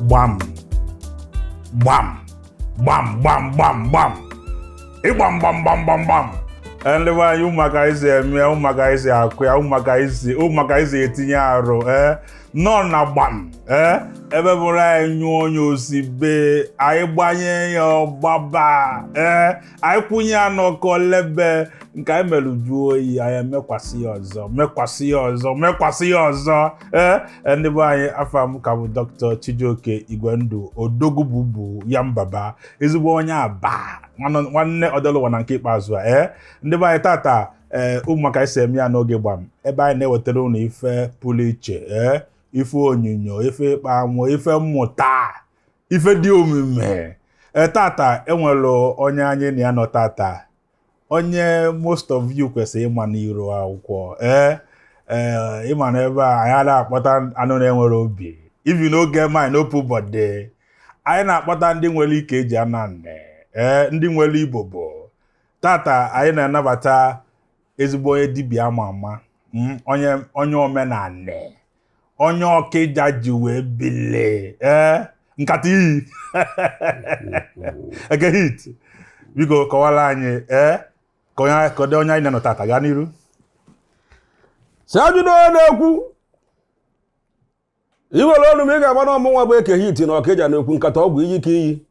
Gbam gbam gbam gbam gbam gbam, ịgbam gbam gbam gbam gbam. Ndị be anyị, ụmụaka anyị si eme, ụmụaka anyị si akụ ya, ụmụaka anyị si etinye arụ ee nọ na gbam ee ebe bụrụ anyị nyụọ onye osi be anyị, gbanye ya ọgbaba ee anyị kwụnye ya n'ọkụ lebe nke anyị mere juo oyi, anyị emekwasị ya ọzọ, mekwasị ya ọzọ, mekwasị ya ọzọ. Ee, ndị be anyị, afa m ka bụ Dr. Chijioke Igwendụ Odogwu Bubu ya mbaba, ezigbo onye Aba, nwanne Odelụwa na nke ikpeazụ a. Ee, ndị be anyị, tata ee ụmụaka anyị si eme ya n'oge gbam, ebe anyị na-ewetara unu ife pụrụ iche, ee ife onyonyo, ife ịkpa amụ, ife mmụta, ife dị omimi. Ee, tata enwere onye anyị na ya nọ tata, onye most of you kwesịrị ịma n'iru akwụkwọ. Ee, ịma na ebe a anyị anaghị akpọta anụ na-enwere obi. If you no get mind, no put body. Anyị na-akpọta ndị nwere ike eji ana nne, ee ndị nwere ibobo. Tata anyị na-anabata ezigbo onye dibịa ama ama, onye omenanị, onye Ọkịja ji wee bilie, ee nkata iyi Eke Hit. Biko kọwara anyị ee ka onye ka ọ dị onye anyị na-anọ tata. Gaa n'iru. Si ajụdo onye na-ekwu iwere olu m, ị ga-agba na ọmụnwa bụ Eke Hit na Ọkịja na-ekwu nkata ọgwụ iyi ka iyi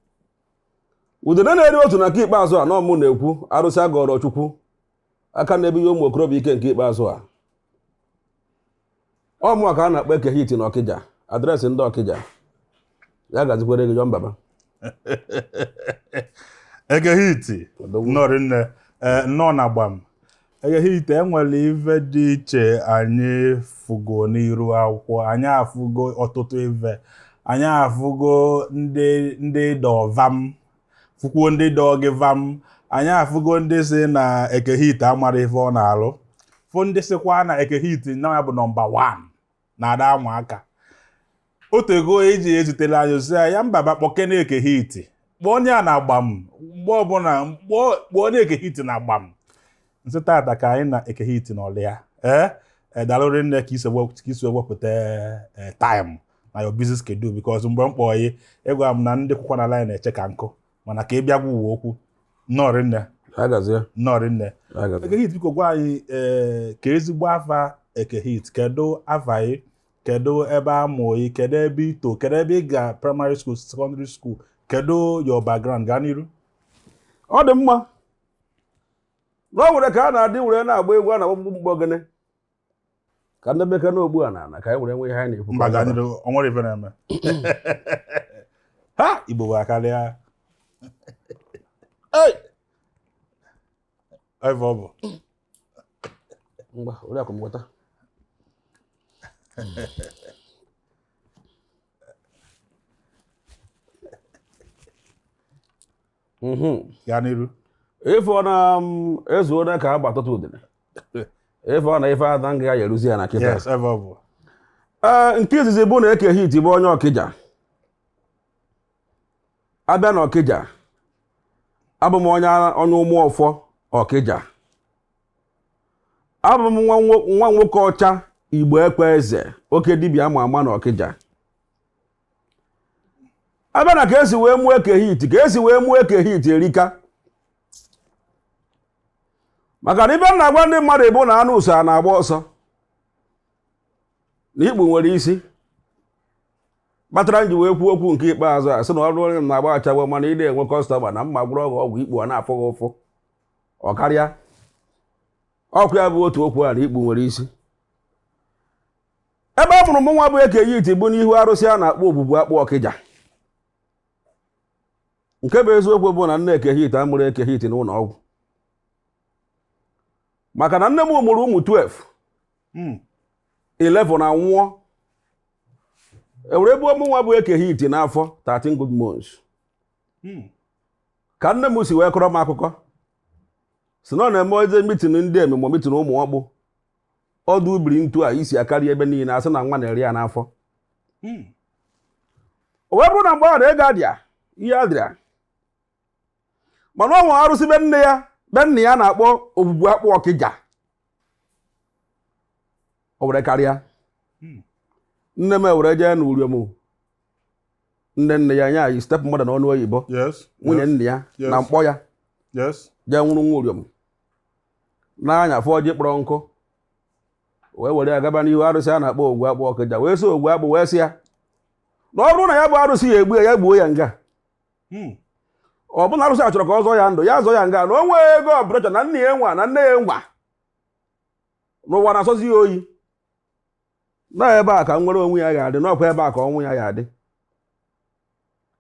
udene na-eri otu na nke ikpeazụ a na ọmụ na-ekwu arụsị agọrọ Chukwu aka na-ebinye ụmụ okorobịa ike nke ikpeazụ a. Ọmụnwa ka a na-akpọ Eke Hit na Ọkịja, address ndị Ọkịja ya gazikwere gị mbaba. Eke Hit, nnọọ rinne. Ee, nnọọ na gbam. Eke Hit, enwere ife dị iche anyị fụgo n'iru akwụkwọ. Anyị afụgo ọtụtụ ife, anyị afụgo ndị dọvam, fụkwuo ndị dọ gị vam. Anyị afụgo ndị si na Eke Hit amara ife ọ na-alụ, fụ ndị sịkwa na Eke Hit na ya bụ number 1 na ada ama aka otego eji ezutela anyị ozi ya mbaba. Kpọkene Eke Hit, kpọọ onye a na-agba m mgbe ọbụla, kpọọ onye Eke Hit na-agba m nsị. Tata ka anyị na Eke Hit n'ọlụ ya. Ee, daalụ nne ka isi wepụta time na your busy schedule, because mgbe m kpọọ ya, ịgwa m na ndị kwụkwa na line na-eche ka nkụ, mana ka ị bịa gwa ụwa okwu. Nnọọ rinne. Ya gazie. Nnọọ rinne. Ya gazie. Eke Hit, biko gwa anyị ee ka ezigbo afa Eke Hit. Kedu afa gị? Kedu ebe a mụọ gị? Kedu ebe ito? Kedu ebe ị ga primary school, secondary school? Kedu your background? Gaa n'iru. Ọ dị mma na o nwere ka a na-adị were na-agba egwu a na-agba mkpụmkpụ ogene ka ndị bekee n'ogbu a na ka anyị were nwee ihe anyị na-ekwu. Mba, gaa n'iru, o nwere ife na-eme ha. Igbo bụ akarịa. Ei! Ebe ọ bụ. Ngwa, oriakụ m, gweta. Gaa n'iru. Ife ọ na ezuo ka agba atụtụ udene, ife ọ na ife ada nga ya eruzi ya na kịta. Yes, ebe ọ bụ. Ee, nke izizi bụ na Eke Hit bụ onye Ọkịja. Abịa na Ọkịja, abụ m onye Ụmụọfọ Ọkịja. Abụ m nwa nwoke ọcha Igbo Ekwe Eze, oke dibịa ama ama na Ọkịja. Abịa na ka esi wee mụọ Eke Hit, ka esi wee mụọ Eke Hit erika, maka na ibe m na-agwa ndị mmadụ bụ na anụ ụsọ a na-agba ọsọ na ikpu nwere isi kpatara m ji wee kwuo okwu nke ikpeazụ a, sị na ọrụ onye m na-agba achagbo, mana ị na-enwe customer na mma gwụrụ ọgwụ ọgwụ ikpu a na-afụ gị ụfụ ọ karịa ọkụ ya bụ otu okwu a na ikpu nwere isi. Ebe a mụrụ m nwa bụ Eke Hit bụ n'ihu arụsị a na-akpọ Ogbugbu Akpụ Ọkịja. Nke bụ eziokwu bụ na nne Eke Hit amụrụ Eke Hit n'ụlọ ọgwụ, maka na nne m mụrụ ụmụ 12. 11 anwụọ, ewere ebe ụmụ nwa bụ Eke Hit n'afọ 13 good months. Ka nne m si wee kọrọ m akụkọ si na ọ na-eme oze meeting ndị ememo, meeting ụmụ ọkpụ ọdụ ubiri ntu a isi akarị ebe niile, asị na nwa na-eri ya n'afọ. O wee bụrụ na mgbe ahụ na ego adịa ihe adịa, mana ọ nwere arụsị be nne ya, be nna ya na-akpọ Ogbugbu Akpụ Ọkịja. O were karịa. Nne m ewere jee n'Uriom. Nne nne ya, nya yi step mother n'ọnụ oyibo. Nwunye nne ya na mkpọ ya jee nwụrụ nwa uriom n'anya fọ ọjị kpọrọ nkụ, wee were ya gaba n'ihu arụsị a na-akpọ Ogwu Akpụ Ọkịja, wee sị Ogwu Akpụ, wee sị ya na ọ bụrụ na ya bụ arụsị ya egbu ya, ya gbuo ya nga. Ọ bụrụ na arụsị a chọrọ ka ọ zọọ ya ndụ, ya zọọ ya nga, na o nwee ego operation, na nna ya nwa na nne ya nwa n'ụwa na-asọzi ya oyi, na ebe a ka nwere onwe ya ga-adị, n'ọkwa ebe a ka ọnwụ ya ga-adị.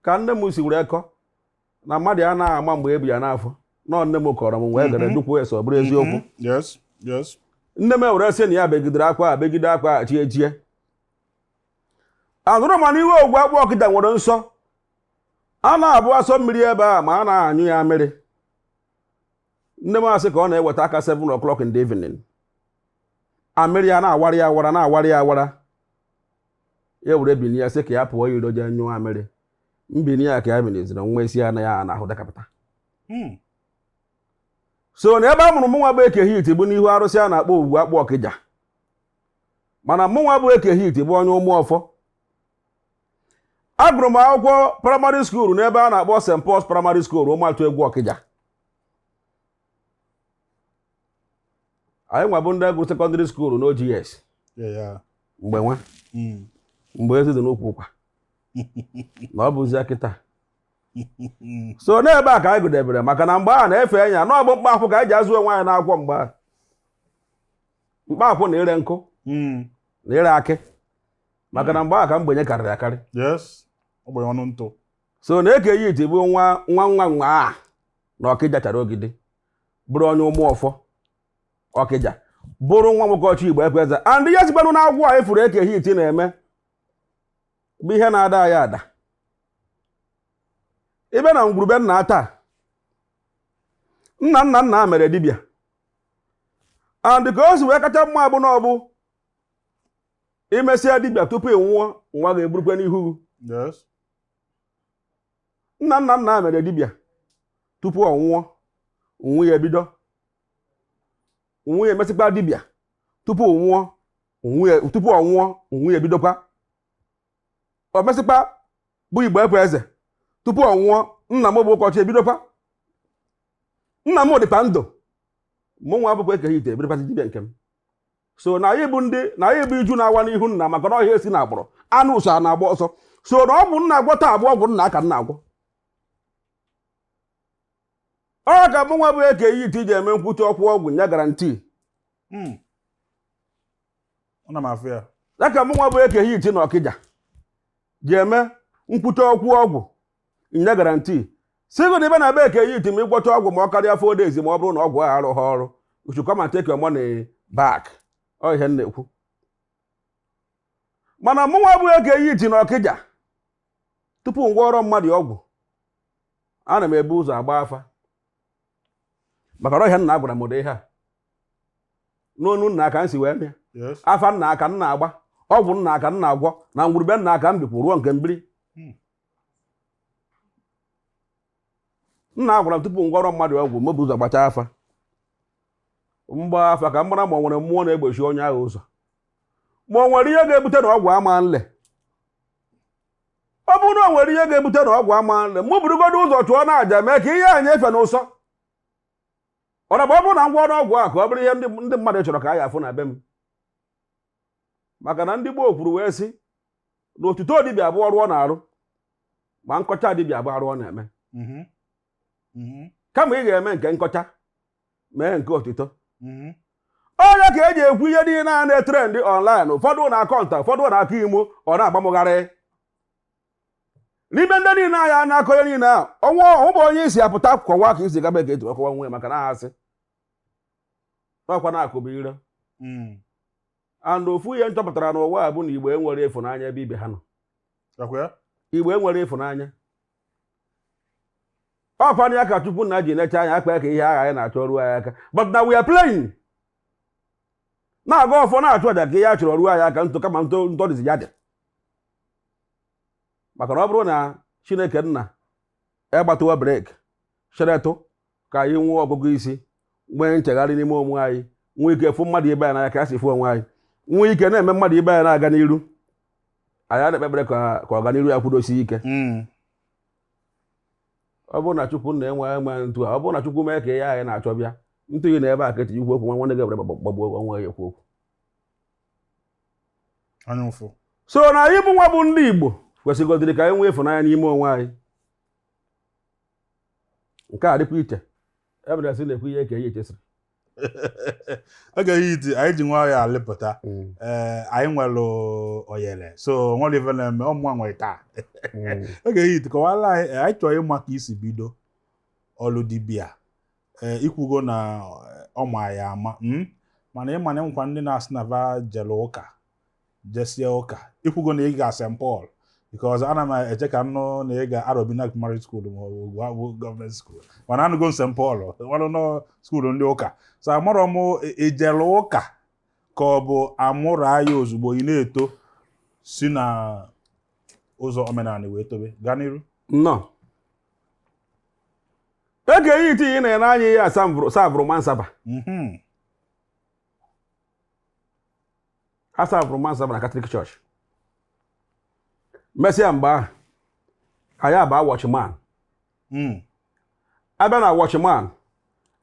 Ka nne m si were kọ na mmadụ ya anaghị ama mgbe e bu ya n'afọ, nọọ nne m kọrọ m, wee gere jụkwuo ese, ọ bụrụ eziokwu. Nne m ewere sị na ya begidere akwa a, begide akwa a chie chie, anụrụ. Mana iwe Ogwu Akpụ Ọkịja nwere nsọ a na-abụ asọ mmiri ebe a, ma a na-anyụ ya mmiri. Nne m asị ka ọ na-eweta aka 7 o'clock in the evening, amịrị ya na-awara ya awara, na-awara ya awara. Ya were bini ya, sị ka ya pụọ iro jee nyụọ amịrị. Mbini ya ka ya biniziri nwa isi ya na ya na-ahụ dakapụta. So na ebe a mụrụ mụnwa bụ Eke Hit bụ n'ihu arụsị a na-akpọ Ogwu Akpụ Ọkịja. Mana mụnwa bụ Eke Hit bụ onye Ụmụọfọ. Agụrụ m akwụkwọ primary school n'ebe a na-akpọ St. Paul's Primary School, Ụmụatụ Egwu Ọkịja. Anyị nwa bụ ndị gụrụ secondary school n'OGS mgbe nwa mgbe ezi dị n'ukwu ụkwa na ọ bụzi kịta. So n'ebe a ka anyị gụdebere, maka na mgbe a na-efe enya na ọ bụ mkpa akwụ ka anyị ji azụ onwe anyị n'akwụkwọ mgbe a. Mkpa akwụ na ire nkụ na ire akị, maka na mgbe a ka mgbenye karịrị akarị. Yes. Ogbenye ọnụ ntụ. So na Eke Hit bụ nwa nwa nwa nwa a na Ọkịja chara ogide, bụrụ onye Ụmụọfọ Ọkịja, bụrụ nwa nwoke ọchị Igbo ekwe eze. And ihe sikwanụ na agwụ a efuru Eke Hit na-eme bụ ihe na-ada ya ada ibe na ngwurube nna taa. Nna nna nna mere dibịa, and ka o si wee kacha mma bụ na ọ bụ imesịa dibịa tupu ị nwụọ, nwa ga-eburukwe n'ihu gị. Nna nna nna mere dibịa tupu ọ nwụọ, nwunye ebido, nwunye emesịkwa dibịa tupu ọ nwụọ, nwunye tupu ọ nwụọ, nwunye ebidokwa, o mesịkwa bụ Igbo ekwe eze tupu ọ nwụọ. Nna m bụ ụkọchị ebidokwa, nna m dịkwa ndụ, mụ nwa bụkwa Eke Hit ebidokwazi dibịa nke m. So na anyị bụ ndị na anyị bụ iju na-awa n'ihu nna, maka na ọhịa esi na agbụrụ anụ ụsọ a na-agba ọsọ. So na ọgwụ nna agwọ taa bụ ọgwụ nna aka nna agwọ. Ọ ka mụ nwa bụ Eke Hit ji eme nkwuchi ọkwụ ọgwụ nye guarantee. Ana m afụ ya. Ya ka mụ nwa bụ Eke Hit na Ọkịja ji eme nkwuchi ọkwụ ọgwụ nye guarantee, si gị na ebe na be Eke Hit, ma ịgwọcha ọgwụ ma ọ karịa 4 days, ma ọ bụrụ na ọgwụ ahụ arụghị ọrụ, you should come and take your money back. Ọ ihe m na-ekwu. Mana mụ nwa bụ Eke Hit na Ọkịja, tupu m gwọrọ mmadụ ọgwụ, ana m ebu ụzọ agba afa, maka na ọhịa nna gwara m ụdị ihe a n'onu nna aka m si wee mịa. Afa nna aka nna agba, ọgwụ nna aka nna agwọ, na ngwurube nna aka m bikwu ruo nke mbiri. Nna gwara m tupu m gwọrọ mmadụ ọgwụ, m bụ ụzọ gbachaa afa, mgba afa ka m mara ma ọ nwere mmụọ na-egbochi onye ahụ ụzọ, ma ọ nwere ihe ga-ebute na ọgwụ ama nle. Ọ bụrụ na o nwere ihe ga-ebute na ọgwụ ama nle, mụ burugodo ụzọ chụọ na àjà, mee ka ihe a nyefe n'ụsọ. Ọ na ọ bụrụ na ngwa ọrụ ọgwụ a ka ọ bụrụ ihe ndị mmadụ chọrọ ka a ya afụ na be m, maka na ndị gboo kwuru wee sị na otuto dibịa abụọ ọrụ ọ na-arụ, ma nkọcha dibịa abụọ arụ ọ na-eme. Kama ị ga-eme nke nkọcha, mee nke otito. Onye ka eji ekwu ihe niile a na-etrend online, ụfọdụ na-akọ nta, ụfọdụ na-akọ imo, ọ na-agbamụgharị n'ime ndị niile anya na-akọ ihe niile ahụ. Ọnwa ọhụụ onye isi apụta kọwa ka isi gaba ka eji ọkọwa nwe, maka na ha asị n'ọkwa na-akụbụ ire. And ofu ihe m chọpụtara n'ụwa a bụ na Igbo enwere ịfụnanya ebe ibe ha nọ. Akwa ya? Igbo enwere ịfụnanya. Ọkwa ya ka Chukwu nna ji necha anya akpa ka ihe agha anyị na-achọ ruo anyị aka, but na we are playing na-aga ọfọ na-achụ aja ka ihe a chọrọ ruo anyị aka ntụ, kama ntụ ntọ dịzi ya dị, maka na ọ bụrụ na Chineke nna egbatụwa brake cheretụ ka anyị nwee ọgụgụ isi, nwee nchegharị n'ime onwe anyị, nwee ike fụ mmadụ ibe anyị n'anya ka a si fụ onwe anyị, nwee ike na-eme mmadụ ibe anyị na-aga n'iru. Anyị na-ekpe ekpere ka ọganiru ya kwudosie ike. Ọ bụrụ na Chukwu na-enwe enwe ntu a, ọ bụrụ na Chukwu mee ka ihe anyị na-achọ bịa, ntụ gị na ebe a ka etinye ikwu okwu, nwa nwanne gị were gbagbuo onwe ya ekwu okwu. Anya ụfụ. So na anyị bụ nwa bụ ndị Igbo kwesịgodiri ka anyị nwee ịfụnanya n'ime onwe anyị. Nke a dịkwa iche, ebere sị na-ekwu ihe ka ihe echesiri. Oge iti anyị ji nwayọọ alịpụta. Ee, anyị nwere oyele, so nwere ife na-eme ọmụnwa nwere taa. Oge iti, kọwara anyị. Anyị chọrọ ịma ka isi bido ọlụ dibịa. Ee, ikwugo na ọ ma ya ama, mana ịma na enwekwa ndị na-asị na va jere ụka, jesie ụka. Ikwugo na ị ga St. Paul, because ana m eche ka nnụ na ị ga Arobina Primary School ma ọ bụ Ugwu Government School, mana anụgo m St. Paul ọrụ nọ school ndị ụka. So amarọ m, ijere ụka ka ọ bụ amụrụ anya ozugbo ị na-eto si na ụzọ omenala wee tobe gaa n'iru? Nnọọ. Eke ihe iti ị na-ene anya ihe a savụrụ mansaba. A savụrụ mansaba na Catholic Church. Mesịa, mgbe ahụ anyị aba watchman. Abịa na watchman,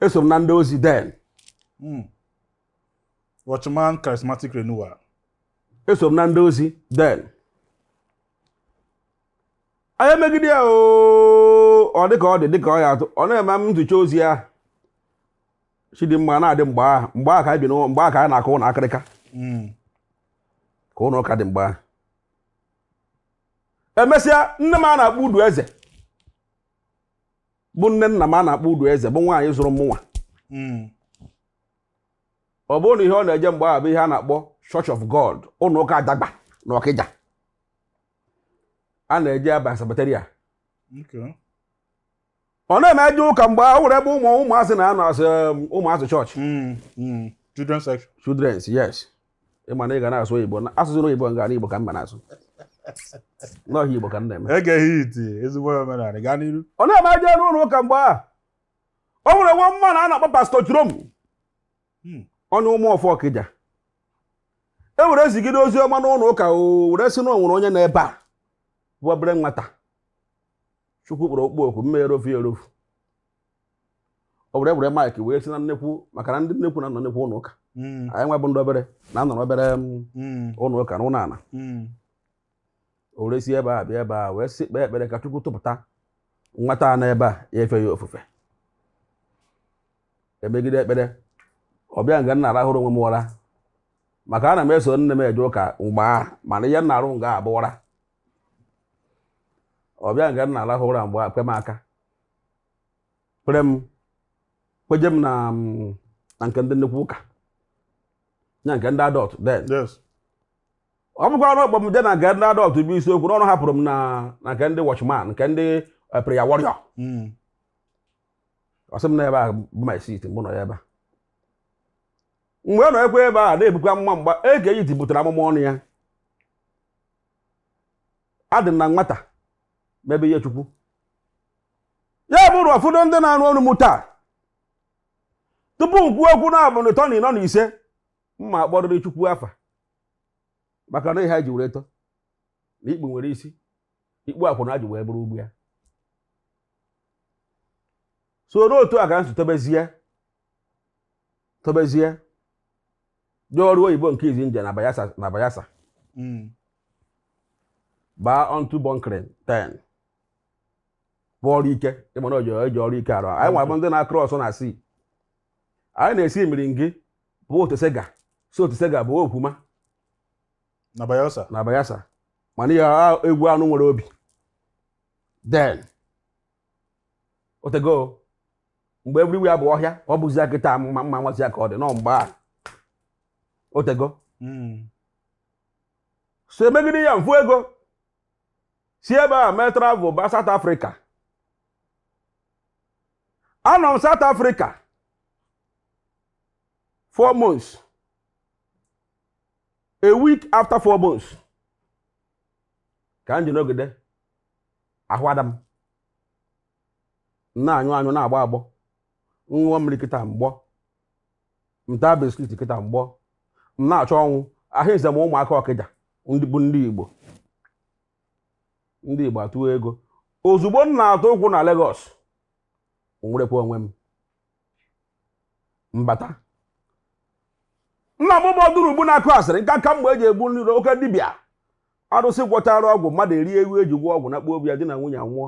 eso m na ndị ozi den. Watchman Charismatic Renewal. Eso m na ndị ozi den. Anyị emegide ya oo, ọ dị ka ọ dị dị ka ọ ya atụ, ọ na-eme m ntụcha ozi ahụ. Chidimma na-adị mgbe ahụ, mgbe ahụ ka anyị bi n'ụlọ, mgbe ahụ ka anyị na-akụ ụlọ akịrịka, ka ụlọ ụka dị mgbe ahụ. Emesịa, nne m a na-akpọ Udu Eze, bụ nne nna m a na-akpọ Udu Eze, bụ nwaanyị zụrụ m nwa. Ọ bụrụ na ihe ọ na-eje mgbe ahụ bụ ihe a na-akpọ Church of God, ụlọ ụka Adagba na Ọkịja, a na-eje aba Sabbateria. Ọ na-eme eje ụka mgbe ahụ, nwere ebe ụmụazị na-anọ asị ụmụazị chọọchị. Children section. Children's, yes. Ịma na ị ga na-asụ oyibo asụsụ n'oyibo nga n'Igbo ka m ma na-asụ n'ọhịa Igbo ka m na-eme. Egeghị iti ezigbo omenala, gaa n'iru. Ọ na-eme eje n'ụlọ ụka mgbe ahụ, o nwere nwa mma na a na-akpọ Pastor Jerome, onye ụmụ ọfọ Ọkịja. E were zigide ozi ọma n'ụlọ ụka, o were sị na o nwere onye nọ ebe a bụ obere nwata Chukwu kpọrọ okpu oku mma erofu erofu. O were mic wee si na nnekwu, maka na ndị nnekwu na-anọ nnekwu ụlọ ụka. Anyị nwa bụ ndị obere na-anọ n'obere ụlọ ụka na ụlọ ala. O were si ebe a bịa ebe a wee sị kpee ekpere ka Chukwu tụpụta nwata a n'ebe a ya efe ya ofufe. Emegide ekpere, ọ bịa nga m na-arahụrụ onwe m ụra, maka ana m eso nne m eje ụka mgbe ahụ, mana ihe m na-arụ nga abụ ụra. Ọ bịa nga m na-arahụ ụra mgbe a, kwe m aka, kwere m kweje m na nke ndị nnukwu ụka ya, nke ndị adult then. Ọ bụkwa ọrụ ọkpọ m je na nke ndị adult bụ isiokwu n'ọrụ hapụrụ m na nke ndị watchman, nke ndị prayer warrior. Ọ sị m na ebe a bụ my seat, mụ nọ ya ebe a. Mgbe ọ nọ ekwe ebe a na-ebukwa amụma, mgba ege yi butere amụma ọnụ ya. Adị m na nwata mebe ihe Chukwu ya bụrụ. Ụfọdụ ndị na-arụ ọrụ m taa, tupu m kwuo okwu na abụ na ịtọ na ịnọ na ise, mma akpọrịrị Chukwu afa, maka na ihe anyị ji were tọ na ikpu nwere isi ikpu akwụna ji wee bụrụ ugbu ya. So n'otu a ka m si tobezie tobezie dị ọrụ oyibo nke izi nje na Bayelsa, na Bayelsa. Baa onto bunkering 10 bụ ọrụ ike. Ịma na eji ọrụ ike arụ. Anyị nwa bụ ndị na-across na sea, anyị na-esi Imiringi bụ Otosega, si Otosega bụ Okwuma. Na Bayelsa. Na Bayelsa. Mana ihe egwu anụ nwere obi then otego mgbe everywhere bụ ọhịa. Ọ bụzi ya kịta mma mma nwazi ya ka ọ dị nọ mgbe a otego. So emegide ya mfu ego si ebe a mee travel ba South Africa. Anọ m South Africa 4 months. A week after 4 months ka m ji n'ogide ahụ ada m m na-anyụ anyụ, na-agbọ agbọ, ṅụọ mmiri kịta mgbọ, m taa biscuit kịta mgbọ, m na-achọ ọnwụ ahụ. Nze m ụmụaka Ọkịja, ndị bụ ndị Igbo. Ndị Igbo atụọ ego. Ozugbo m na-atụ ụkwụ na Lagos, nwerekwa onwe m mbata. Nna m bụ ọdụrụ ugbu na-akụ asịrị nka nka mgbe eji egbu nri oke dibịa arụsị gwọchara ọgwụ mmadụ eri ewu eji gwọ ọgwụ na kpuo obi ya, di na nwunye anwụọ.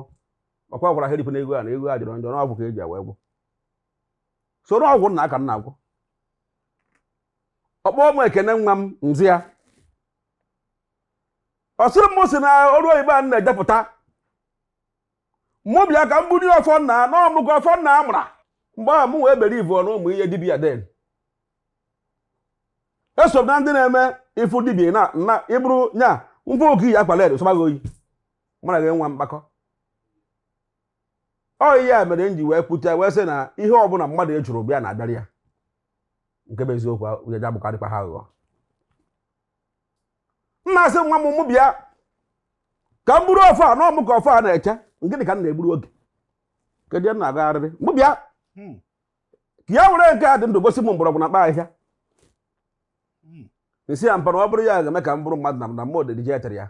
Ọkwa gwara ha eripụ na ego a na ego a jọrọ njọ, n'ọgwụ ka eji wee gwọ. Soro ọgwụ nna aka nna agwọ. Ọkpọ m ekene nwa m nzi ya, ọ sịrị m si na ọrụ oyibo a na-edepụta mụ bịa ka m bunye ọfọ nna na ọmụgwọ ọfọ nna a mụra mgbe ahụ. Mụ wee bere ivu ọnụ ụmụ ihe dibịa den. Eso m na ndị na-eme ịfụ dibịa na na ịbụrụ nya mfụ oke iyi akwa led sọba gị oyi, mụ na gị nwa mkpakọ. Ọ ihe a mere m ji wee kwute wee sị na ihe ọbụla mmadụ ejụrụ bịa na-abịara ya, nke bụ eziokwu ya abụkarịkwa ha aghụghọ. M na-asị nwa m, mụ bịa ka m buru ofe a na ọmụ ka ofe a na-eche. Gịnị ka m na-egburu oge? Kedu ihe m na-agagharịrị? Mụ bịa ka ya were nke a dị ndụ gosi m mgbọrọgwụ na mkpa ahịhịa. Nsị ya mpa na ọ bụrụ ya ga-eme ka m bụrụ mmadụ na mmụọ dedijetere ya.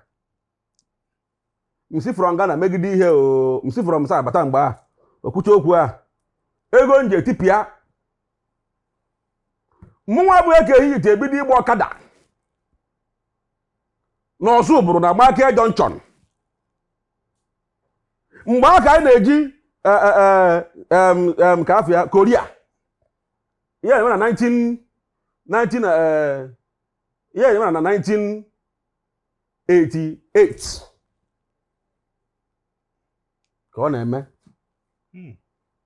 Msi from Ghana megide ihe o msi from sa abata mgbe a okwucha okwu a ego m ji etipịa mụnwa bụ eke ehihie ebido ịgba ọkada n'ọzọ ụbụrụ na Michael Junction. Mgbe ahụ ka anyị na-eji ka afọ Korea ihe na-eme na 19 19 ihe na-eme na 1988 ka ọ na-eme.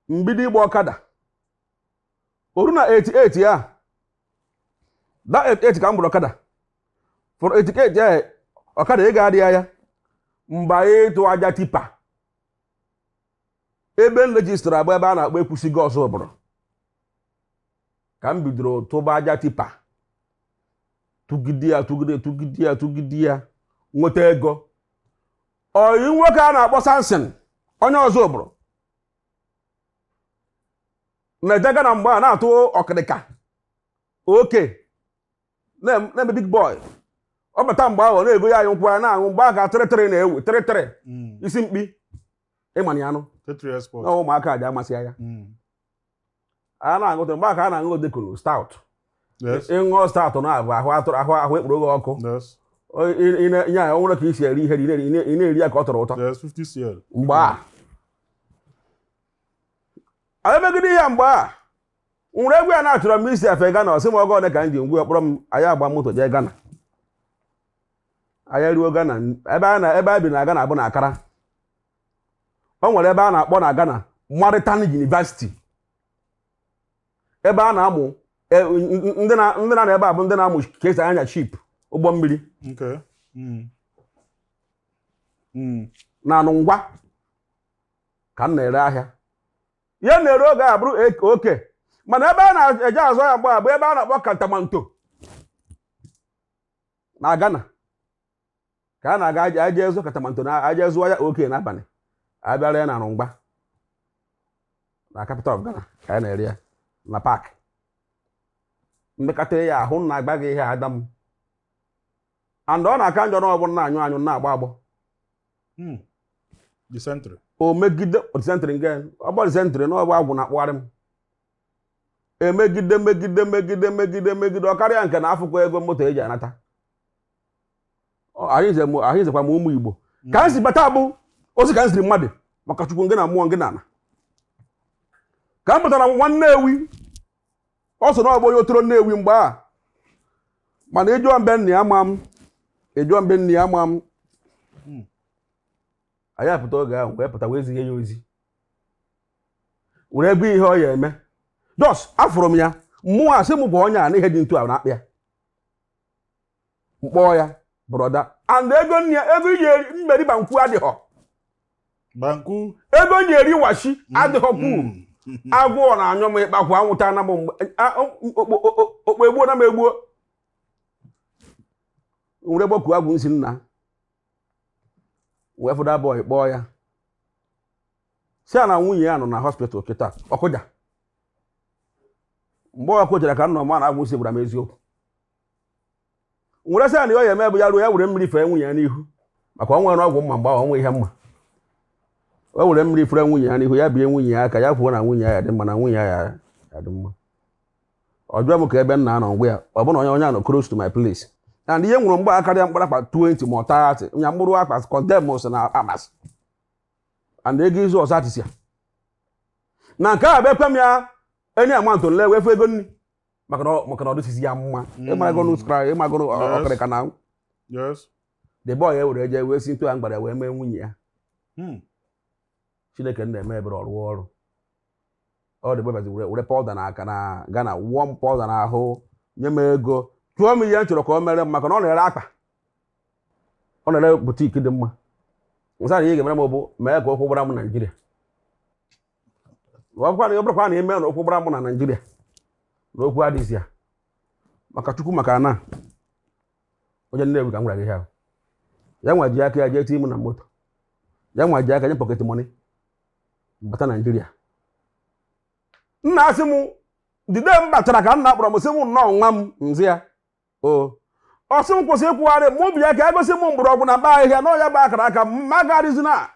Mbido ịgba ọkada oru na 88 ya, that 88 ka m gburu ọkada. For 88 ya, ọkada ego adịghị ya mgbe anyị ịtụ aja tipper. Ebe m register abụ ebe a na-akpọ Ekwusigo ọzọ obodo ka m bidoro tụba aja tipper, tụgide ya, tụgide, tụgide ya, tụgide ya, nweta ego. Oyi nwoke a na-akpọ Samson, onye ọzọ obodo na-eje na mgbe a na-atụ ọkịrịka oke na-eme big boy. Ọ bata mgbe ahụ, ọ na-ego ya anyị nkwụ ya na-aṅụ. Mgbe ahụ ka tịrịtịrị na-ewu tịrịtịrị. Isi mkpi ịmana ya anụ. Tetri export. Na ụmụaka ji amasị ya. A na-aṅụ mgbe ahụ ka a na-aṅụ odekonu stout. Ịṅụọ stout na-abụ ahụ atụrụ ahụ ahụ ekporo gị ọkụ. Nye ya, o nwere ka isi eri ihe, ị na-eri ya ka ọ tọrọ ụtọ. Yes, 50 cl. Mgbe a anyị megide ihe mgbe a nwere egwu ya na-achọrọ m isi efe Ghana. Ọsị m ọgọ ole ka m ji ngwe kpọrọ m, anyị agba moto jee Ghana. Anyị ruo Ghana, ebe a na ebe a bi na Ghana bụ na Akara. O nwere ebe a na-akpọ na Ghana Maritime University, ebe a na-amụ ndị na ebe a bụ ndị na-amụ ka esi anya ship, ụgbọ mmiri. Na anụ ngwa ka m na-ere ahịa. Ihe m na-ere oge a bụrụ oke, mana ebe a na-eje azụ ya mgbe a bụ ebe a na-akpọ Kantamanto na Ghana ka a na-aga aje zụ Kantamanto na aje zụọ ya oke n'abalị, abịara ya na Arụngba na capital of Ghana ka a na-ere ya na park. Mmekọta ya ahụ na-agba gị ihe ada m and ọ na-aka njọ na ọ bụrụ na-anyụ anyụ na-agbọ agbọ. Dysentery. O megide dysentery nke ọ bụ dysentery na ọ bụ agwụ na-akpụgharị m. Emegide, megide, megide, megide, megide, ọ karịa nke na afụkwa ego moto eji anata. Ahụizekwa m ụmụ Igbo ka m si bata bụ ozi ka m ziri mmadụ maka Chukwu ngị na mmụọ ngị na ala ka m pụtara nwa Nnewi. Ọ so na ọ bụ onye otoro Nnewi mgbe a, mana ịjụọ mbe nna ya ma m, ịjụọ mbe nna ya ma m. Anyị apụta oge ahụ wee pụta wee zie ya ozi were ego ihe ọ ya eme. Jos afụrụ m ya mmụọ asị m gwa onye a na ihe dị ntu a na-akpị ya mkpọọ ya brother and ego nne ya, ego iji eri mmeri bankwu adịghọ. Banku. Ego nji eri washi adịghọ kwu. Agwọ na-anyụ m ịkpakwu anwụta na m mgbe okpo egbuo na m egbuo were gbakuo agwụ nsi nna wee fụda boy kpọọ ya si ya na nwunye ya nọ na hospital kịta ọkụja. Mgbe ọ kụjara ka nọ ma na agwụ nsi gwara m eziokwu, were sị ya na ọ ya eme bụ ya ruo ya were mmiri fee nwunye ya n'ihu. Maka ọ nwere ọgwụ mma mgbe ahụ, ọ nwe ihe mma. O were mmiri fere nwunye ya n'ihu ya, bie nwunye ya aka, ya kwuo na nwunye ya dị mma, na nwunye ya ya dị mma. Ọ jụọ m ka ebe nna anọ, ngwa ya ọ bụ na onye anọ close to my place, and ihe nwụrụ mgbe a karịa mkpụrụ akpa 20 ma ọ 30 nya mkpụrụ akpa condemn na akpas and ego izu ọzọ atịsị ya na nke a bụ ekwe m ya enyi amount nle wee fụ ego nri, maka na ọ dịsịzi ya mma. Ịmagoro ịmagoro ọkịrịka na the boy e were jee wee si ntụ ya mgbara wee mee nwunye ya. Chineke na-eme ebere, ọrụ ọrụ ọ dị bụbazi were powder na aka na Ghana, wụọ m powder na ahụ, nye m ego, tụọ m ihe m chọrọ ka o mere m, maka na ọ na-ere akpa, ọ na-ere boutique dị mma. Nsa na ihe ga-emere m bụ mee ka ụkwụ gbara m Naijiria. Ọ bụrụkwa na ime na ụkwụ gbara m na Naijiria na okwu adịghịzi ya, maka Chukwu, maka na onye Nnewi ka m gwara gị ihe ahụ. Ya nwa ji aka ya jee tinye m na moto, ya nwa ji aka nye pocket money bata Naijiria. Nna asị m dide m batara ka nna kpọrọ m, sị m nnọọ nwa m. Nzi ya o, ọ sị m kwụsị ịkwụgharị mụ, bịa ka egosi m mgbọrọgwụ na mkpa ahịhịa na ọya bụ akara aka m ma garịzi na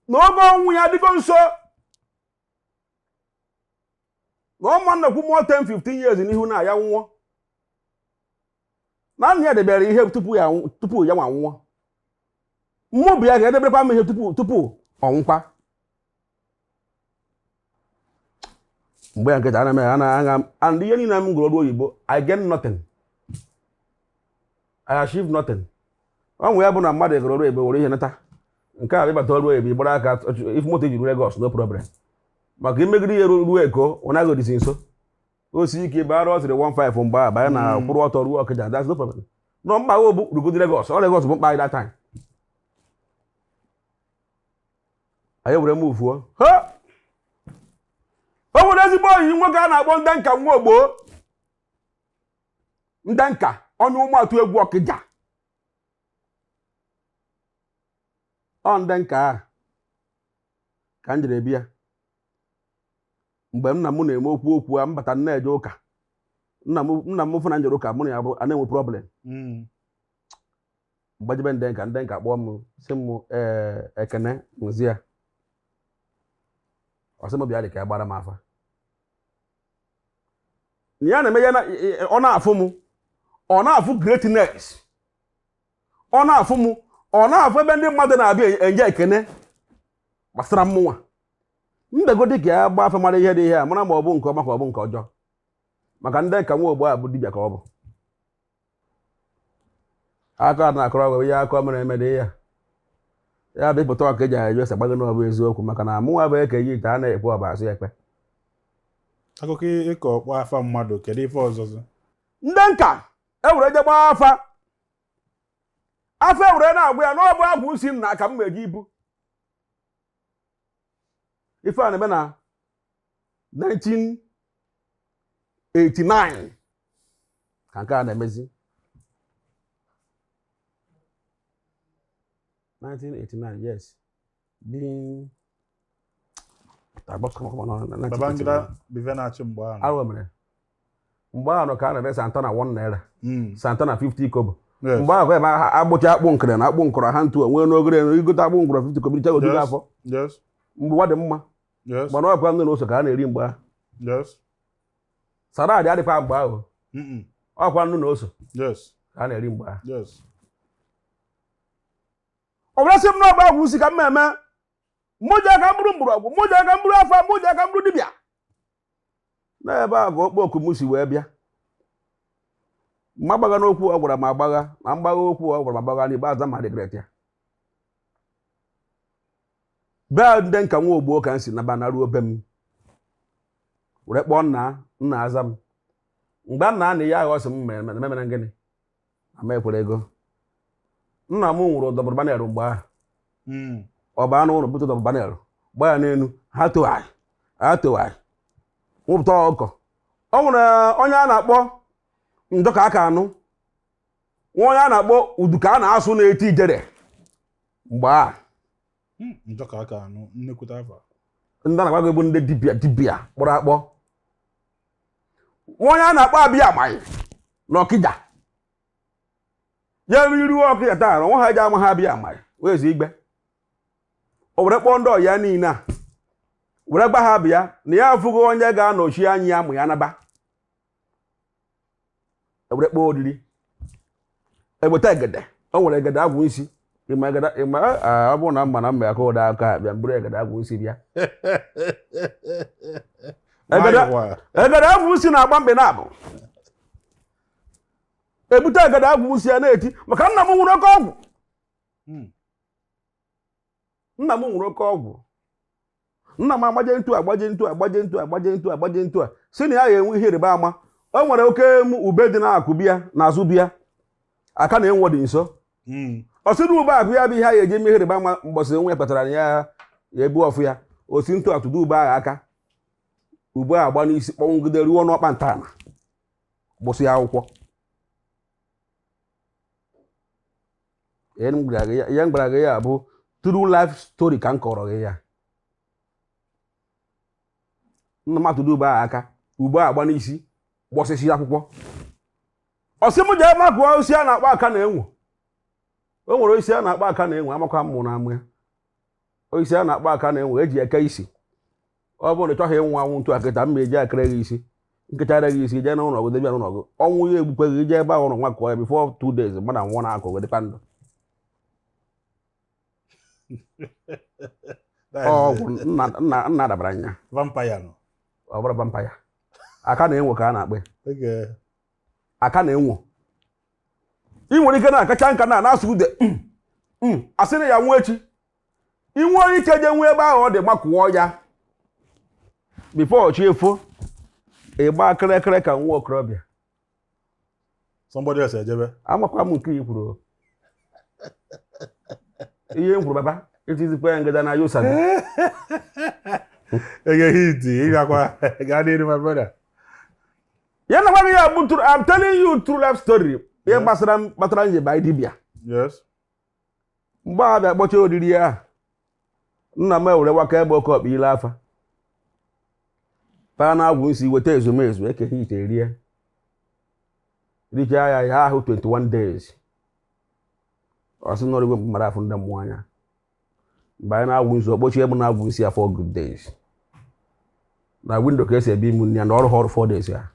n'oge ọnwụ ya adịgo nso, na ọma nnekwu mụọ 10 15 years n'ihu na ya nwụọ, na nna ya debere ihe tupu ya nwa nwụọ. Mmụ bụ ya ga-edeberekwa m ihe tupu ọ nwụkwa. Mgbe ya nkịta ana m ana agha and ihe niile m gụrụ ọrụ oyibo, I gain nothing, I achieve nothing. Ọ nwe ya bụ na mmadụ gụrụ ọrụ oyibo were ihe nata nke a, ịbata ọrụ oyibo ịgbara aka, if moto ejiri Lagos, no problem, maka imegide ihe ruo Eko, ọ naghị odisi nso, o si ike bara ọ sịrị 15 mgbe a banye na kwụrụ ọtọ ruo Ọkịja, that's no problem. Nọ mkpa o bụ rugodi Lagos, ọ Lagos bụ mkpa anyị that time. Anyị were muvuo ha. O nwere ezigbo oyi nwoke a na-akpọ ndị nka nwa ogbo, ndị nka onye ụmụatụ egwu Ọkịja. Ọ ndị nka a ka m jere bịa mgbe nna m na-eme okwu okwu a mbata nna eje ụka. Nna m fụ na njere ụka, mụ na ya bụ a na-enwe problem. Mgbajebe ndị nka, ndị nka kpọọ m, sị m ee ekene nzi ya, ọ sị m bịa dị ka ya gbara m afa. Na ya na-eme ya ọ na-afụ m, ọ na-afụ greatness, ọ na-afụ m, ọ na-afụ ebe ndị mmadụ na-abịa enye ekene gbasara mmụnwa mbego dị ka ya gba afa, mara ihe dị ihe a, mara ma ọ bụ nke ọma ka ọ bụ nke ọjọọ, maka ndị nka nwa ogbo a bụ dibịa ka ọ bụ aka a na-akọrọ ọgwụ ihe akọ mere eme dị ya. Ya bụ ịpụta ọka eji ajụ ese gbago n'ọbụ eziokwu, maka na mụnwa bụ eke yi ite a na-ekwe ọba asụ ekpe. Akụkọ ịkọ ọkpọ afa mmadụ, kedu ife ọzọzọ? Ndị nka ewere je gbaa afa, afa ewere na-agwa ya na ọ bụ agwụ nsi m na aka m eji ibu ife a na-eme na 1989 ka nke a na-emezi 1989, yes, being Babangida bive na-achị mgbe ahụ. Arụ mere mgbe ahụ ka a na-ere Santana 1 naira, Santana 50 kobo. Mgbe ahụ ebe agbụcha akpụ nkere na akpụ nkọrọ ha ntu onwe n'ogere igote akpụ nkọrọ 50 kobo ichago ojugo afọ. Mgbe ụwa dị mma, mana ọkwa nne na ose ka a na-eri mgbe ahụ. Salad adịkwa mgbe ahụ. Ọkwa nnu na ose ka a na-eri mgbe ahụ. Ọ bụrụ sị m na ọgba agwụ isi ka m eme, mụ ji aka mkpụrụ mgbọrọgwụ, mụ ji aka mkpụrụ afa, mụ ji aka mkpụrụ dibịa, n'ebe a ka okpoko m si wee bịa. Mma gbagha n'okwu ọ gwara m agbagha na mgbagha okwu ọ gwara m agbagha, n'ikpeazụ ma regret ya. Bee ndị nka nwa ogbo ka m si naba na ruo be m were kpọọ nna nna aza m mgbe nna na ya aghọ sị m mere mere gịnị na m ekwere ego. Nna m nwụrụ double banel mgbe ahụ. Ọ baa n'ụlọ bute double banel gbaa ya n'elu, ha towai ha towai nwụpụta ọkụkọ. Ọ nwere onye a na-akpọ njọ ka aka anụ nwa onye a na-akpọ udu ka a na-asụ na-eti ijere mgbe a. Njọ ka aka anụ nnekwute afa. Ndị na-agbago egbu ndị dibịa dibịa kpọrọ akpọ, nwa onye a na-akpọ abịa amaghị na Ọkịja. Ya iru ọkụ ya taa onwe ha ji ama ha bịa ama ya wee zi igbe. O were kpọọ ndị ọya niile a were gba ha bịa na ya afụghị onye ga-anọchi anya ya ma ya naba. Ewere kpọọ oriri, egbeta egede. O nwere egede agwụ isi ịma egede ịma. Ọ bụrụ na mma na mma aka ụda aka bịa mbụrụ egede agwụ isi bịa. Egede Nwayọọ. Egede agwụ isi na-agba mkpị na-abụ. Ebute egede agwụ isi ya na-eti maka nna m nwụrụ oke ọgwụ. Nna m nwụrụ oke ọgwụ. Nna m agbaje ntu, agbaje ntu, agbaje ntu, agbaje ntu, agbaje ntu a si na ya ga-enwe ihe ịrịba ama. O nwere oke m ube dị n'akụ bịa n'azụ bịa aka na enwo dị nso. Ọ sị na ube akụ ya bụ ihe a ga-eji eme ihe ịrịba ama mbọsị onwe ya kpatara na ya ya ebu ọfụ ya osi ntụ atụdo ube ahụ aka ube a agba n'isi kpọnwụgide ruo n'ọkpa ntana gbụsị akwụkwọ. Ihe m gwara gị ya bụ true life story ka m kọrọ gị ya. Nna m atụdo ube ahụ aka, ube a agba n'isi gbọsịsị akwụkwọ. Ọ sị m jee makụọ osisi a na-akpọ aka na enwo. O nwere osisi a na-akpọ aka na enwe, amakwa mmụ na amụ ya. Osisi a na-akpọ aka na enwe eji eke isi. Ọ bụrụ na ị chọghị ịnwụ anwụ ntụ akịta mma eji akịrị gị isi nkechara gị isi jee n'ụlọ gị debịa n'ụlọ gị, ọnwụ ya egbukwe gị jee ebe ahụ ụlọ nwa kụọ ya before 2 days mmadụ anwụọ na akụ gị dịkwa ndụ. That is Ọgwụ it. nna nna nna dabara anya. Vampire nọ. Ọ bụrụ vampire, aka na-enwo ka a na-akpọ ya. Aka na-enwo, ị nwere ike na-akacha nka na na-asụ ude asị na ya nwụọ echi. Ị nwere ike je nwee ebe ahụ ọ dị makụọ ya before chi efo, ịgba kịrịkịrị ka nwa okorobịa. Somebody else ejebe. Amakwa m nke i kwuru o. Ihe m kwuru baba etizikwa ya ngada na ya ụsabi. Ege hit ịgakwa gaa n'iru, my brother. Ya na gwa gị ya bụ true, I'm telling you true life story, ihe gbasara m kpatara m ji baa dibịa. Mgbe a bịa kpọcha oriri ya, nna m ewere waka ebe oke ọkpa ile afa paa na agwụ nsi weta ezumezu ekeghị ite rie richaa ya ya ahụ 21 days. Ọ sị nọrọ igwe mara afụ ndị mmụọ anya. Mgbe anyị na-agwụ nsi ọkpọchie m na-agwụ nsi ya 4 good days na window ka esi ebi ime nne ya na ọrụ ha ọrụ 4 days ya.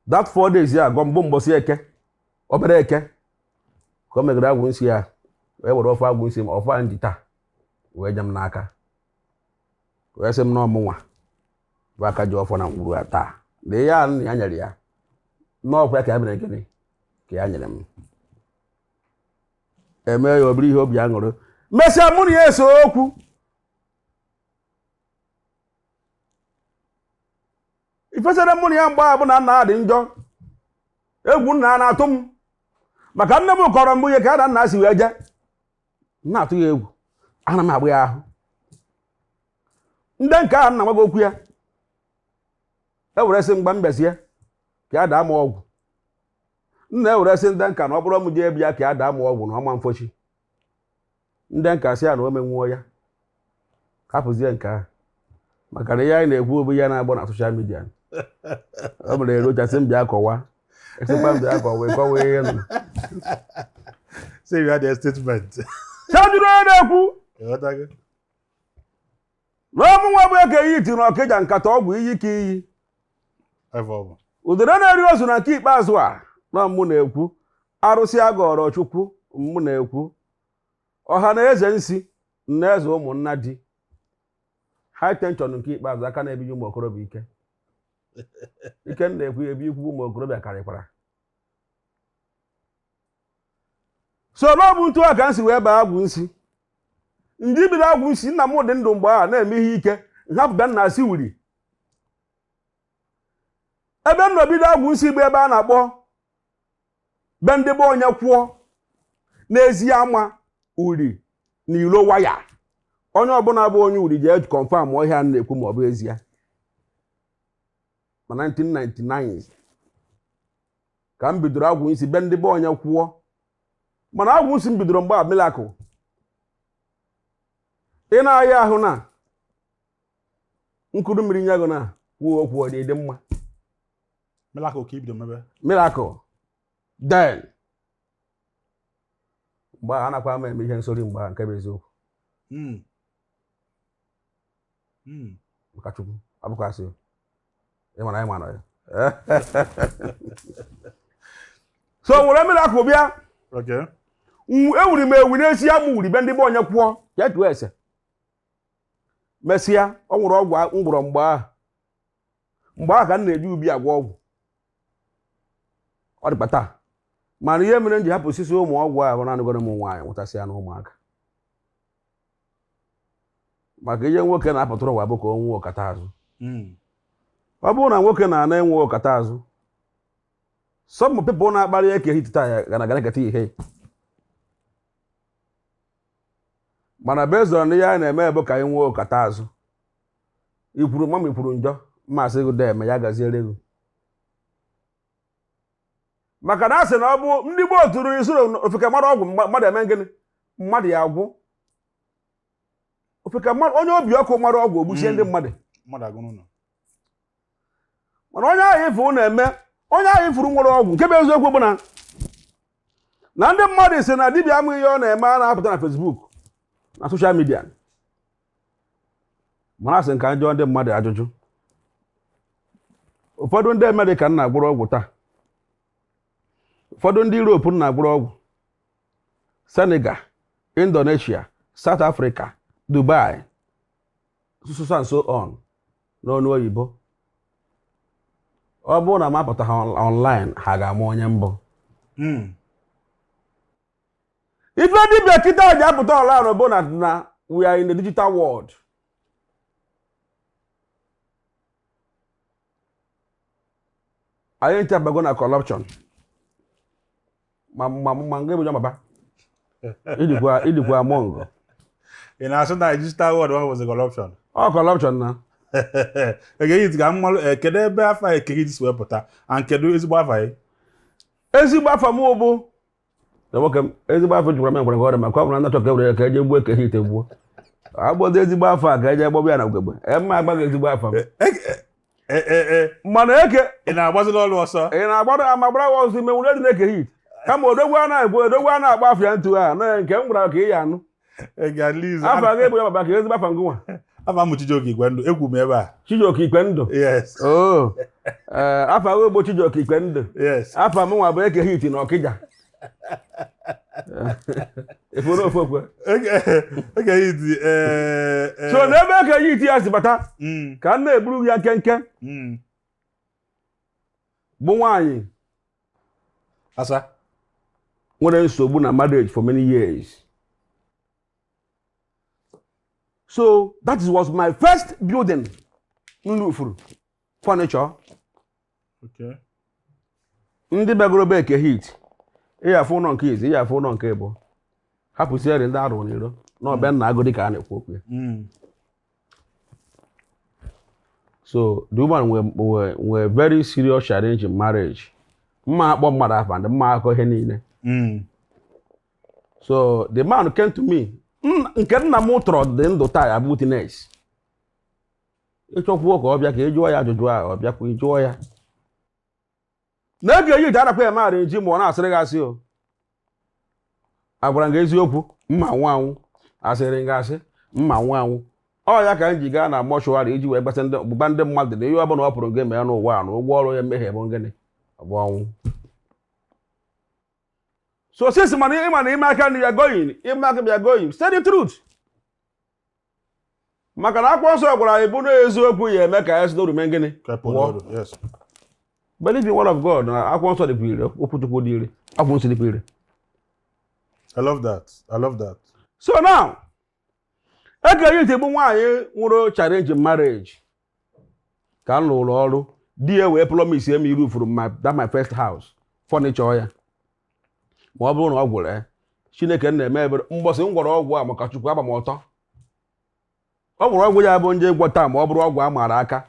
That 4 days ya agọ mbụ mbọsị eke obere eke ka o megara agwụ nsi ya wee were ofe agwụ nsi ma ofe a nji taa wee nye m n'aka wee sị m na ọmụnwa bụ aka ji ọfọ na mkpụrụ ya taa na ihe a nna ya nyere ya n'ọkwa ya ka ya mere gịnị ka ya nyere m eme ya obere ihe obi aṅụrị. Mesịa mụ na ya eso okwu. Ifesara mụ na ya mgbe a bụ na nna dị njọ egwu nna a na-atụ m maka nne m kọrọ m ihe ka ya na nna si wee jee na-atụ ya egwu ana m agba ya ahụ ndị nke ahụ nna nwa gị okwu ya ewere sị mgba mbezie ka ya daa m ọgwụ nna ewere sị ndị nka na ọ bụrụ m jee bịa ka ya daa m ọgwụ na ọma mfochi ndị nka sị ya na o menwuo ya hapụzie nke ahụ maka na ihe anyị na-ekwu bụ ihe na-agbọ na social media. Ọ bụrụ erochasị m bịa kọwa esikwa m bịa kọwa ịkọwa ihe nụ. Say you had a statement. Chajuru onye na-ekwu. Ịghọtago? Na ọmụnwa bụ eke iyi tiri ọkịja nkata ọgwụ iyi ka iyi. Ebe ọ bụ. Udere na-eri ozu na nke ikpeazụ a na mụ na-ekwu arụsị agọrọ chukwu mụ na-ekwu ọha na eze nsi na eze ụmụnna di high tension nke ikpeazụ aka na-ebinye ụmụ okorobịa ike ike m na-ekwu ebi ikwu ụmụ okorobịa karịkwara so n'ọbụ ntu a ka m si wee baa agwụ nsi ndị bido agwụ nsi nna m dị ndụ mgbe a na-eme ihe ike nhapụba nna asị wuri ebe m nọ bido agwụ nsi bụ ebe a na-akpọ be ndị be onye kwụọ n'ezi ama uri na ilo waya onye ọbụla bụ onye uri jee confirm ọhịa a na-ekwu ma ọ bụ ezie na 1999 ka m bidoro agwụ nsi be ndị be onye kwụọ mana agwụ nsi m bidoro mgbe a miracle ị na-aya ahụ na nkuru mmiri nye gị na kwuo okwu ọ dị mma. Miracle ka ibido mebe. Miracle. Then mgbe ahụ anakwa m eme ihe nsori mgbe ahụ, nke bụ eziokwu. Maka Chukwu, abụkwasị ịmara anyị mara ya. So were miracle bịa. Ewuri m ewu n'esi ya m wuri be ndị be onye kwụọ ya jụọ ese. Mesịa ọ nwụrụ ọgwụ ngwụrọ mgbe ahụ. Mgbe ahụ ka m na-eji ubi agwọ ọgwụ. Ọ dịkwa taa. Mana ihe mere m ji hapụ osisi ụmụ ọgwụ a bụ na anụgoro m nwaanyị nwụtasịa na ụmụaka. Maka ihe nwoke na-apụtara ụwa bụ ka o nwee ọkata azụ. Ọ bụrụ na nwoke na-ana enwe ọkata azụ, some people na-akparị eke hit taa ya gara gara keta ihe. Mana based on ihe anyị na-eme bụ ka anyị nwee ọkata azụ. Ikwuru mama ikwuru njọ, mmasị gị deme ya gaziere gị. Maka na a sị na ọ bụ ndị gboo tụrụ isoro ofeke mara ọgwụ mmadụ eme gịnị? Mmadụ ya agwụ. Ofeke mmadụ onye obi ọkụ mara ọgwụ ogbuchie ndị mmadụ. Mmadụ agụ n'ụlọ. Mana onye ahụ ifuru na-eme, onye ahụ ifuru nwere ọgwụ, nke bụ eziokwu bụ na na ndị mmadụ si na dibịa amụghị ihe ọ na-eme a na-apụta na Facebook na social media. Mana asị nka njọ ndị mmadụ ajụjụ. Ụfọdụ ndị Amerịka na-agwụrụ ọgwụ taa, ụfọdụ ndị Europe na-agwụrụ ọgwụ, Senegal, Indonesia, South Africa, Dubai, so and so on n'ọnụ oyibo. Ọ bụrụ na m apụta ha online, ha ga-ama onye mbụ. Ife dibịa kịta ji apụta online bụ na we are in the digital world. Anyị nchabago na corruption. Ma ma ma nke bụ baba idikwa among. Ị na-asụ na digital world ọ bụzi corruption? Ọ corruption na. Eke Hit, ka mmalụ, kedu ebe afa Eke Hit si wee pụta and kedu ezigbo afa ya? Ezigbo afa m bụ na nwoke m, ezigbo afọ jukwara m gwara gị ọrịa maka ọ bụrụ na ndị chọrọ ka ewere ya ka eje gbuo Eke Hit egbuo. Agbọdo ezigbo afọ a ka eje gbọbụ ya na ugegbe. Mma agbaghị ezigbo afọ m. Mana eke Ị na-agbazili ọrụ ọsọ? Ị na-agbara amagbara ọzọ ime nwere dị na-eke hit kama odogwu a na-egbu odogwu a na-agba afọ ya ntu a na nke m gwara ka ị ya anụ. Afọ gị bụ ya baba ka ezigbo afa ngụnwa. Afa m Chijioke Igwendụ, ekwu m ebe a. Chijioke Igwendụ. Yes. Oo, ee, afa gị bụ Chijioke Igwendụ. Yes. Afa m nwa bụ Eke Hit na Ọkịja. Efuru ofu okwe. Eke Hit. So n'ebe Eke Hit ya si bata ka m na-eburu ya nkenke bụ nwaanyị asa nwere nsogbu na marriage for many years. So that was my first building m rufuru furniture. Ndị bịagoro be Eke Hit, ịyafụ ụlọ nke izi, ịyafụ ụlọ nke ịbụ, hapụzieri ndị arụ n'iro na ọbịa nna agụ dịka a na-ekwu okwu ya. So the woman were very serious challenge in marriage. Mma akpọ mmadụ afa ndị mma akọ ihe niile. So the man came to me. Nke nna m tọrọ dị ndụ taa ya bụ witness. Ịchọkwuo ka ọ bịa ka ị jụọ ya ajụjụ ahụ, ọ bịakwa ị jụọ ya. Na Eke Hit anakwa eme arrange ma ọ na-asịrị gị asị o. Agwara m gị eziokwu, mma nwa anwụ, asịrị gị asị, mma nwa anwụ. Ọ ya ka m ji gaa na mortuary iji wee gbasa ndị gbụgba ndị mmadụ na ihe ọbụla ọ pụrụ gị mee n'ụwa a na ụgwọ ọrụ ya mmehie bụ gịnị? Ọ bụ ọnwụ. So since mana ịma na ime aka ya going, ime aka ya going, say the truth. Maka na akwụkwọ nsọ gwara anyị bụ na eziokwu ya eme ka ya si n'oru mee gịnị? Pụọ. Yes. Believe in word of God na akwụkwọ nsọ dịkwa ire, okwu Chukwu dị ire, akwụkwọ nsọ dịkwa ire. I love that. I love that. So now, Eke Hit bụ nwaanyị nwụrụ challenge in marriage ka m lụrụ ọrụ di ya wee promise m irufuru my that my first house furniture ya ma ọ bụrụ na ọ gwụrụ ya. Chineke na-eme ebere mgbọsị m gwọrọ ọgwụ a maka Chukwu agba m ọtọ. Ọ gwọrọ ọgwụ ya bụ nje gwọ taa ma ọ bụrụ ọgwụ a maara aka.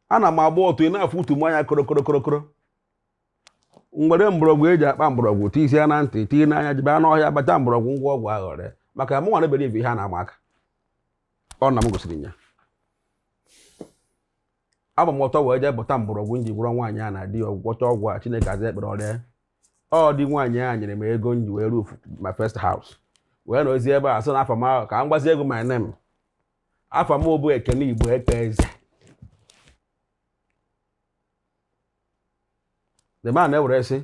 Ana m agba ọtọ, ị na-afụ utu m anya korokoro nwere mgbọrọgwụ eji akpa mgbọrọgwụ tisie na ntị tinye n'anya jibe anụ ọhịa bata mgbọrọgwụ ngwa ọgwụ aghọrọ ya maka mụ nwa believe ihe a na-ama aka. Ọ na m gosiri ya agba m ọtọ wee jee bụta mgbọrọgwụ m ji gwọrọ nwaanyị a na di ya ọgwụ gwọcha ọgwụ a. Chineke aza ekpere ọrịa. Ọ dị nwaanyị a nyere m ego m ji wee roof my first house, wee nọzie ebe a sị na afa m ahụ ka m gbazie ego my name. Afa m bụ Ekene Igbo Eke Eze. The man na-ewere sị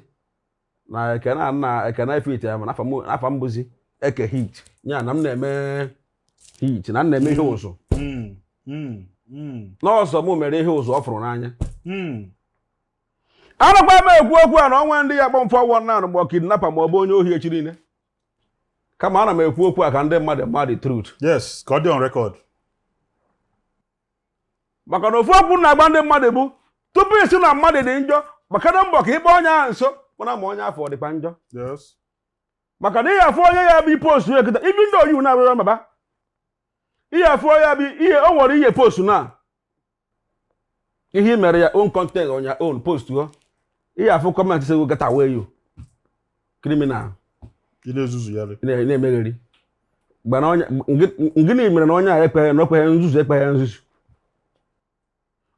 na Ekene a na Ekene fit ya, mana afa m bụzi Eke Hit, ya na m na-eme hit, na m na-eme ihe ụzụ. N'ọzọ m mere ihe ụzụ ọ fụrụ n'anya. Anakwa m ekwu okwu a na ọnwa ndị ya kpọ mfọ wọ nan ma ọ kidnapper ma ọ bụ onye ohi echi niile, kama ana m ekwu okwu a ka ndị mmadụ ma the truth. Yes, ka ọ dị on record. Maka na ofu okwu na-agba ndị mmadụ bụ, tupu isi na mmadụ dị njọ, gbakana mbọ ka ịkpọ onye ahụ nso mana ma onye afọ ọ dịkwa njọ. Maka na ihe afụ onye ya bụ post ya kịta, ibi ndị oyiwu na-abịa baba, ihe afụ onye ya bụ ihe o nwere ihe post na ihe i mere ya own content on your own post o, ihe afụ comment sị get away, you criminal. Ị na-ezuzu ya. Na-emegheri. Gbana onye gịnị mere na onye a ekpeghe na okpeghe nzuzu, ekpeghe nzuzu,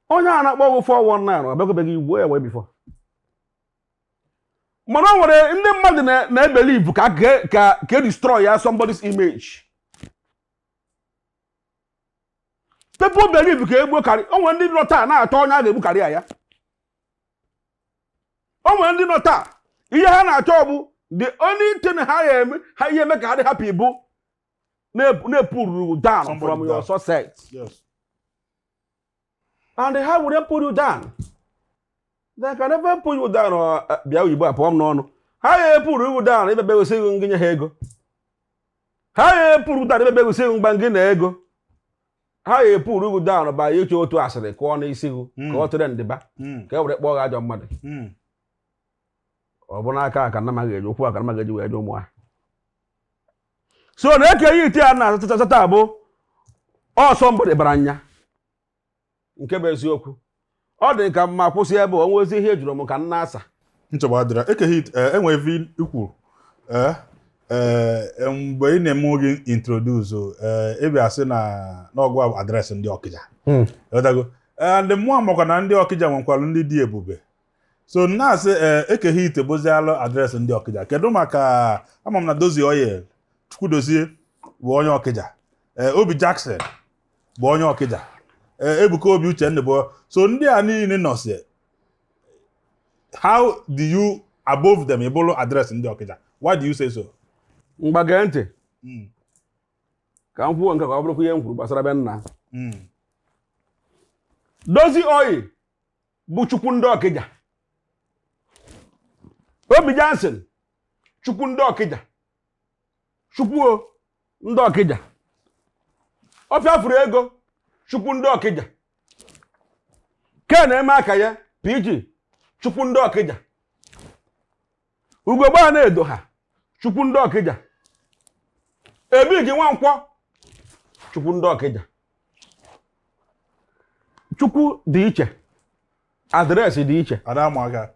onye a na-akpọ gị 419 ọ bịagobeghị igbuo ya wee before. Mana o nwere ndị mmadụ na-ebelieve ka destroy ya somebody's image. People believe ka egbuo karị. O nwere ndị nọ taa na-achọ onye a ga-egbu karịa ya. O nwere ndị nọ taa, ihe ha na-achọ bụ the only thing ha ga-eme, ha ihe eme ka ha dị happy bụ na-epuru down somebody from your down. success. And how would they pull you down? They can never pull you down. Or bịa oyibo a pụọ m n'ọnụ. Ha ga-epuru you down ebe gosi gị nye ha ego. Ha ga-epuru down ebe gosi gị mgba gị na ego. Ha ga-epuru you down ba ịchọ otu asịrị kụọ n'isi gị ka ọ tụrụ ndịba ka e were kpọọ gị ajọ mmadụ. Ọ bụ n'aka ka nna m ga-eji okwu a ka nna m ga-eji wee jụ ụmụ ha. So na eke ihe ite a na-asata bụ ọsọ mbụ dịbara anya nke bụ eziokwu. Ọ dị ka mma kwụsị ebe o nwezi ihe ejuru m ka m na-asa. Nchegbu adịra. Eke Hit, enwe ife ikwu mgbe ị na-eme gị introduce, ị bịa sị na n'ọgụ address ndị Ọkịja. Ghọtago? Ndị mmụọ makwa na ndị Ọkịja nwekwara ndị dị ebube, so na-asị Eke Hit bụzialụ address ndị Ọkịja. Kedu maka ama m na Dozie Oil Chukwudozie bụ onye Ọkịja, Obi Jackson bụ onye Ọkịja, Ebuka Obi Uchenna bụ, so ndị a niile nọsi, how do you above them ịbụrụ address ndị Ọkịja? Why do you say so? Mgbage ntị ka m kwuo nke ka ọ bụrụkwa ihe m kwuru gbasara be nna. Dozie Oil bụ chukwu ndị Ọkịja. Obi Johnson, chukwu ndị Ọkịja, chukwuo ndị Ọkịja. Ọfịa furu ego, chukwu ndị Ọkịja. Ken eme aka ya PG, chukwu ndị Ọkịja. Ugogbe a na-edo ha, chukwu ndị Ọkịja. Ebigi Nwankwọ, chukwu ndị Ọkịja. Chukwu dị iche, address dị iche. Ada ama aka.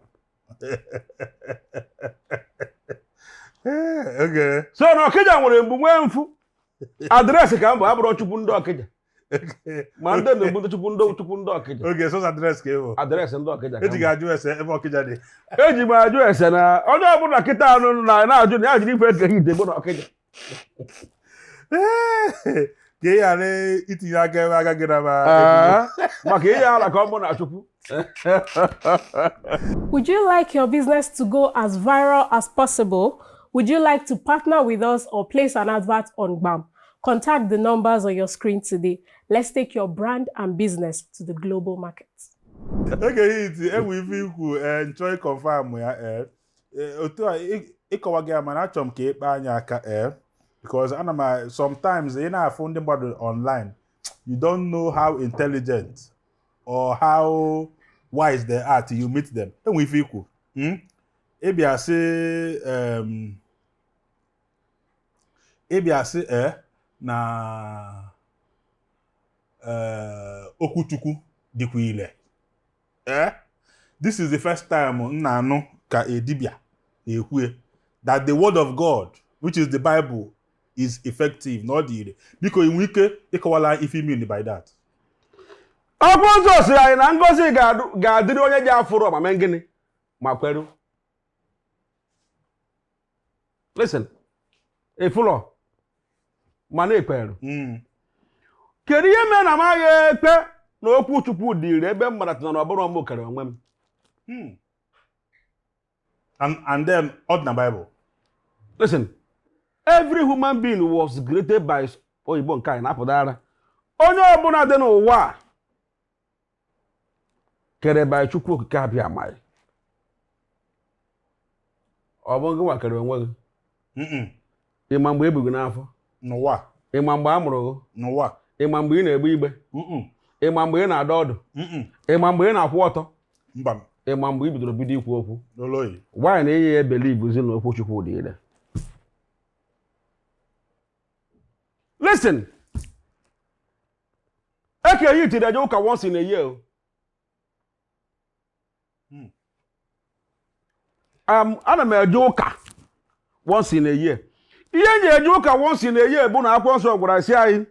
Okay. So na Ọkịja nwere mgbu nwee mfu address ka mbụ abụrụ chukwu ndị Ọkịja, ma ndị na-egbu ndị chukwu, ndị chukwu ndị Ọkịja. Okay, so address ka ị bụ. Address ndị Ọkịja ka eji mbụ. Ga-ajụ ese ebe Ọkịja dị. Eji m ajụ ese na onye ọbụla kịta anụ na na-ajụ na ya jiri ife Eke Hit bụ na Ọkịja. Ka ị ghara itinye aka ebe aka gị na ma. Ee, maka ihe ala ka ọ bụ na chukwu. Would you like your business to go as viral as possible? Would you like to partner with us or place an advert on BAM? Contact the numbers on your screen today. Let's take your brand and business to the global market. Eke Hit, enwe ife ikwu, nchọ ịconfirm ya, otu a ịkọwa gị ya, mana achọrọ m ka ịkpa anya aka, because ana m sometimes ị na-afụ ndị mmadụ online, you don't know how intelligent or how wise they are till you meet them. Enwe ife ikwu, Ịbịa sị na okwuchukwu dịkwa ile. This is the first time m na-anụ ka a dibia na-ekwu that the word of God, which is the Bible, is effective na ọ dị ire. Biko, ị nwee ike ịkọwala ife I mean by that? Ọkwa ụzọ siri anyị na ngọzi ga-adịrị onye ji afụrụ ọma mee gịnị ma kweru. Listen, ịfụlọ mana ekpere. Kedu ihe mere na m agha ekpe na okwu Chukwu dịrị ebe m mara na ọ bụrụ m kere onwe m? And then ọ dị na Bible. Listen, every human being was created by oyibo nke anyị na-apụta ara. Onye ọbụla dị n'ụwa a kere by Chukwu Okike abịa amaghị. Ọ bụ gị nwa kere onwe gị? Mm-mm. Ịma mgbe e bu gị n'afọ? N'ụwa. Ịma mgbe a mụrụ gị? N'ụwa. Ịma mgbe ị na-egbe igbe? Mm-mm. Ịma mgbe ị na-ada ọdụ? Mm-mm. Ịma mgbe ị na-akwụ ọtọ? Mba. Ịma mgbe ị bidoro bido ikwu okwu? N'ụlọ. Nwaanyị na-enye ya believe na okwu Chukwu dị ire. Listen, ekenye itiri eje ụka once in a year o. Ana m eje ụka once in a year. Ihe eji eje ụka once in a year bụ na akwụkwọ nsọ gwara sị anyị,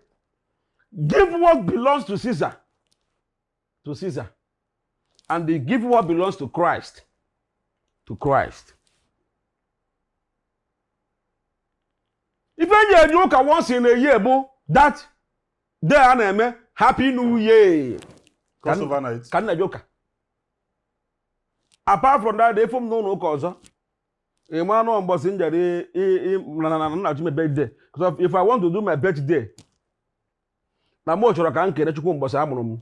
give what belongs to Caesar to Caesar, and they give what belongs to Christ to Christ. Ife eji eje ụka once in a year bụ that day a na-eme Happy New Year. Crossover night. Ka m na-eje ụka. Apart from that, efu m n'ụlọ ụka ọzọ. Ị ma nọ mbọsị m jere na nna my birthday. Because if I want to do my birthday, na mụ chọrọ ka m kene Chukwu mbọsị a mụrụ m.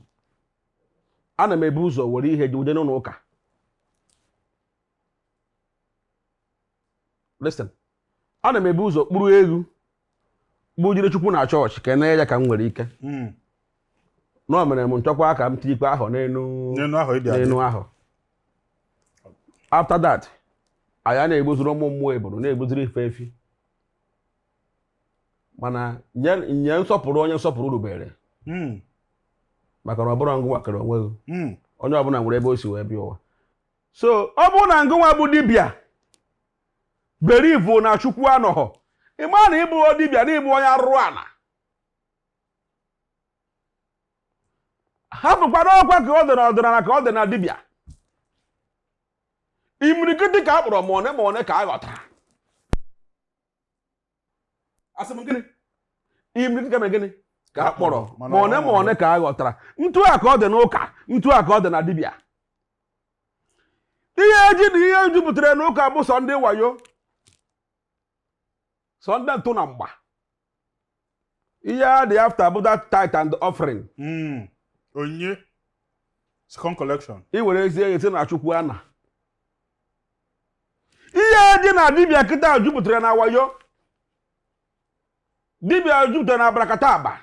Ana m ebu ụzọ were ihe jide n'ụlọ ụka. Listen, ana m ebu ụzọ kpụrụ egwu gbujiri Chukwu na chọọchị kene ya ka m nwere ike. Na o mere m nchọkwa ka m tikwe ahụ n'elu N'elu ahụ ịdị adị. N'elu ahụ. After that, anyị na-egbuziri ụmụ mmụọ eburu na-egbuziri ife efi, mana nye nsọpụrụ onye nsọpụrụ rubere, maka na ọ bụrụ ngụnwa kere onwe gị. Onye ọbụla nwere ebe o si wee bịa ụwa. So ọ bụrụ na ngụnwa bụ dibịa believe na Chukwu anọghọ, ị maa na ịbụ dibịa na ịbụ onye arụrụ ala. Hapụkwana ọkwa ka ọ dị n'ọdịnala, ka ọ dị na dibịa. Imirikiti ka a kpọrọ ma one ma one ka a ghọtara. Asị m gịnị? Imirikiti ka mere gịnị ka a kpọrọ ma one ma one ka a ghọtara. Ntu a ka ọ dị n'ụka, ntu a ka ọ dị na dibịa. Ihe eji na ihe jupụtara n'ụka bụ sọ ndị wayo, sọ ndị ntụ na mgba. Ihe a dị after bụ that tithe and offering. Onyinye. Second collection. I were ezi ezi na Chukwu ana. Ihe dị na dibịa kịta jupụtara na wayo. Dibịa jupụtara na abarakata aba.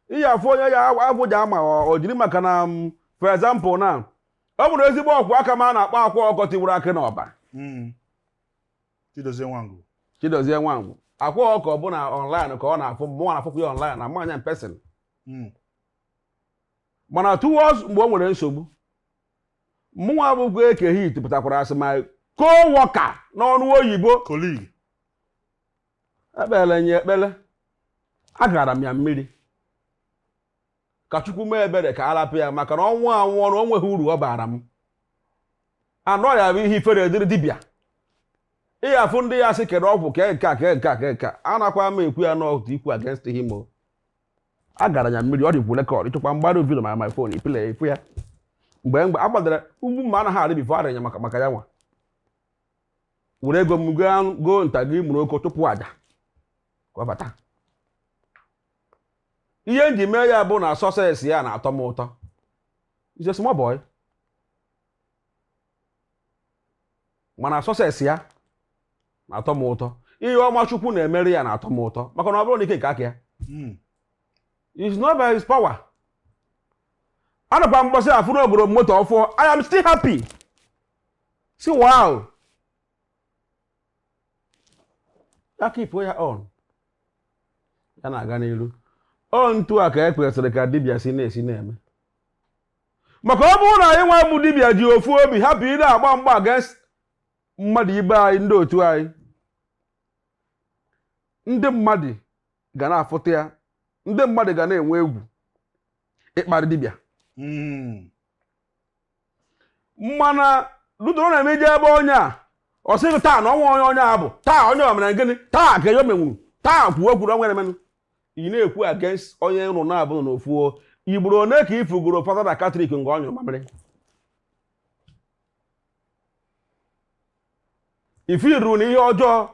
Ihe afụ onye ya afụ ji ama o jiri maka na for example, na ọ bụrụ ezigbo ọkwụ aka ma a na-akpọ akwa ọkọ tiwuru akị n'ọba. Chidozie Nwangwu. Chidozie Nwangwu. Akwa ọkọ bụ na online ka ọ na-afụ, mụnwa na-afụkwa ya online na mmanya in person. Mana towards mgbe o nwere nsogbu, mụnwa bụkwa Eke Hit pụtakwara asị my co-worker n'ọnụ oyibo. Colleague. Ekpere nye ekpere, agara m ya mmiri ka Chukwu mee ebere ka arapụ ya, maka na ọnwụ anwụ na o nweghị uru ọ bara m. Anọ ya bụ ihe ifere dịrị dibịa. Ị afụ ndị ya sị kere ọgwụ kee nke a, kee nke a, kee nke a. Anakwa m ekwu ya n'ọtụ ikwu against him o. Agara ya mmiri, ọ dịkwu record. Ịchọkwa mgbado video ma my phone ipile efu ya mgbe a gbadara ugwu mma anaghị arị before arịnya maka ya nwa were ego m goo nta gị mụrụ oko tupu aja ka ọ bata. Ihe m ji mee ya bụ na success ya na-atọ m ụtọ. He's a small boy, mana success ya na-atọ m ụtọ. Ihe ọma Chukwu na-emere ya na-atọ m ụtọ, maka na ọ bụrụ na ike nke aka ya. It's not by his power. Anakwa mgbọsị afụ n'ogoro moto ọfụọ, I am still happy. See, wow, ya keep ya on, ya na-aga n'iru. Ọ ntu a ka e kwesịrị ka dibịa si na-esi na-eme, maka ọ bụrụ na anyị nwa bụ dibịa ji ofu obi hapụ ị na-agba mgba against mmadụ ibe anyị, ndị otu anyị, ndị mmadụ ga na-afụta ya, ndị mmadụ ga na-enwe egwu ịkparị dibịa. Mana dudoro na-eme ije ebe onye a Ọ sịghị taa na ọnwa onye onye a bụ taa onye omere gịnị taa ka ya omenwuru taa kwuo kwuru onwere menụ. Ị na-ekwu against onye nrụ na-abụ n'ofu o. Igboro one ka ifugoro fada na Katọlik nga ọ nyụrụ mamịrị. Ife ruru na ihe ọjọọ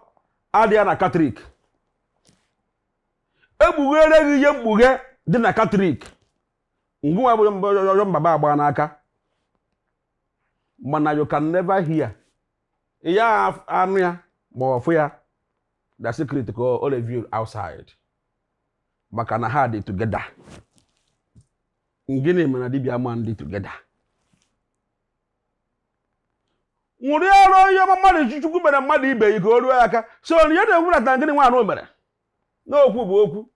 adịghị na Katọlik. Ekpughere gị ihe mkpughe dị na Katọlik, ngụnwa bụ ọjọọ mbaba agba n'aka, mana you can never hear ya anụ ya ma ọ fụ ya the secret ka o reveal outside, maka na ha dị together. Gịnị mere dibịa ma ndị together nwụrụ ọrụ ihe ọma mmadụ Chukwu mere mmadụ ibe ya ka o ruo aka so na ihe na-ekwurata gịnị nwaanyị o mere n'okwu bụ okwu,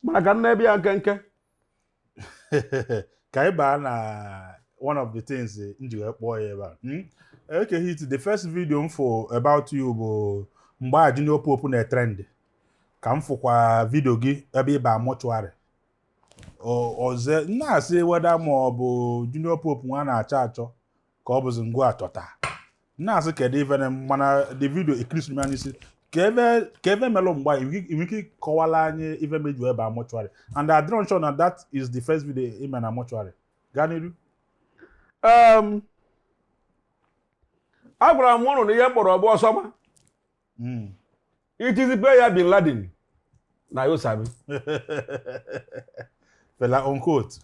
mana ka nna ebe ya nkenke. Ka anyị baa na one of the things m ji wee kpọọ ya ebe a. Eke Hit, the first video m fụ about you bụ mgbe a Junior Pope na trend, ka m fụkwa video gị ebe ị ba mortuary ọzọ na-asị weda ma ọ bụ Junior Pope nwa na-achọ achọ ka ọ bụzi ngwa achọta na-asị kedu ife na mana the video ekirisiri m ya n'isi ka ebe melụ mgbe a inwe ike ịkọwala anyị ife meju ebe a mortuary, and adịrọ sure na that is the first video ime na mortuary. Gaa n'iru. Agwara m ụnụ na ihe mkpọrọ ọgbọ ọsọma itizipe ya Bin Laden na yo sabi. Fela unquote.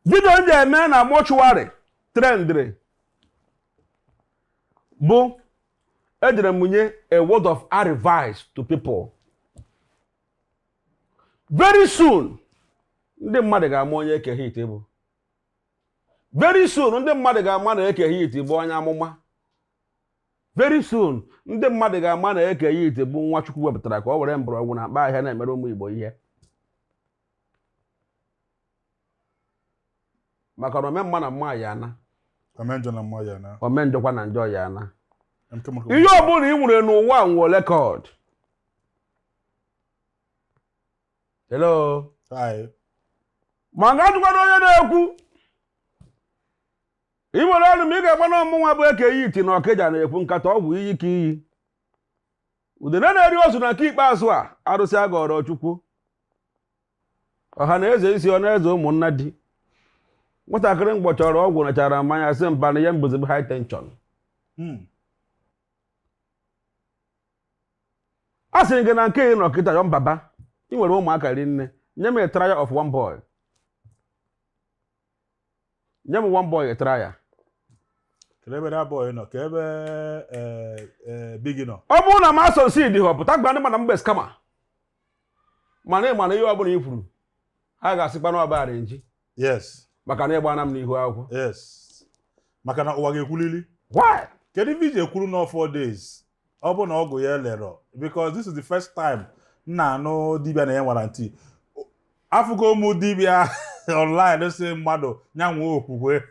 Video m ji eme na mortuary trendịrị bụ ejere m nye a word of advice to people. Very soon ndị mmadụ ga-ama onye Eke Hit bụ. Very soon ndị mmadụ ga-ama na Eke Hit bụ onye amụma. Very soon ndị mmadụ ga-ama na Eke Hit bụ nwa Chukwu wepụtara ka ọ were mgbọrọgwụ na mkpa ahịa na-emere ụmụ Igbo ihe, maka na ome mma na mma ya ana, ome njọ na mma ya na, ome njọkwa na njọ ya ana. Ihe ọbụla ị nwere n'ụwa nwere record. Hello. Hi. Ma nga jụkwara onye na-ekwu ị nwere ọrụ ma ị ga-agba na ọmụnwa bụ Eke Hit na Ọkịja na-ekwu nkata ọgwụ iyi ka iyi udene na-eri ozu na nke ikpeazụ a arụsị agọrọ Chukwu ọha na eze isi ọ na-eze ụmụnna di nwatakịrị mgbọchọrọ ọgwụ nachara mmanya sị mba na ihe mbụzi bụ high tension. A sịrị gị na nke ị nọ kịta yọ mbaba ị nwere ụmụaka rinne, nye m a trial of one boy, nye m one boy a trial. Kedu ebe that boy nọ? Ka ebe Biggie nọ? Ọ bụrụ na m asọsid họpụta gba ndị mana mgbe skama mana ị mana ihe ọ bụla i kwuru ha ga-asịkwa na ọbara nji. Yes. Maka na ịgbana m n'ihu akwụkwọ. Yes, maka na ụwa ga-ekwulili. Why? Kedu ife iji ekwuru na 4 days ọ bụ na ọgwụ ya elero? Because this is the first time m na-anụ dibịa na ya nwara ntị. Afụgo ụmụ dibịa online si mmadụ ya nwee okwukwe,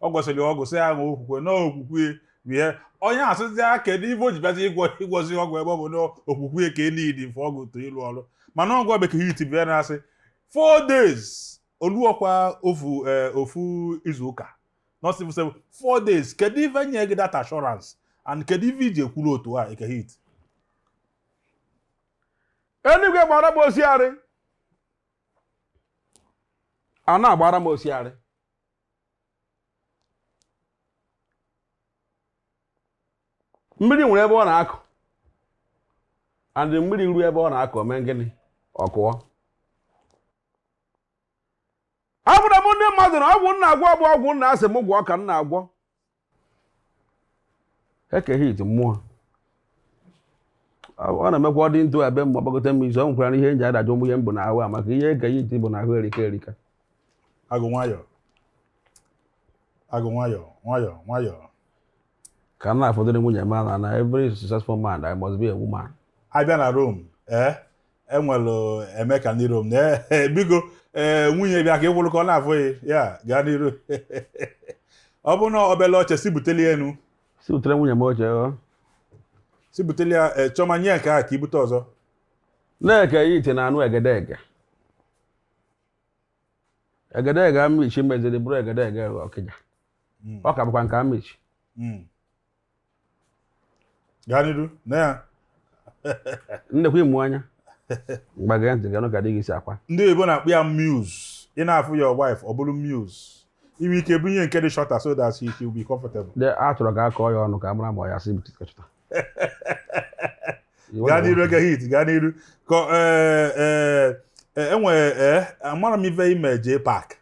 ọ gosiri ọgwụ sị ya nwee okwukwe na okwukwe bie onye asịzi ya kedu ife o ji bịazi ịgwọ ịgwọzi ọgwụ ebe ọ bụ na okwukwe ka e need for ọgwụ to ịlụ ọrụ, mana ọgwụ bekee hit bịa na-asị 4 days oluọkwa ofu ofu izu ụka, not even 7, 4 days. Kedu ife nye gị that assurance and kedu ife iji ekwuru otu a, Eke Hit? Eluigwe gbara m osiarị, a na-agbara m osiarị. Mmiri nwere ebe ọ na-akụ and mmiri ruo ebe ọ na-akụ ome gịnị ọ kụọ. Agwara m ndị mmadụ na ọgwụ nna agwọ bụ ọgwụ nna asị m gwọọ ka m na-agwọ. Eke Hit mmụọ ọ na-emekwa ọ dị ntụ ebe mgbe ọgbagote m izu ọ nwekwara ihe nji adajụ ụmụ ihe m bụ n'ahụ a maka ihe Eke Hit bụ n'ahụ erika erika. Agụ nwayọ, agụ nwayọ nwayọ nwayọ. Ka m na-afọdụrụ nwunye m na every successful man there must be a woman. Abịa na Rome, ee, enwelu Emeka ndị Rome na biko ee nwunye bịa ka ịkwụrụ ka ọ na-afụ ya gaa n'iru. Ọ bụ na obele oche si buteli enu. Si butere nwunye m oche ọ. Si buteli ya Chiọma nye nke a ka ibute ọzọ. Na-Eke Hit na anụ egedege egedege amichi meziri bụrụ egedege Ọkịja. Ọ ka bụkwa nke Amechi. Gaa n'iru na ya. Nnekwa ịmụ anya mgbage ntị ga nụ ka di gị si akwa. Ndị oyibo na-akpọ ya muse. Ị na-afụ your wife, ọ bụrụ muse, inwe ike bunye nke dị shorter so that she will be comfortable. De a chọrọ ka a kọọ ya ọnụ ka a mara ma ọ ya sị chọta. Gaa n'iru, Eke Hit, gaa n'iru ka ee ee enwere amara m ife ime jee park.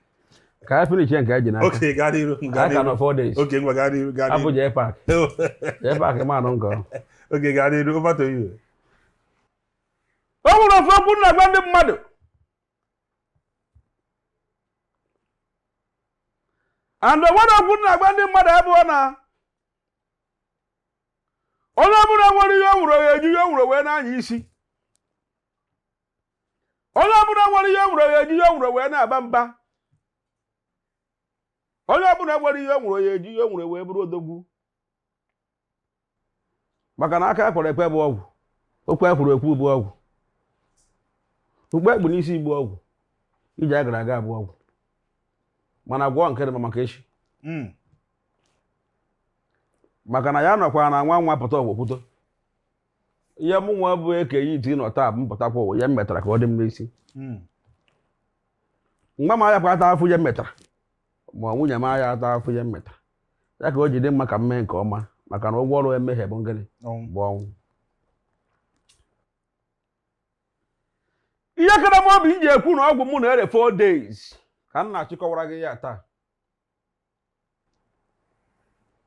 Ka anyị finish nke anyị ji n'aka. Okay, gaa n'iru, gaa Anyị ka nọ n'iru. 4 days. Okay, ngwa, gaa n'iru, gaa Abụ n'iru. jee park, jee park manụ nke ọ. Okay, gaa n'iru, over to you. O nwere ofe okwu na-agwa ndị mmadụ and o nwere okwu na-agwa ndị mmadụ abụọ na onye ọbụla nwere ihe o nwere ya eji ihe o nwere wee na-anya isi. Onye ọbụla nwere ihe o nwere ya eji ihe o nwere wee na-aba mba. Onye ọbụla nwere ihe o nwere ya eji ihe o nwere wee bụrụ odogwu, maka na aka ekwere ekwe bụ ọgwụ, okwu ekwuru ekwu bụ ọgwụ, ukpe ekpu n'isi igbu ọgwụ, ije a gara aga abụ ọgwụ. Mana gwọọ nke dị mma maka echi, maka na ya nọkwa na nwa nwa pụta ọgwụ kwuto ihe mụ nwa bụ Eke Hit nọ taa bụ mpụtakwa ụwa. Ihe m metara ka ọ dị m n'isi. Mgbe m ayakwa ata afụ ihe m metara, ma nwunye m aya ata afụ ihe m metara ya, ka o ji dị mma ka m mee nke ọma, maka na ụgwọ ọrụ emehie bụ ngịnị? Ọnwụ. Bụ ọnwụ. Ihe kara m obi m ji ekwu na ọgwụ mụ na-ere 4 days ka m na-achịkọwara gị ya taa,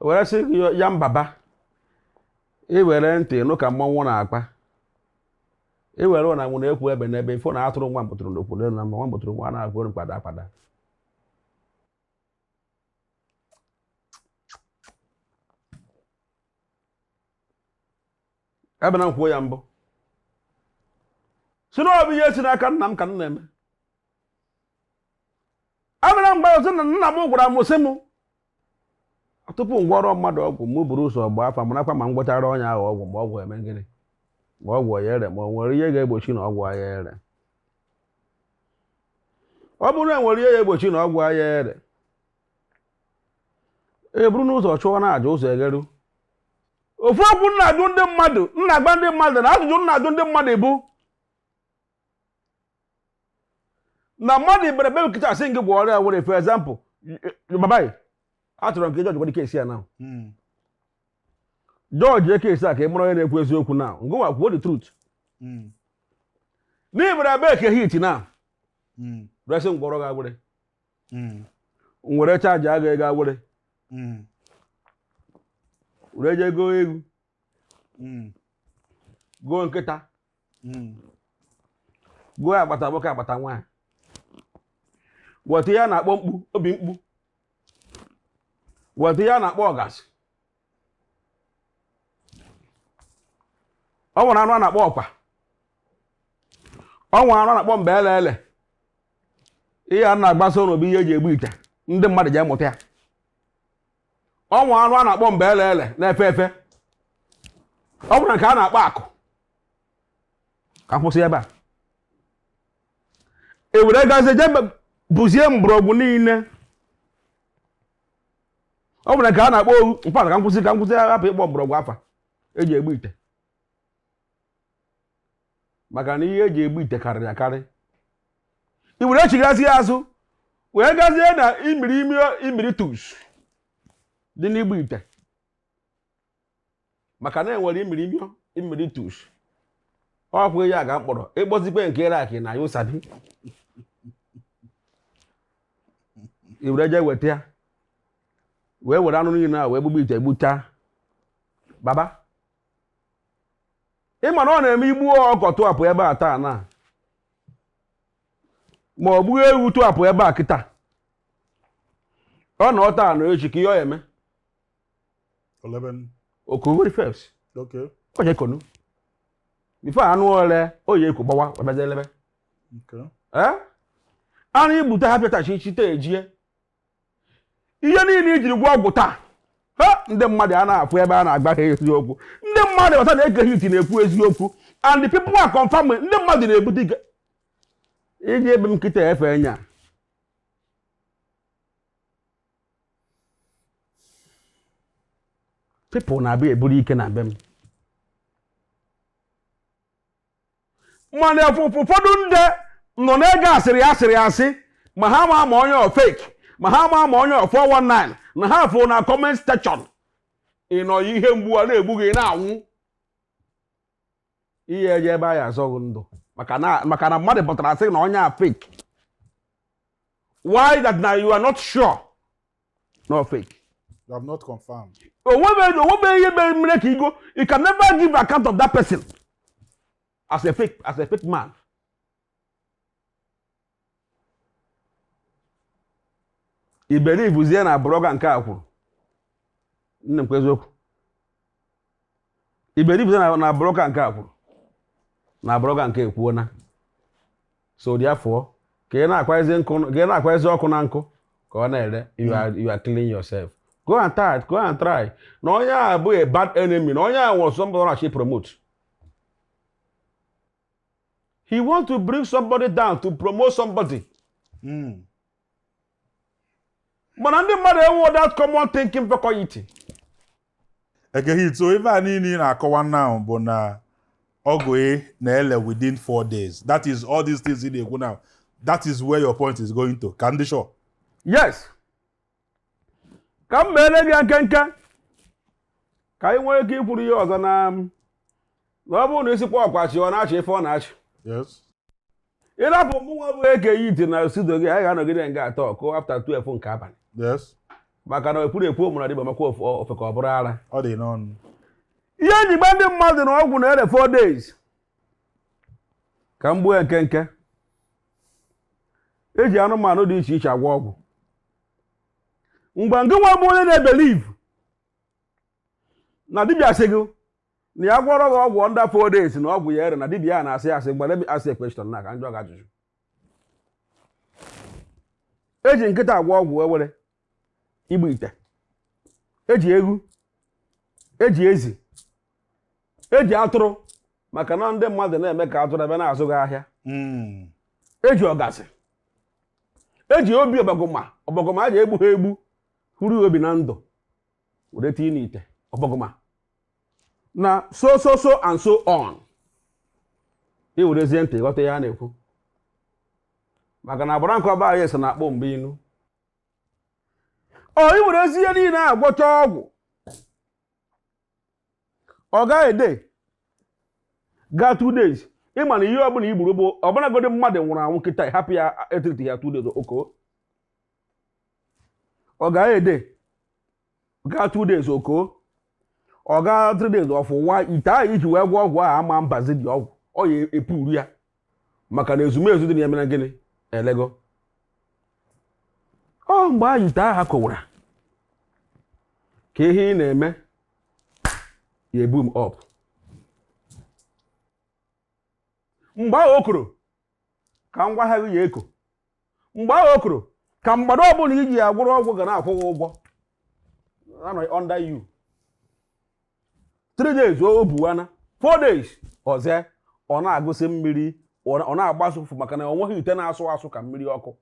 were sị gị ya mbaba iwere ntị nụ ka mmọnwụ na-akpa, iwere ụna nwụ na-ekwu ebe n'ebe ifo na atụrụ nwa mpụtụrụ n'okwu n'elu na nwa mpụtụrụ nwa na-akpụ elu kpada akpada. Ebe na nkwuo ya mbụ si na ọ bụ ihe si n'aka nna m ka m na-eme. Abịara mgbe sị na nna m gwara m sị m tupu m gwọrọ mmadụ ọgwụ, m buru ụzọ gbaa afa, marakwa ma m gwọchara ọnya ahụ ọgwụ, ma ọgwụ eme gịnị, ma ọgwụ ya ere, ma ọ nwere ihe ga-egbochi na ọgwụ ya ere. Ọ bụrụ na enwere ihe ga-egbochi na ọgwụ ya ere, e buru n'ụzọ chụọ na aja ụzọ egheru. Ofu okwu nna ajụ ndị mmadụ, nna agba ndị mmadụ na ajụjụ nna ajụ ndị mmadụ bụ na mmadụ ibere nkịta sị gị gwọ ọrịa were, for example, babai achọrọ m ka jọji gwara case ya na jọji case a ka ị mara onye na-ekwu eziokwu na ngụnwa kwuo the truth. N'ibere ebe Eke Hit na resi ngwọrọ gị awere, were charge aga ego awere, were jee goo egwu, goo nkịta, goo agbata nwoke, agbata nwaanyị, weta ihe a na-akpọ mkpu obi mkpu, weta ihe a na-akpọ ọgasị. Ọ nwere anụ a na-akpọ ọkwa, ọ nwere anụ a na-akpọ mba ele ele. Ihe a na-agbasa ụlọ bụ ihe eji egbu ite, ndị mmadụ ji amụta ya. Ọ nwere anụ a na-akpọ mba ele ele na-efe efe. Ọ bụrụ nke a na-akpọ akụ, ka m kwụsị ebe a. E were gazie jee bụzie mgbọrọgwụ niile. Ọ bụrụ nke a na-akpọ owu mkpa, ka m kwụsị hapụ ịkpọ mgbọrọgwụ afa eji egbu ite, maka na ihe eji egbu ite karịrị akarị. I were chigazie azụ wee gazie na imiri imi imiritus dị n'igbu ite, maka na enwere imiri imi imiritus. Ọkwa ya ga mkpọrọ ịkpọzikwe nke ịrak na ya ụsabi, i were jee weta ya, wee were anụ niile a wee gbugbu ite gbuchaa. Baba, ịma na ọ na-eme igbuo ọkọ tụapụ ebe a taa na ma ọ gbuo ewu tụapụ ebe a kịta, ọ nọ taa na echi ka ihe ọ eme. 11. Okowori first. Okay. O je konu before anụ ole o yi ekwu gbawa ọbịazie elebe. Okay. Ee, anụ igbute ha pịatachi chite ejie ihe niile ijiri gwọ ọgwụ taa ha. Ndị mmadụ a na-afụ ebe a na-agba ha eziokwu, ndị mmadụ ọta na-eke Hit na-ekwu eziokwu, and the people are confirming. Ndị mmadụ na-ebute ike iji ebe m nkịta efe enya. People na-abịa eburu ike na be m, mana ụfọdụ ndị nọ na-ege asịrị asịrị asị ma ha ma onye ọ fake, ma ha ma onye ọ 419 na ha fụ na comment section. Ị nọ ya ihe mgbu a na-egbu gị na-anwụ ihe eje ebe a ya azọghị ndụ maka na mmadụ pụtara sị na onye a fake. Why that na you are not sure no fake? You have not confirmed. Onwebe ihe mere ka igo, you can never give account of that person as a fake man. Iberibe na blogger nke a kwuru nne m kwa eziokwu. Iberibe na blogger nke a kwuru na blogger nke ekwuona. So therefore, ka ị na-akwanyezi nkụ, ka ị na-akwanyezi ọkụ na nkụ ka ọ na-ere, you are killing yourself. Go and try, go and try na onye a bụ a bad enemy, na onye a was somebody na promote. He want to bring somebody down to promote somebody. Mana ndị mmadụ enwe that common thinking faculty. Eke Hit, so ife a niile ị na-akọwa now bụ na ọgwụ ị na-ele within 4 days. That is all these things ị na-ekwu now. That is where your point is going to. Ka ndị sure. Yes, ka m meere gị nkenke ka anyị nwee ike ikwuru ihe ọzọ na ọ bụrụ na isikwa ọkwachi ọ na-achị ife ọ na-achị. Ịrapụ mụ nwa bụ Eke Hit na studio gị, anyị ga-anọgide nga atọ kụ after 12 nke abalị. Maka na ekwuru ekwu mụrụ dịba makwa ofe ka ọ bụrụ ara. Ọ dị n'ọnụ. Ihe njigba ndị mmadụ na ọgwụ na-ere 4 days, ka m gbuo nkenke. Eji anụmanụ dị iche iche agwọ ọgwụ. Mgbe ngị nwa bụ onye na-ebelieve na dibịa sị gị na ya gwọrọ gị ọgwụ under 4 days na ọgwụ ya ere, na dibịa ya na-asị asị, mgbe let me ask you a question na ka m jụọ gị ajụjụ. Eji nkịta agwọ ọgwụ ewere igbu ite, eji egwu, eji ezi, eji atụrụ, maka na ndị mmadụ na-eme ka atụrụ ebe na-azụ gị ahịa. Eji ọgasị, eji obi ọbọgụma, ọbọgụma a ji egbu ha egbu hụrụ obi na ndụ were tinye n'ite ọbọgụma na so so so and so on. I werezie ntị ghọta ihe a na-ekwu, maka na agbara nke ọba anyị so na-akpọ mgbe inu ọ i werezi ihe niile agwọcha ọgwụ, ọ gaghị ede gaa 2 days. Ịma na ihe ọbụla i gburu bụ ọbụlagodi mmadụ nwụrụ anwụ kịta, hapụ ya etriti ya 2 days oko, ọ gaghị ede gaa 2 days oko, ọ gaa 3 days ọfụwa ite ahụ iji wee gwọ ọgwụ ahụ ama mbazi dị ọgwụ ọ ya epuru ya, maka na ezumezu dị na ya mere gịnị elego ọ. Mgbe ahụ ite ahụ kọwara ka ihe ị na-eme ya boom up. Mgbe ahụ okoro ka ngwa ahịa gị ya eko, mgbe ahụ okoro ka mgbado ọbụla iji ya gwụrụ ọgwụ ga na-akwụ gị ụgwọ anọ under you. 3 days o buwana, 4 days ọzọ ọ na-agụsị mmiri, ọ na-agbaso ụfụ, maka na ọ nweghị ite na-asụ asụ ka mmiri ọkụ.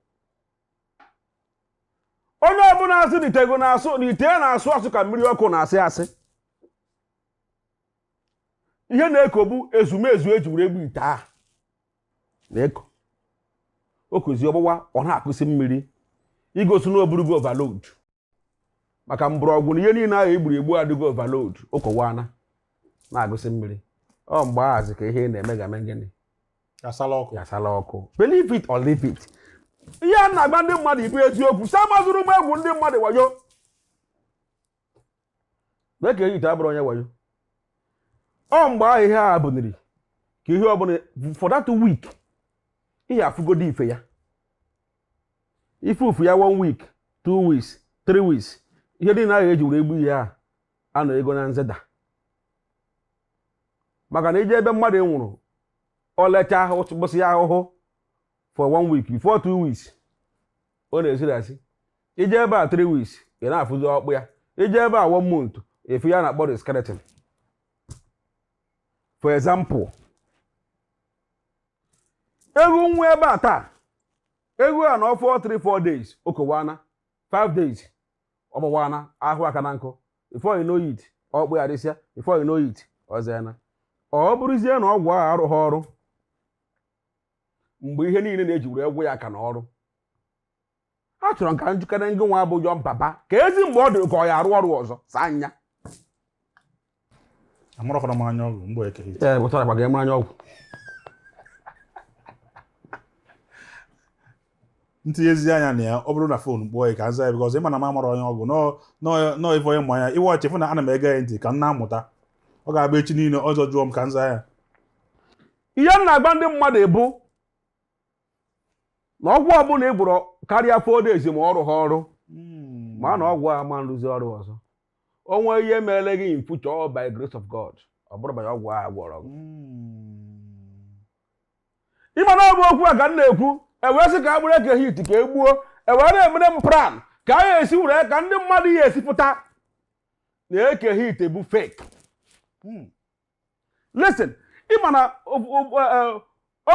Onye ọbụla asị na ite go na-asụ na ite ya na-asụ asụ ka mmiri ọkụ na-asị asị, ihe na-ekobu ezumezu eji were egbu ite ahụ na-eko o kụzi ọgbụwa, ọ na-akụsi mmiri igosi na oburugo overload, maka mgbọrọgwụ na ihe niile ahụ egburu egbu adịgo overload, ụkọwana na-agụsị mmiri. Ọ mgbe ahazi ka ihe ị na-eme ga-eme gịnị? Asala ọkụ. Ya sala ọkụ. Believe it or leave it, ihe a na-agba ndị mmadụ ibu eziokwu sa mazụrụ m egwu ndị mmadụ wayo mee ka ite abụrụ onye wayo. Ọ mgbe ahụ ihe a buniri ka ihe ọbụla for that week ihe afụgodo ife ya, ife ufu ya one week, 2 weeks, 3 weeks, ihe niile ahụ eji were egbu ihe a anọ ego na nzeda, maka na ije ebe mmadụ nwụrụ, o lechaa gbụsị ya ahụhụ for one week, before 2 weeks ọ na-esirasị. Ije ebe a 3 weeks, ị na-afụzi ọkpụ ya. Ije ebe a one month, efu ya na-akpọ the skeleton. For example, egwu nwa ebe a taa, egwu a na 4 3 4 days okowana, 5 days ọgbọwana ahụ aka na nkụ. Before you know it, Ọkpụ ya dịsịa, before you know it, ọzọ ọ bụrụzie na ọgwụ ahụ arụghị ọrụ mgbe ihe niile na-eji were egwu ya ka na ọrụ. A chọrọ nka njikere ngị nwa bụ Yọn Baba ka ezi mgbe ọ dị ka ọ ya arụ ọrụ ọzọ saa anya. Amụrọkwara m anya ọgwụ mgbe Eke Hit. Ee, gwụtara gwa gị anya ọgwụ. Ntinyezi anya na ya, ọ bụrụ na phone kpọọ ya ka nza ya, because ịma na m amara onye ọgwụ nọọ ife onye mụ anya iwe ọchị fụ na ana m ege ya ntị ka m na-amụta. Ọ ga-abụ echi niile ọzọ jụọ m ka nza ya. Ihe m na-agba ndị mmadụ ebu na ọgwụ ọbụla ị gwụrụ karịa 4 days ma ọrụ ha ọrụ, ma na ọgwụ a ma nrụzi ọrụ ọzọ. O nwee ihe mere gị in future, all by grace of God, ọ bụrụ banye ọgwụ a gwọrọ gị. Ịma na ọ bụ okwu a ka m na-ekwu, ewee sị ka a gburu Eke Hit ka e gbuo, ewee na-emere m plan ka a ga-esi were ka ndị mmadụ ya esi pụta na Eke Hit bụ fake. Listen, ịma na o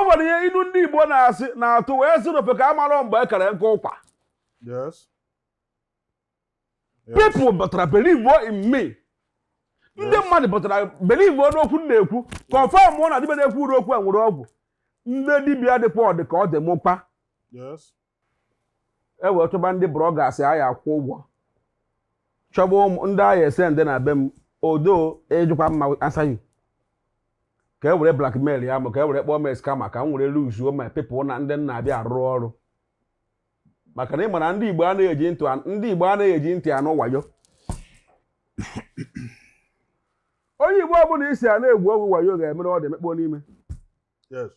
nwere ihe ilu ndị Igbo na-asị na-atụ wee sị n'ofe ka a mara mgbe e kere nke ụkwa. Yes. People batara believe in me. Ndị mmadụ batara believe n'okwu m na-ekwu, confirm mụ na dibịa na-ekwu uru okwu a nwere ọgwụ. Ndị dibịa dịkwa ọ dị ka ọ dị mụkpa. Yes. E wee chọba ndị bloggers a ya akwụ ụgwọ, chọba ụmụ ndị agha ese ndị na be m odo ejikwa mma answer you, ka e were blackmail ya, ma ka e were kpọọ m scammer, ka m were lose my people na ndị nna abịa arụ ọrụ. Maka na ị mara ndị Igbo anaghị eji ntị, ndị Igbo anaghị eji ntị anụ wayo. Onye Igbo ọbụla isi a na-egwu ọgwụ wayo ga-emere ọ dị emekpọ n'ime. Yes.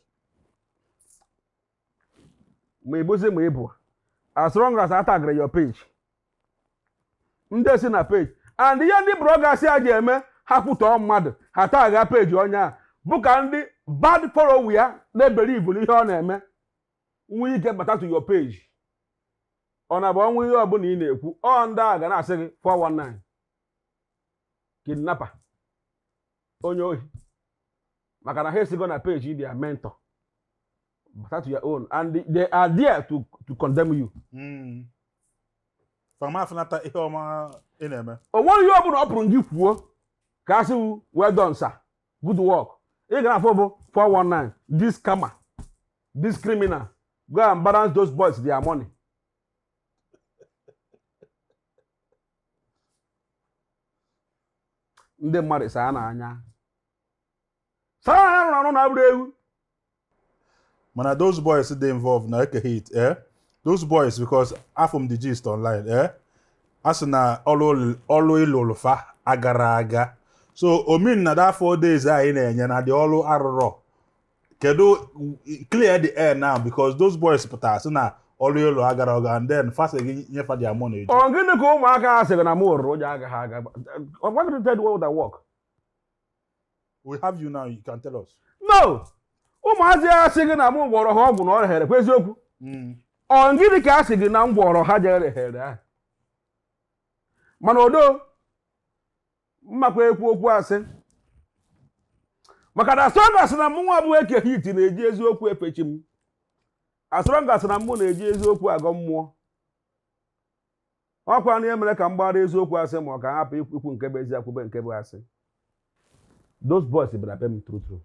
Ma ịbụzi ma ịbụ, as long as atagịrị your page, ndị si na page and ihe ndị bloggers a ji eme ha kwutọọ mmadụ, ha tagha page onye a bụ ka ndị bad follower ya na-ebelieve n'ihe ọ na-eme nwee ike bata to your page. Ọ na-abụ ọnwa ihe ọbụla ị na-ekwu, ọ ndị a ga na-asị gị 419, kidnapper, onye ohi, maka na ha esigo na page their mentor bata to your own, and they are there to condemn you. Fama afụnata ihe ọma ị na-eme. O nweghị ihe ọbụla ọ pụrụ gị kwuo ka a sị well done sir, good work, ị ga na-afụ bụ 419, this scammer, this criminal, go and balance those boys their money. Ndị mmadụ saa n'anya, saa n'anya, rụrụ arụ na abụrụ ewu. Mana those boys dey involved na Eke Hit, eh? Those boys, because afọ m the gist online, eh? A sị na ọlụ ọlụ ịlụlụ fa agara aga, so omin na that 4 days anyị na-enye na the ọlụ arụrọ. Kedu, clear the air now, because those boys pụtara sị na ọlụ ịlụ agara aga, and then fa sị gị nyefa their money. Ọ gịnị ka ụmụaka ha sịrị na m rụrụ ụjọ agaghị aga? Why don't you tell the world that work? We have you now, you can tell us. No, ụmụazị ya sị gị na m gwọrọ ha ọgwụ na ọ reghere kwa eziokwu. Ọ gịnị ka a sị gị na m gwọrọ ha jere reghere ahụ? Mana odo mmakwa ekwu okwu asị, maka na asọngasị na mụ nwa bụ Eke Hit na-eji eziokwu efechi m, asọngasị na mụ na-eji eziokwu agọ mmụọ. Ọkwa na ihe mere ka m gbara eziokwu asị, ma ọ ka hapụ ikwu nke bụ eziokwu bụ nke bụ asị. Those boys bịara be m true true.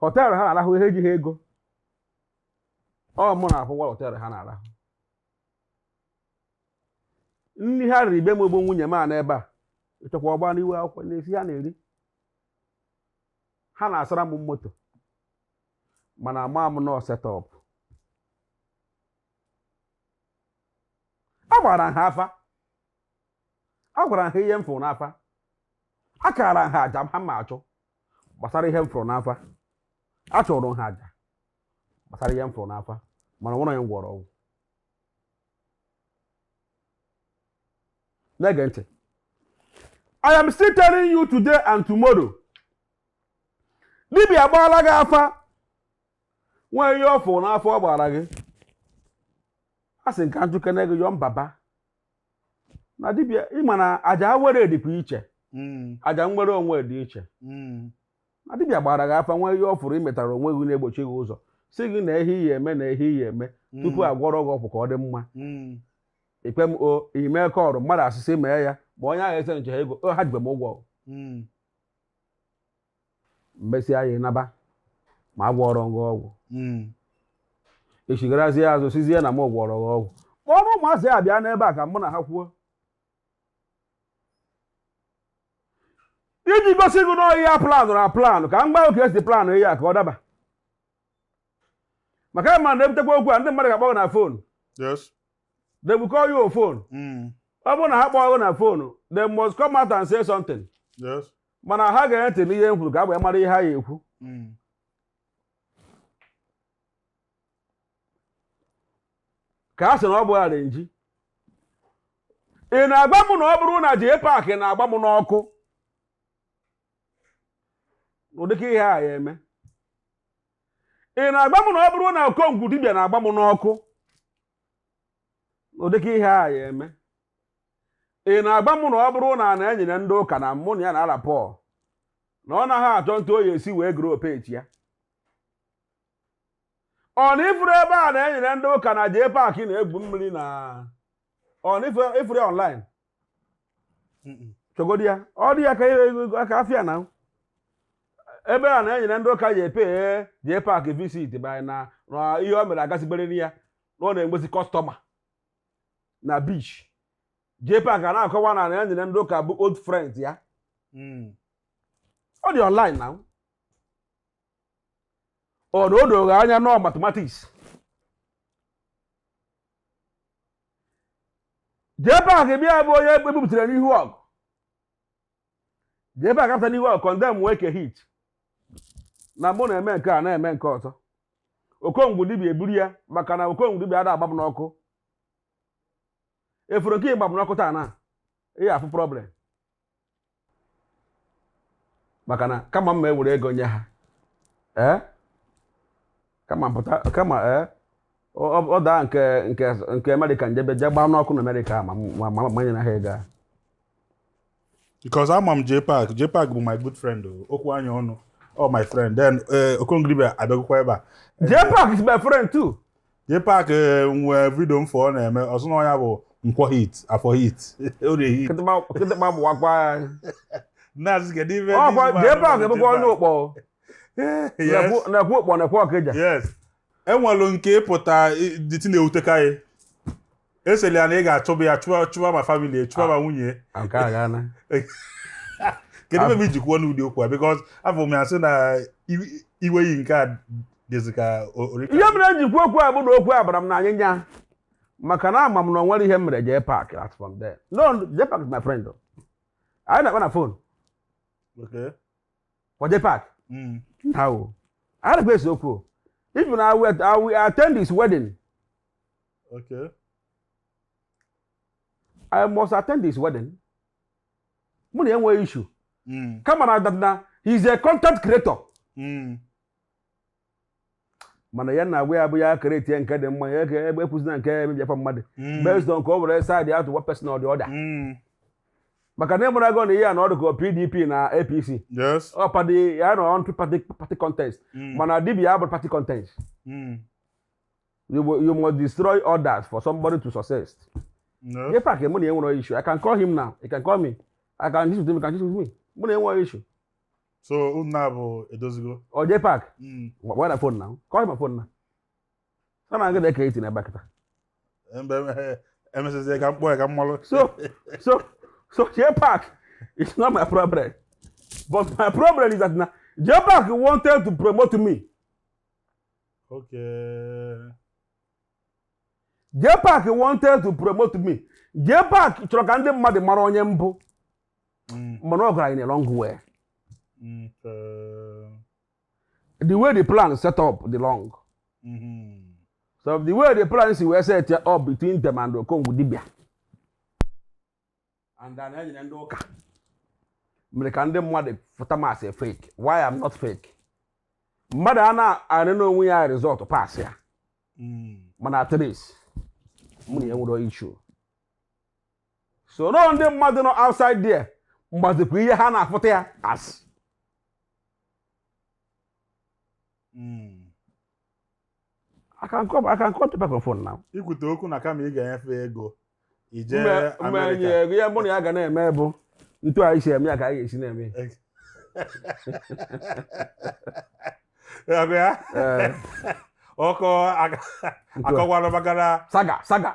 Hotel ha na-arahụ ihe ejighị ego, ọ mụ na-akwụ ụgwọ hotel ha na-arahụ. Nri ha riri be m bụ nwunye m a n'ebe a ịchọkwa ọgba n'iwe akwụkwọ na-esi ha na-eri. Ha na-asara m moto, mana ama m nọ setup. A gbara ha afa, a gwara ha ihe m fụrụ n'afa, a kara ha aja ha ma achụ gbasara ihe m fụrụ n'afa, a chụrụ ha aja gbasara ihe m fụrụ n'afa, mana nwere onye m gwọrọ ọgwụ. Na-ege ntị, I am still telling you today and tomorrow, dibịa agbaala gị afa, nwee ihe ọ fụrụ n'afọ ọ gbara gị, a sị nka njukene gị yọọ mbaba na dibịa. Ịma na aja were dịkwa iche, aja nwere onwe dị iche. Na dibịa gbara gị afa, nwee ihe ọ fụrụ imetara onwe gị na-egbochi gị ụzọ, si gị na ihe iyi eme na ihe iyi eme tupu agwọrọ gị ọgwụ ka ọ dị mma. Ikpe m o ime kọọrụ mmadụ asịsị mee ya, ma onye ahụ ese nche ha ego o, ha jibe m ụgwọ. Mmesịa ya naba ma a gwọrọ ngwa ọgwụ. Echigarazie azụ sizie na m gwọrọ gị ọgwụ, kpọrọ ụmụazị a bịa n'ebe a ka mụ na ha kwuo iji gosi gị na ya planụ na planụ ka m gba oke esi planụ ihe a ka ọ daba, maka ma na-ebutekwa okwu a, ndị mmadụ ga-akpọ gị na phone. They will call you on phone. Ọ bụrụ na ha kpọọ gị na phone, they must come out and say something. Mana ha ga-ege ntị n'ihe m kwuru ka a wee mara ihe ha ga-ekwu. Ka a sị na ọ bụ arrange, ị na-agba m na ọ bụrụ na JPAC na-agba m n'ọkụ ụdịka ihe a ya eme, ị na-agba m na ọ bụrụ na Okongwu dibịa na-agba m n'ọkụ ụdịka ihe a ya eme, ị na-agba m na ọ bụrụ na na-enyere ndị ụka na mụ na ya na-ara Pọl na ọ naghị achọ ntụ oyi esi wee grow page ya, ọ na ifuru ebe a na-enyere ndị ụka na JPAC na-egwu mmiri na ọ na ifuru ya online? Chọgodi ya, ọ dị ya ka aka afịa na ebe a na-enyere ndị ụka ji epe JPAC visit by na ihe o mere agasịgbere ya na ọ na-enwezi customer na beach. JPAC a na-akọwa na na-enyere ndị ụka bụ old friends ya. Ọ dị online na ọ na o doro anya nọọ mathematics. JPAC bịa bụ onye ebupụtara n'ihu ọgụ. JPAC apụta n'ihu ọgụ condemn Eke Hit na mụ na-eme nke a na-eme nke ọzọ. Okongwu dibịa eburu ya maka na Okongwu dibịa ada agba m n'ọkụ efuru nke ịgba m n'ọkụ taa na ihe afụ problem, maka na kama m ma ewere ego nye ha, ee, kama pụta kama ee ọ daa nke Amerịka njebe jee gbaa n'ọkụ na Amerịka ma ma nyere ha ego ahụ. Because ama m JPAC, JPAC bụ my good friend o. Okwu anya ọnụ, oh my friend. Then Okongwu dibịa abịagokwa ebe a. JPAC is my friend too. JPAC nwee video mfọ ọ na-eme ọsọ na ọnya bụ nkwọ hit afọ hit ọ na-ehit. Kịtịkpa gbụwakwa ya. Nnaazị, kedu ife Ọkwa this man JPAC mere? ebụkwa onye ụkpọ. Na-ekwu ụkpọ na-ekwu ọkịja. Yes, enwelu nke ịpụta dịtị na-ewutekarị eseli ya na ị ga-achụba ya, chụba chụba ma family, chụba ma nwunye. Nke a gaana. Kedu ebe m iji kwuo n'ụdị okwu a? Because afọ m ya sị na iwe yi nke a dịzị ka orika. Ihe mere m ji kwuo okwu a bụ na okwu a bara m n'anyịnya maka na ama m na o nwere ihe m mere JPAC. As from there, no, JPAC is my friend o. Anyị na-akpa na phone. For JPAC. How anyị na-ekpe esi okwu o. Even I will attend his wedding. I must attend his wedding. Mụ na ya enweghị issue. Kama na that na he is a content creator. Mana ya na-agwa ya bụ ya create ya nke dị mma ya ka ebe ekwuzina nke emebi afa mmadụ based on ka o were side out one person or the other. Maka na ịmara go na ihe a na ọdụ ka PDP na APC. Ọ party ya nọ on party contest. Mana dibia abụ party contest. You must destroy others for somebody to success. JPAC, mụ na ya nwere issue. I can call him now. He can call me. I can gist with him. He can gist with me. Mụ na ya nwere issue. So unu abụ edozigo? Ọ JPAC. Gwa na phone now. Call him on phone now. Ọ na-aga na eke iti na ebe a kịta. Mgbe emesizie ka mkpọ ya ka mmalụ. So JPAC is not my problem. But my problem is that now JPAC wanted to promote me. JPAC wanted to promote me. JPAC chọrọ ka ndị mmadụ mara onye mbụ. Mana ọ gara in a long way. The way the plan set up the long. So the way the plan si wee set up between them and Okongwu dibia and then enyere ndị ụka mere ka ndị mmadụ fụta m as a fake. Why I'm not fake? Mmadụ a na-arị n'onwe ya result pass ya. Mana at least mụ na ya nwere issue. So no, ndị mmadụ nọ outside there mgbazikwa ihe ha na-afụta ya as. I can call the back on phone now. Ikwute okwu na kama ị ga-enyefe ego. Ije Mgbe Amerịka. nye ego ihe mụ na ya ga na-eme bụ ntu anyị si eme ya ka anyị ga-esi na-eme ya. Ọkụ ya? Ee, Ọkọ akọkwalụ maka na saga saga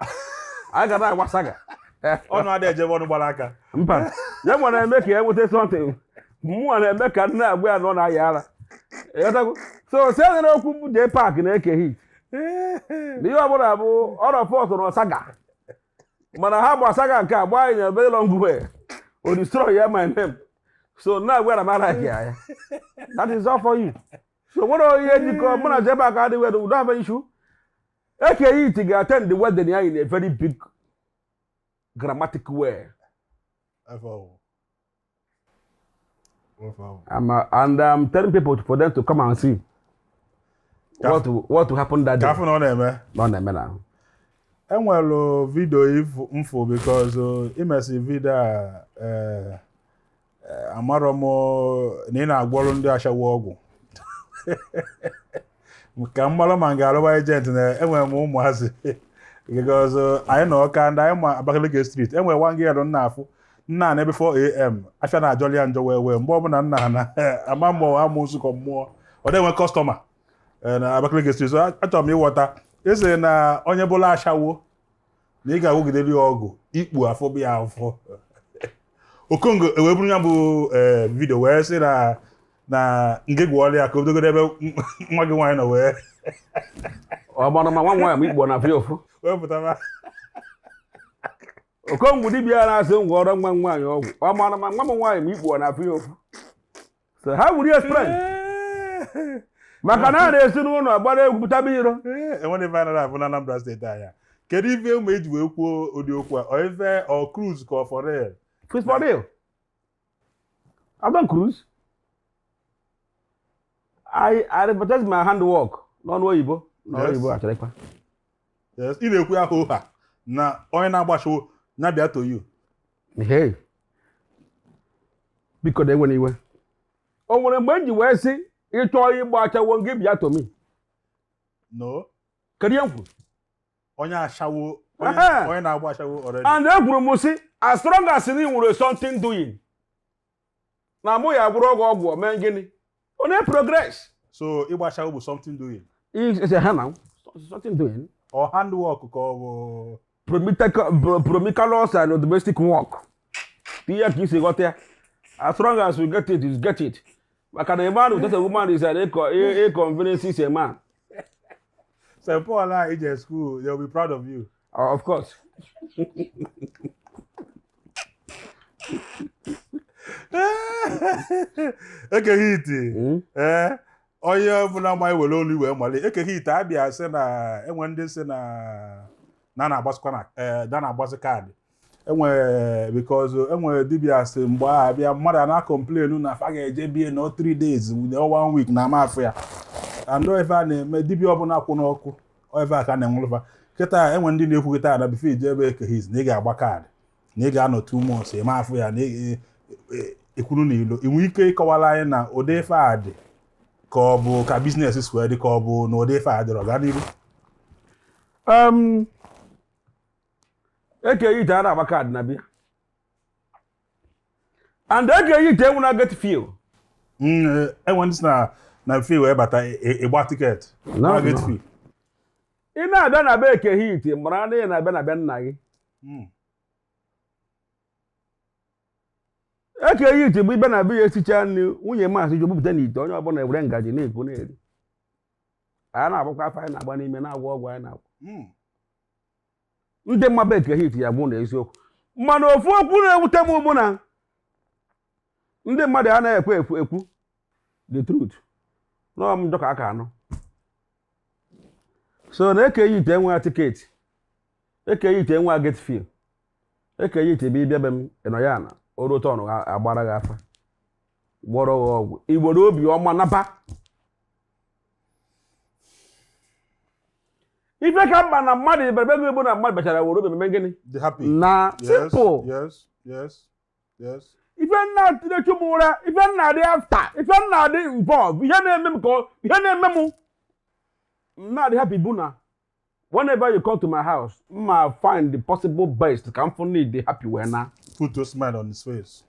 anyị ga na-agba saga. ọnụ adịghị ejebe ọnụ gbara aka. Mba, ya nwa na-eme ka ya nweta something, mụnwa na-eme ka nne agwa ya na ọ na-aya ara. Ịghọtago? So si na okwu bụ jee paakị na-eke hit na ihe ọbụla bụ ọrọ fọt na saga, mana ha gba saga nke a gbaa anyị na very long way o destroy ya my name. So na agwa na mara ya ya, that is all for you. So nwere ihe jikọ mụ na jee paakị adịghị wedo udo have issue. Eke Hit ga-attend the wedding ya in a very big grammatic way. Afọ ọwụ. Afọ ọwụ. And I'm telling people for them to come and see what will happen that Ka day. afọ na ọ na-eme. Nọ na-eme na. Enwelu video mfụ because imesi video a, amarọ m na ị na-agwọrụ ndị ashawo ọgwụ ka m mara ma m ga-arụba agent na enwere m ụmụazị because anyị nọ ọka ndị anyị ma Abakaliki street, enwere one girl nna afụ nna na ebe 4 a.m. afịa na-ajọli ya njọ wee wee mgbe ọbụla nna ha na ama mmụọ amụsụ ka mmụọ ọ na-enwe customer na Abakaliki street. So achọrọ m ịghọta ese na onye bụla ashawo na ị ga-agwụgidere ya ọgwụ ikpu afọ bụ ya afọ. Okongo ewee bụrụ ya bụ video wee sị na nge gwọọla ya ka o bidogoro ebe nwa gị nwaanyị nọ wee Ọ gbara ma nwa nwaanyị ma ikpo na afọ ụfụ. Wee pụtara. Okongwu dibịa na-asị ngwa ọrụ nwa m nwaanyị ọgwụ, ọ mara ma nwa m nwaanyị ma ikpo na afọ ụfụ. So ha wuri explain maka na a na-esi n'ụlọ gbara egwu pụtaba iro. Enwere ife anaghị afụ na Anambra Steeti anya. Kedu ife ụmụ eji wee kwuo ụdị okwu a? Ọ ife ọ cruise ka ọ for real? It's for real. I don't cruise. I advertise my handwork n'ọnụ oyibo n'ọnụ oyibo achọrọkwa. Yes, ị na-ekwu ya ha na onye na-agbachawo ya bịa to you. Hey. Biko na enwere iwe. O nwere mgbe m ji wee sị ịchọọ ịgba achawo gị bịa to me? No. Kedu ihe m kwuru? Onye ashawo onye na-agba ashawo already. And ekwuru m sị as strong as ị nwere something doing na mụ ya gwụrụ ọgwụ ọgwụ mee gịnị, ọ na-progress. So ịgba ashawo bụ something doing? Is ha na something doing. Ọ handwork ka ọ bụ? Promicalous and domestic work. Ihe ka isi ghọta ya. As strong as you get it, you get it. Maka na a man without a woman is an inconvenience is a man. St. Paul a ije school, they will be proud of you. Of course. Eke Hit, ee, onye ọbụla ma ewere olu wee mali Eke Hit abịa sị na enwe ndị sị na na-agbasịkwa na na na-agbasị kaadị enwe because enwe dibịa sị mgbe a abịa mmadụ a na-complain na fa ga-eje bie na 3 days na 1 week na ama afụ ya and ife a na-eme dibịa ọbụla kwụ n'ọkụ ife a ka na-enwelụfa kịta. Enwe ndị na-ekwu kịta na before ije ebe Eke Hit na ị ga-agba kaadị na ị ga-anọ 2 months ị ma afụ ya na ekwuru na ilo. Ị nwere ike ịkọwara anyị na ụdị ife a dị ka ọ bụ ka business si wee dị ka ọ bụ na ụdị ife a dịrọ gaa n'iru? Eke Hit a na-agba kaadị na bịa and Eke Hit enwe na get fee. Enwe ndị si na fee wee bata ịgba ticket. No, gate no. fee. Ị na-abịa na be Eke Hit, mara na ị na-abịa na be nna gị. Eke Hit bụ ibe na be ya esicha nri, nwunye maazị ji obupụta n'ite, onye ọbụla ewere ngaji na-ekwu na-eri. Anyị na-agbakwa afọ anyị na-agba n'ime na-agwọ ọgwụ anyị na-agwọ. Ndị mmaba Eke Hit ya bụ na eziokwu, mana ofu okwu na-ewute m bụ na ndị mmadụ anaghị ekwe ekwu ekwu the truth nọọ m njọ ka aka anụ. So na Eke Hit enweghị ticket, Eke Hit enweghị gate fee. Eke Hit bụ ịbịa be m ịnọ ya na oruo tọn agbara gị afa, gwọrọ gị ọgwụ, i were obi ọma naba. Ife ka mkpa na mmadụ ibere gị bụ na mmadụ bịachara were obi eme gịnị? Dị happy. Na Yes, simple. Ife nna tinechu m ụra, ife nna dị after, ife nna dị involve, ihe na-eme m ka ihe na-eme m nna dị happy bụ na Whenever you come to my house, mma find the possible best ka m fụ na dị happy wee na. Put a smile on his face.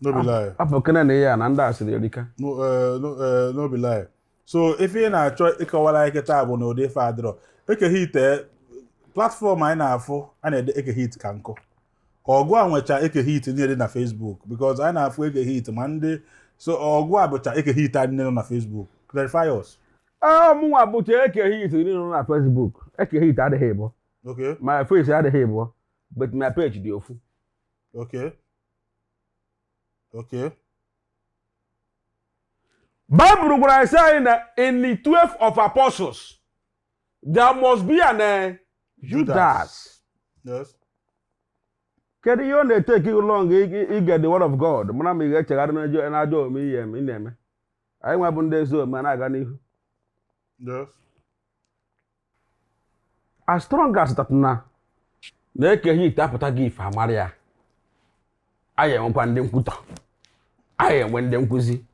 No be lie. Afọ kene na ihe a na ndị asịrị erika. No, no, no be lie. So ife ị na-achọ ịkọwara anyị kịta bụ na ụdị ife adịrọ. Eke Hit, platform anyị na-afụ a na-ede Eke Hit ka nkụ. Ka ọgụ a nwecha Eke Hit niile dị na Facebook, because anyị na-afụ Eke Hit ma ndị so ọgụ a bụcha Eke Hit anyị niile nọ na Facebook. Clarify us. Ee, mụnwa bụcha Eke Hit niile nọ na Facebook. Eke Hit adịghị ịbụ. Okay. My face adịghị ịbụ, but my page dị ofu. Okay. Bible gwara anyị sị anyị na in the 12 of apostles there must be an Judas. Yes. Kedu ihe ọ na-eteki long ige the word of God mara ma ị ga-echegharị n'ajọ omume ihe ị na-eme? Anyị nwa bụ ndị ezi omume na-aga n'ihu. Yes. As strong as that na na Eke Hit apụta gị ife amara ya, anyị enwekwa ndị nkwutọ, anyị enwe ndị nkwuzi,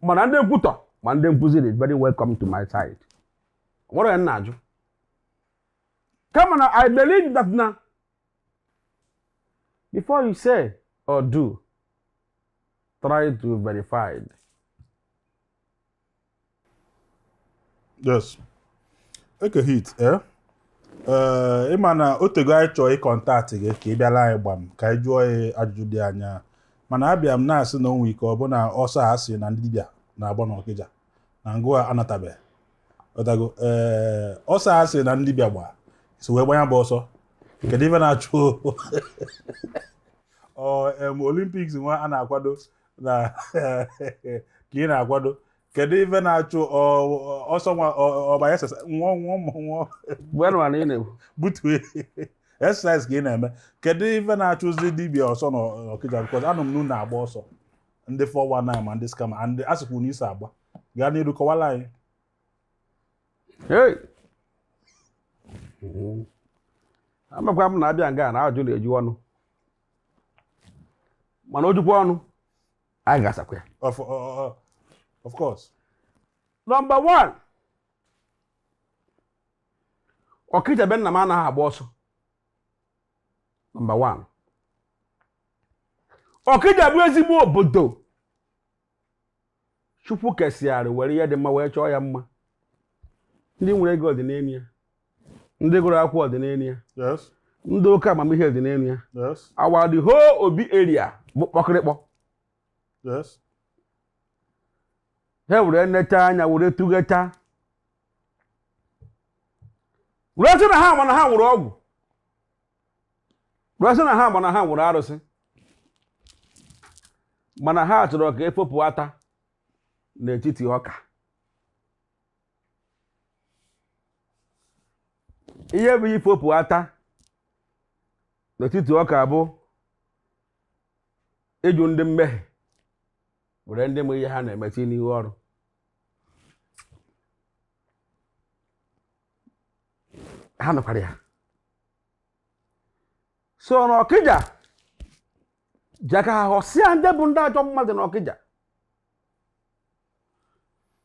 mana ndị nkwutọ ma ndị nkwuzi dị very welcome to my side. Nwere ya na-ajụ kama na I believe that na before you say or do, try to verify it. Yes. Eke Hit, eh? Ịma na otego anyị chọọ ịcontact gị ka ị bịala anyị gbam ka anyị jụọ ya ajụjụ dị anya, mana abịa m na-asị na o nwee ike ọ bụ na ọsọ a sị na ndị dibịa na-agba n'Ọkịja na ngụ a anatabeghị ọtago. Ee, ọsọ a sị na ndị dibịa gba so wee gbanya bụ ọsọ. Kedu ife na-achụ ọ Olympics nwa a na-akwado na ka ị na-akwado? Kedu ife na-achụ ọsọ nwa ọba exercise nwụọ nwụọ nwụọ? Bueno, na ị na-ekwu. Butue exercise ka ị na-eme. Kedu ife na-achụzi dibịa ọsọ n'Ọkịja? Because anụ m na unu na-agba ọsọ ndị 419 ma ndị scammer and a sịkwu na isi agba. Gaa n'iru kọwara anyị. Hey! Amakwa m na-abịa nga na ajụ na-eju ọnụ, mana o jukwa ọnụ, anyị ga-asakwa ya. Of course. Number one, Ọkịja be nna m anaghị agba ọsọ. Number one, Ọkịja bụ ezigbo obodo Chukwu kesịarị were ihe dị mma wee chọọ ya mma. Ndị nwere ego dị n'elu ya, ndị gụrụ akwụkwọ dị n'elu ya, ndị oke amamihe dị n'elu ya. Our the whole Obi area bụ kpọkịrịkpọ. Ha were necha anya were tụghecha were sị na ha ma na ha nwụrụ ọgwụ, were sị na ha ma na ha nwụrụ arụsị, mana ha chọrọ ka efopụ ata n'etiti ọka. Ihe bụ ifopụ ata n'etiti ọka bụ ịjụ ndị mmehie were ndị ma ihe ha na-emetụ n'ihu ọrụ. Ha nụkwara ya so n'Ọkịja ji aka ha ghọsịa ndị bụ ndị ajọ mmadụ n'Ọkịja.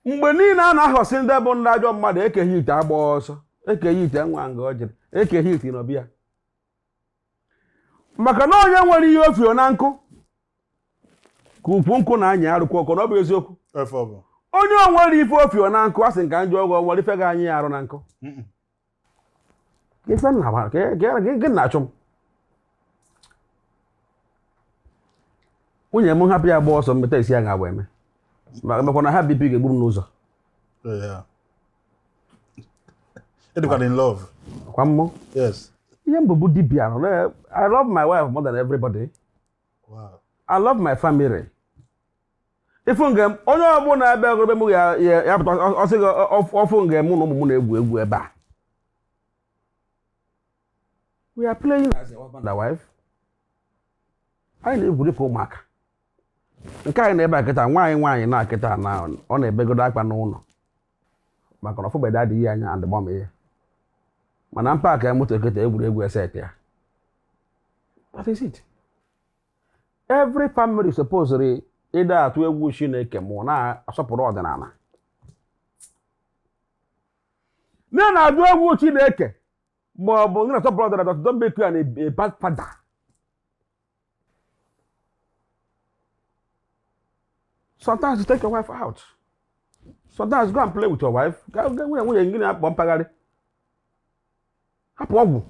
Mgbe niile a na-aghọsị ndị bụ ndị ajọ mmadụ, Eke Hit agba ọsọ, Eke Hit nwa nga ọ jiri Eke Hit nọbịa, maka na onye nwere ihe ofio na nkụ ka ukwu nkụ na-anya arụkwa ọkọ na ọ bụ eziokwu. Efe ọ bụ. Onye o nwere ife ofio na nkụ, a sị nka njọ ọgwụ nwere ife ga-anyị ya arụ na nkụ. Ife nna gị na-achụ m nwunye m hapụ ya gba ọsọ mmeta isi ya ga-agba eme mekwa na ha BP ga-egbu m n'ụzọ. Yeah. Ịdịkwana in love. Kwa mmụọ. Yes. Ihe mbụ bụ dibịa nọ. I love my wife more than everybody. Wow. I love my family. Ifu nke m, onye ọbụla ebe ọgụrụ m ya pụta ọsị gị ọfụ nke mụ na ụmụ m na-egwu egwu ebe a. We are playing as a husband and wife. Anyị na-egwuri ka ụmụaka. Nke anyị na-ebe a kịta, nwaanyị nwaanyị na kịta na ọ na-ebegodo akpa n'ụlọ maka na ọfụbede adịghị anya and gbam ihe. Mana mpaakị ya moto kịta egwuregwu eset ya. That is it. Every family supposedly ịda atụ egwu Chineke ma ọ na-asọpụrụ ọdịnala. Nne na-adụ egwu Chineke ma ọ bụ nne na brother that don't make you a bad father. Sometimes you take your wife out. Sometimes go and play with your wife. Gaa gaa nwunye nwunye gị na-akpọ mpaghara. Hapụ ọgwụ.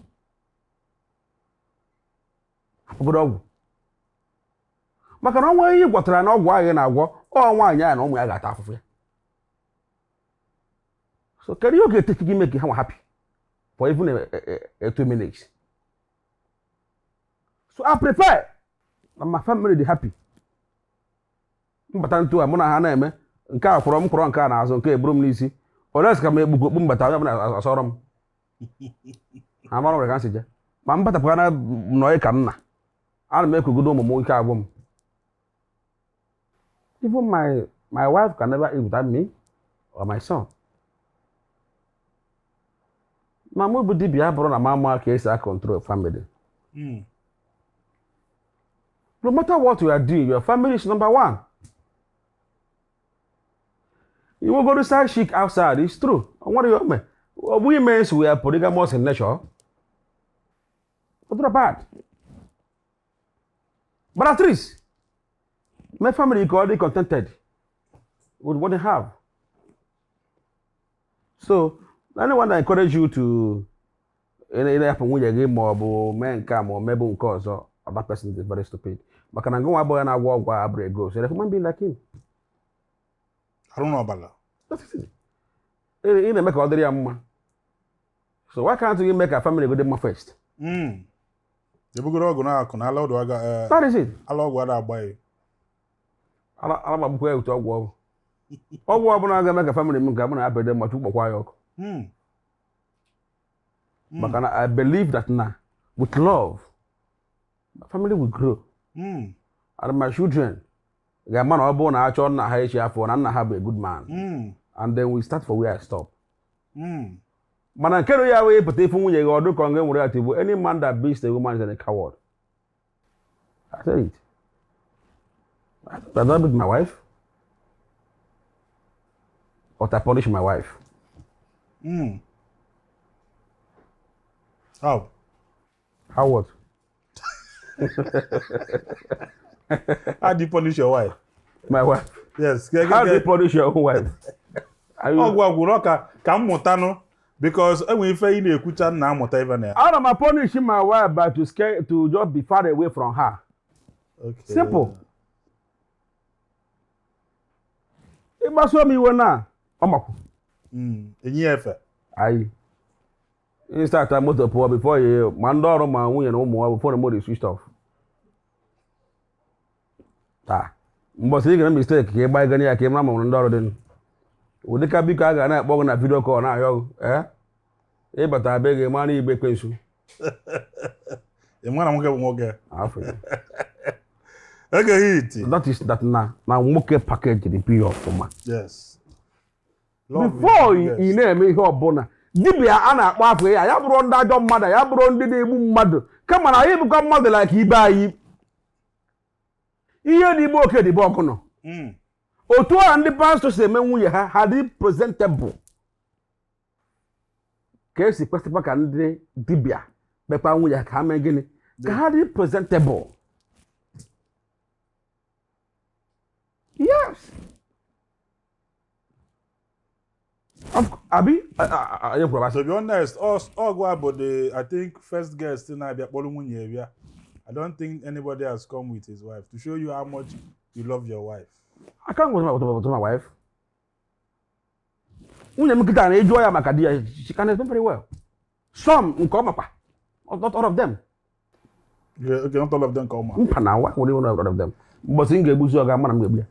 Hapụgodo ọgwụ. Maka na ọnwa ihe ị gwọtara na ọgwụ ahụ ị na-agwọ, ọ nwaanyị ahụ na ụmụ ya ga-ata afụfụ ya. So kedu ihe ọ ga-eteki gị make ha nwa happy for even a 2 minutes? So I prefer na my family dị happy. Mbata ntu a, mụ na ha na-eme nke a, kwọrọ m kwọrọ nke a n'azụ, nke eburu m n'isi oles ka m ekpukwu okpu mbata, onye ọbụla asọrọ m ha mara nwere ka m si je ma m batapụga na nọọ ka nna ana m ekugodo ụmụ m, ike agwụ m. Even my wife can never eat without me or my son. Ma mụ bụ dibịa bụrụ na mama ka esi a control family. No matter what you are doing, your family is number one. You will go to side chic outside, it's true. What do you mean? We men, we are polygamous in nature. But not bad. But at least, my family is already contented with what they have. So, anyone that encourage you to ịnapụ nwunye gị ma ọ bụ mee nke a ma ọ mebụ nke ọzọ, that person is very stupid. Maka na ngụnwa abụghị na-agwọ ọgwụ a abụrụ ego. So, a human being like him. Arụ n'ọbala. That is it. Ị na-eme ka ọ dịrị ya mma. So why can't you make a family go dị mma first? Ebugoro ọgụ na-akụ na ala ọdụ aga That is it. Ala ọgwụ ada agba ya. Ala ma gbukwa ya otu ọgwụ ọgwụ. Ọgwụ ọbụla ga-eme ka family m nke mụ na ya dị mma, Chukwu kpọkwa ya ọkụ. Maka na I believe that na with love, my family will grow. And my children ga-ama na ọ bụrụ na achọ nna ha echi afọ na nna ha bụ a good man. And then we start from where I stop. Mana nke na ya wee pụta ifu nwunye gị ọdụ ka ọ ga-enwere ya tigbu. Any man that beats a woman is a coward. I say it. I don't beat my wife, but I punish my wife. How? How what? How do you punish your wife? My wife? Yes. How do you punish your own wife? Are you... Ọgwụ agwụrụ ka m mụtanụ because enwe ife ị na-ekwucha m na-amụta ife na ya. Ana m punish my wife by to scare, to just be far away from her. Simple. Ịgbasuo m iwe na ọ makwu. Enyi ya efe. Ayi start moto pụọ before you, ma ndị ọrụ ma nwunye na ụmụ ya, before the motor is switched off. Taa mbọsị ị ga-eme mistake ka ị gbaa gani ya ka ị mara ma nwere ndị ọrụ dị ụdịka. Biko, a ga na-akpọ gị na video call na-ayọ gị ee ịbata be gị mara igbe ekwensu. Ị mara nwoke bụ nwoke. Afọ ya. Ege hit. That is that na nwoke package dị bi ọfụma. Love is Before the best. ị na-eme ihe ọbụla, dibịa a na-akpọ afọ ya, ya bụrụ ndị ajọ mmadụ, ya bụrụ ndị na-egbu mmadụ, kama na anyị bụkwa mmadụ like ibe anyị. Ihe dị igbe oke dịbe ọkụ nọ. Otu a ndị pastọ si eme nwunye ha, ha dị presentable ka esi kwesịkwa ka ndị dibịa kpekwa nwunye ha ka ha mee gịnị, ka ha dị presentable. Yes. Abi anyị kwuru To be honest, ọgụ a bụ the, I think, first guest na-abịa kpọrọ nwunye ya bịa. I don't think anybody has come with his wife, to show you how much you love your wife. I can't go to my wife. Nwunye m kịta na-ejụọ ya maka di ya, she can explain very well. Some nke ọ makwa, not all of them. Okay, not all of them come out. Mpa na nwa nwere one all of them. Mbọsị m ga-egbuzi ọ ga-ama na m ga-egbu ya.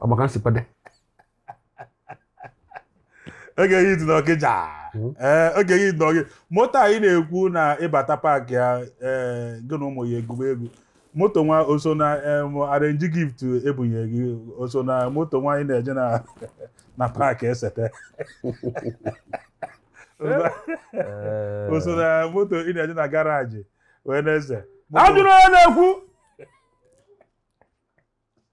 Ọ maka nsi kwado. Oge hit n'Ọkịja. Ee, oge hit n'Ọkịja. Moto anyị na-ekwu na ịbata park ya, ee, gị na ụmụ ya egwube egwu. Moto nwa o so na arrange gift ebunye gị, o so na moto nwa anyị na-eje na park esete. O so na moto ị na-eje na garage wee na-ese. Ajụrụ onye na-ekwu.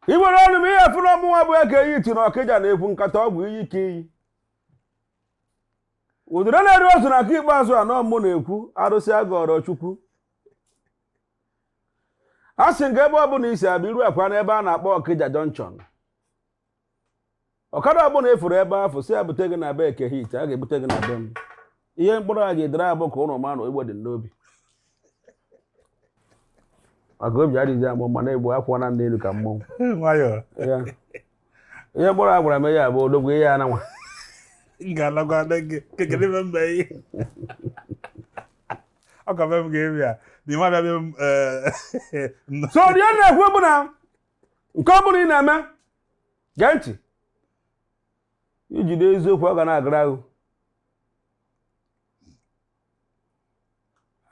I nwere ọnụ m ihe fụrụ ọmụnwa bụ eke iyi ti na Ọkịja na-ekwu nkata ọgwụ iyi ike iyi. Udere na-eri ozu na nke ikpeazụ a nọ mụ na-ekwu arụsị agọrọ Chukwu. A sị nke ebe ọbụla isi abịa iru akwa n'ebe a na-akpọ Ọkịja Junction. Ọkada ọbụla efuru ebe ahụ si ebute gị na be Eke Hit, a ga-ebute gị na be m. Ihe mkpụrụ a ga-edere abụ ka ụnụ ma na igbo dị n'obi. Maka obi adịghị amụ mana egbu akwụọ na n'elu ka mmọnwụ. Nwayọọ. Ya. Ihe mkpụrụ a gwara m ya bụ odogwu ihe ya na nwa. M ga-alagwa nne gị kekere ife mbe ihe. Ọ ka be m ga-ebi ya. Na ịma bịa be m So ihe na-ekwu bụ na nke ọ bụla ị na-eme, gee ntị, ijide eziokwu ọ ga na-agara ahụ.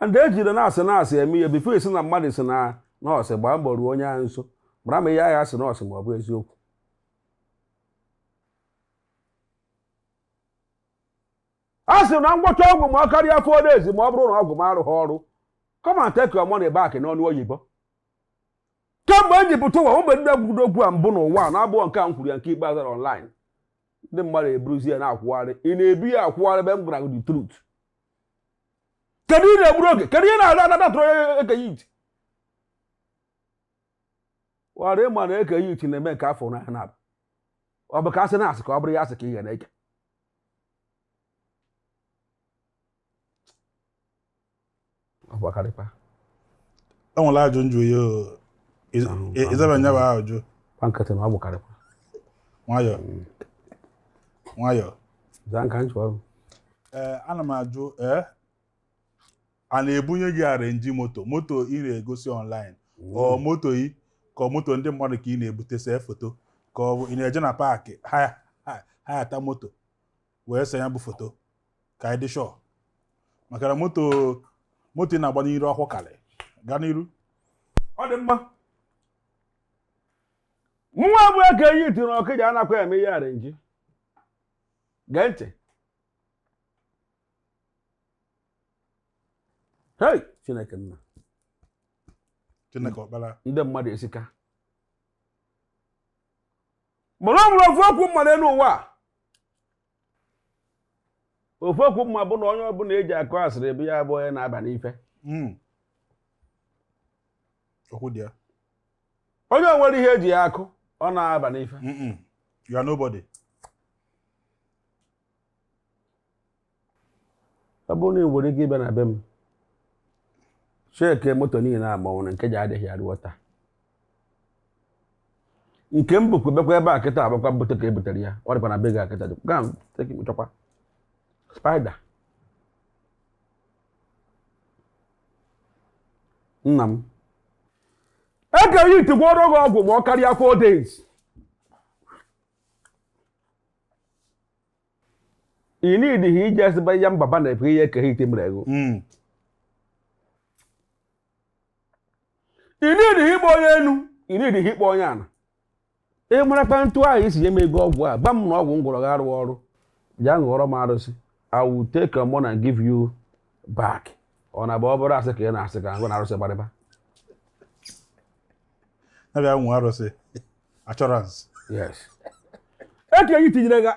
And ejide na-asị na-asị eme ihe before esi na mmadụ si na nọọsụ gbaa mbọ ruo onye ahụ nso mara ma ihe agha asị nọọsụ ma ọ bụ eziokwu. A sị na ngwọcha ọgwụ ma ọ karịa 4 days ma ọ bụrụ na ọgwụ m arụghị ọrụ, come and take your money back n'ọnụ oyibo. Kemgbe e ji pụta ụwa ogbe ndị egwudo okwu a mbụ n'ụwa a na-abụọ nke a m kwuru ya nke ikpeazụ na online, ndị mmadụ eburuzi ya na-akwụgharị. Ị na-ebi ya akwụgharị ebe m gwara gị the truth. Kedu ị na-egburu oge? Kedu ihe na-ada ada tụrụ Eke Hit? Wara ịma na Eke Hit na-eme nke afọ na na ọ bụ ka asị na-asị ka ọ bụrụ ya asị ka ị ga na-eke. Ọ bụ akarịkwa. E nwere ajụ njụ ya o. Ịzaba nya bụ ajụ. Kwa nkịtị na ọ bụ karịkwa. Nwayọọ. Nwayọọ. Zaa nka njụ ọrụ. Ee, ana m ajụ a na-ebunye gị arenji moto moto ị na-egosi online ọ moto ị ka ọ moto ndị mmadụ ka ị na-ebute see foto ka ọ bụ ị na-eje na paakị ha ha ata moto wee see ya bụ foto ka anyị dị sure maka na moto moto ị na-agba n'iru akwụ karị gaa n'iru. Ọ dị mma. Nwa bụ Eke Hit na Ọkịja anakwa eme ihe arenji. Gee ntị. Hei, Chineke nna. Chineke ọkpara. Ndị mmadụ esika. Mana ọ bụrụ ofu okwu mma n'elu ụwa a. Ofu okwu mma bụ na onye ọbụla eji akụ asịrị ebe ya bụ onye na-aba n'ife. Okwu dị ya. Onye nwere ihe eji ya akụ, ọ na-aba n'ife. You are nobody. Ọ bụrụ na ị nwere ike ịbịa na be m, cheke moto niile agbanwere nke ji adịghị arụ taa. Nke m bụkwa bekwa ebe a kịta agbakwa mbute ka e butere ya. Ọ dịkwa na be gị a kịta. Gaa take it, chọkwa. Spider. Nna m. Eke Hit gwọrọ gị ọgwụ ma ọ karịa 4 days. Ị need ha ije ezigbo ya mbaba na ebe ihe Eke Hit mere ego. Ị need ha ịkpọ onye enu, ị need ha ịkpọ onye ala. Ị marakwa ntụ ahụ isi nye m ego ọgwụ a, gba m na ọgwụ m gwọrọ gị arụ ọrụ. Bịa ṅụọrọ m arụsị. I will take your money and give you back. Ọ na bụ ọ bụrụ asị ka ị na-asị ka ngụ na arụsị gbarịba. Na bịa nwe arụsị. Assurance. Yes. Eke Hit nyere gị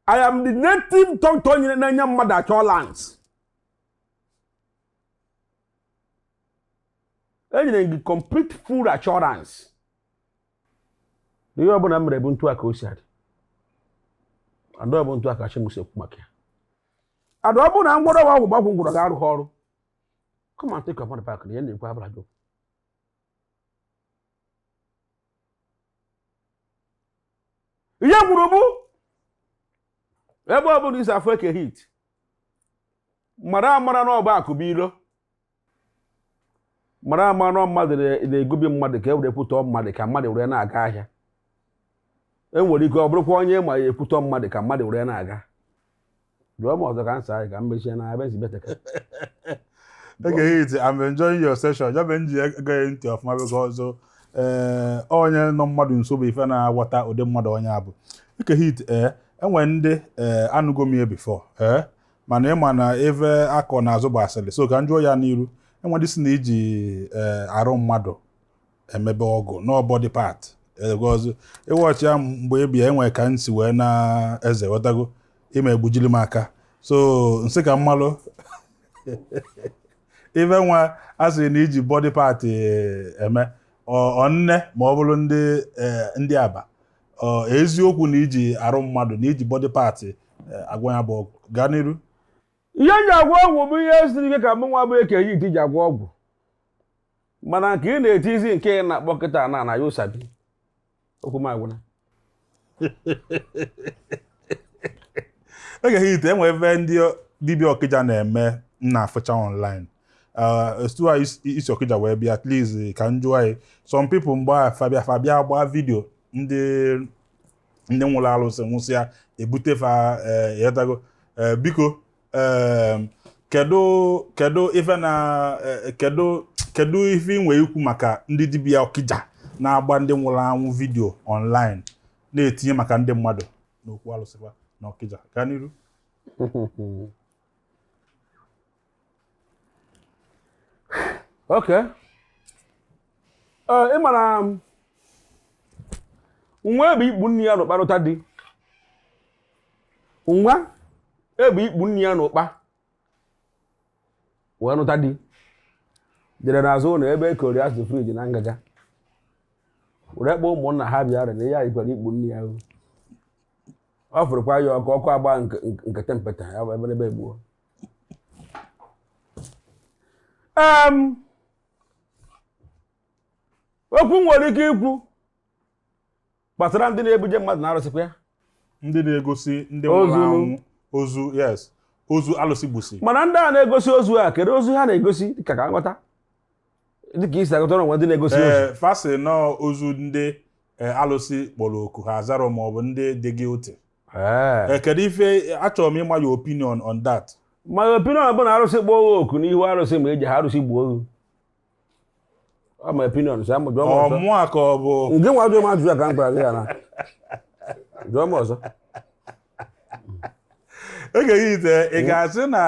I am the native doctor nyere na-enye mmadụ assurance. Enyere gị complete full assurance. Ihe ọbụla m mere bụ ntu a ka o si adị. Ada ọ bụ ntu a ka chi m si ekwu maka ya. Ada ọ bụrụ na ngwọrọ ọgwụ gbagwụ ngwọrọ ga-arụghị ọrụ. Come and take your money back. Na ihe na-ekwu abụra jụ. Ihe gwuru bụ ebe ọ bụla isi afọ Eke Hit mara amara na ọba akụba ilo mara amara na mmadụ na-egobi mmadụ ka e were kwutọọ mmadụ ka mmadụ were na-aga ahịa. E nwere ike ọ bụrụkwa onye ma ya ekwutọ mmadụ ka mmadụ were na-aga. Jụọ m ọzọ ka nsa anyị ka m mechie na ebe nsi beteka. Eke Hit, I'm enjoying your session. Ya bụ nji egeghị ntị ọfụma because onye nọ mmadụ nso bụ ife na-aghọta ụdị mmadụ onye abụ. Eke Hit, enwe ndị anụgo m ya before mana ịma na ebe akọ na azụ bụ asịrị so ka m jụọ ya n'iru. Enwe ndị si na iji arụ mmadụ emebe ọgụ no body part because ịwọchi ya mgbe ị bịa enwe ka m si wee na eze ghọtago ime egbujili m aka So nsị ka mmalụ ife nwa a sị na iji body part eme ọ nne ma ọ bụrụ ndị ndị Aba, ọ eziokwu na iji arụ mmadụ na iji body part agwọ ya bụ ọgwụ? Gaa n'iru. Ihe m ji agwọ ọgwụ bụ ihe siri ike ka mụ nwa bụ Eke Hit ji agwọ ọgwụ, mana nke ị na-etizi nke ị na-akpọ kịta na na ya ụsabi okwu m agwụna. Eke Hit, enwe ebe ndị dibịa Ọkịja na-eme m na-afụcha online. Estu a isi Ọkịja wee bịa, at least ka m jụọ anyị. Some people mgbe a fabịa fabịa gbaa video ndị nwụrụ alụsị nwụsịa ebute fa ịghọtago. Biko, kedu ife na kedu ife ị nwere ikwu maka ndị dibịa Ọkịja na-agba ndị nwụrụ anwụ video online na-etinye maka ndị mmadụ n'okwu alụsị fa na Ọkịja? Gaa n'iru. Okay. Ị mara nwa ebe ikpu nne ya n'ụkpa nụta di, nwa ebe ikpu nne ya n'ụkpa wee nụta di, jere n'azụ ụlọ ebe e kori azụ friji na ngaga were kpọọ ụmụnna ha bịara na ihe a yikwara ikpu nne ya. Ọ fụrụkwa ya ọkụ, ọkụ agba nke tempeta ya bụ ebe egbuo. Okwu nwere ike ikwu gbasara ndị na-ebuje mmadụ na-arụsịkwa ya, ndị na-egosi ndị nwụrụ anwụ ozu, yes, ozu alụsị gbusi. Mana ndị a na-egosi ozu a, kedu ozu ha na-egosi? Dịka ka nghọta, dịka isi agụta onwe ndị na-egosi ozu. Fasị nọọ ozu ndị alụsị kpọrọ oku ha azarọ, ma ọ bụ ndị dị guilty. Kedu ife achọrọ m ịma your opinion on that? My opinion bụ na arụsị kpọọ oku n'ihu arụsị ma eji ha arụsị gbuo ohu. Ọ my opinion sị amụ jụọ m ọzọ. Ọ mụa ka ọ bụ nke nwa jụọ m ajụjụ a ka m gwara gị ya na jụọ m ọzọ. Eke Hit, ị ga-asị na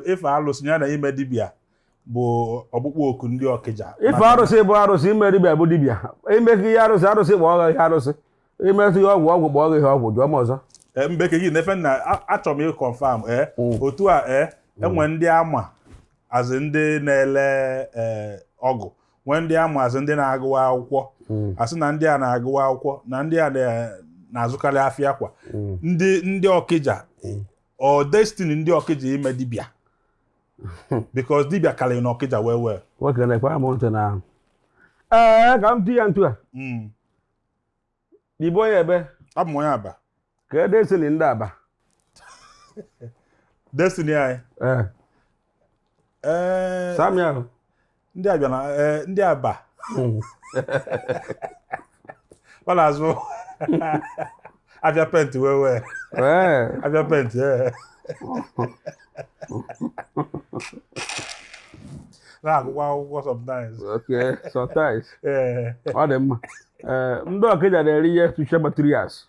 ife alụsị ya na ime dibịa bụ ọkpụkpọ oku ndị Ọkịja? Ife arụsị bụ arụsị, ime dibịa bụ dibịa. Ime ihe arụsị, arụsị kpọọ gị ihe arụsị. Imetụ ihe ọgwụ, ọgwụ kpọọ gị ihe ọgwụ. Jụọ m ọzọ. Mbe Eke Hit, na efe na achọrọ m ịconfirm otu a enwe ndị ama azị ndị na-ele ọgwụ, nwee ndị ama azị ndị na-agụwa akwụkwọ, asị na ndị a na-agụwa akwụkwọ na ndị a na-azụkarị afịa akwa. Ndị Ọkịja, ọ destiny ndị Ọkịja ime dibịa, because dibịa karịrị na Ọkịja wee wee. Nwoke na-ekwe m ntị na ee ka m ti ya ntu a. Igbo onye ebe? Abụ m onye Aba. Ka destiny ndị Aba? Destiny anyị? Ee. Samuel. Ndị abịa na ndị Aba ọ na-azụ abịa paint wee wee. Abịa paint. Na-agụkwa akwụkwọ sometimes. Okay, sometimes. Ọ dị mma. Ndị Ọkịja na-eri ihe tuche materials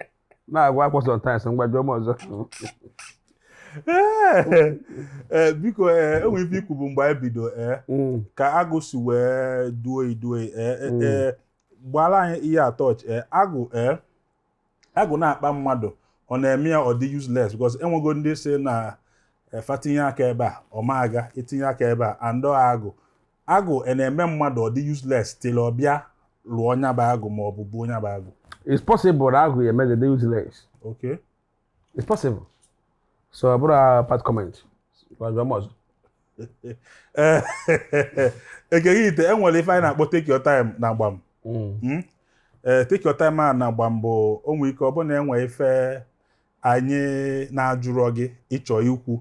na-agụ akwụkwọ sometimes. Ngwa, jụọ m ọzọ. Ee, biko, ee, enwere ife ikwu bụ mgbe anyị bido ka agụ si wee duo iduo ee gbara anyị ihe atọch agụ agụ na-akpa mmadụ, ọ na-eme ya ọ dị useless, because enwego ndị si na fa tinye aka ebe a, ọ ma aga itinye aka ebe a andọ agụ. Agụ e na-eme mmadụ ọ dị useless till ọ bịa lụọ nyaba agụ ma ọ bụ buo nyaba agụ? It's possible na agụ ya eme gị useless. Okay. It's possible. So ọ bụrụ a bad comment. Jụọ m ọzọ. Ee, Eke Hit, enwere ife anyị na-akpọ take your time na Gbam. Ee, take your time a na Gbam bụ o nwere ike ọ bụ na enwe ife anyị na-ajụrọ gị ịchọ ikwu,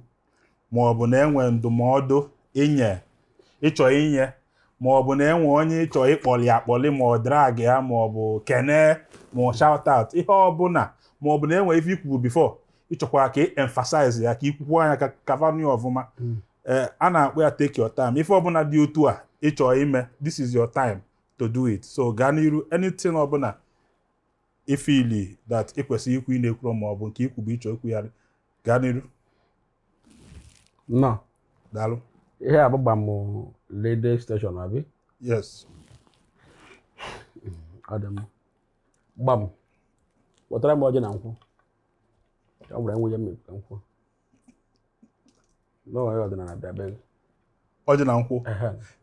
ma ọ bụ na enwe ndụmọdụ inye ịchọ inye, ma ọ bụ na enwe onye ịchọ ịkpọli akpọli, ma ọ drag ya, ma ọ bụ kene, ma ọ shout out, ihe ọbụla, ma ọ bụ na enwe ife ikwuru before ịchọkwara ka ị emphasize ya, ka ikwukwu anya ka kavanu ọfụma. Ee, a na-akpọ ya take your time. Ife ọbụla dị otu a ịchọ ime, this is your time to do it. So gaa n'iru, anything ọbụla ifili that ị kwesịrị ikwu ị na-ekwuro, ma ọ bụ nke ikwu bụ ịchọ ikwu ya, gaa n'iru. Nnọọ. Daalụ. Ihe a bụ Gbam radio station, abi? Yes. Ọ dị mma. Gbam, kpọtara m ọjị na nkwụ. Ọ bụrụ enweghị mmiri ka nkwụ. Na onye ọdịnala bịa be gị. Ọjị na nkwụ.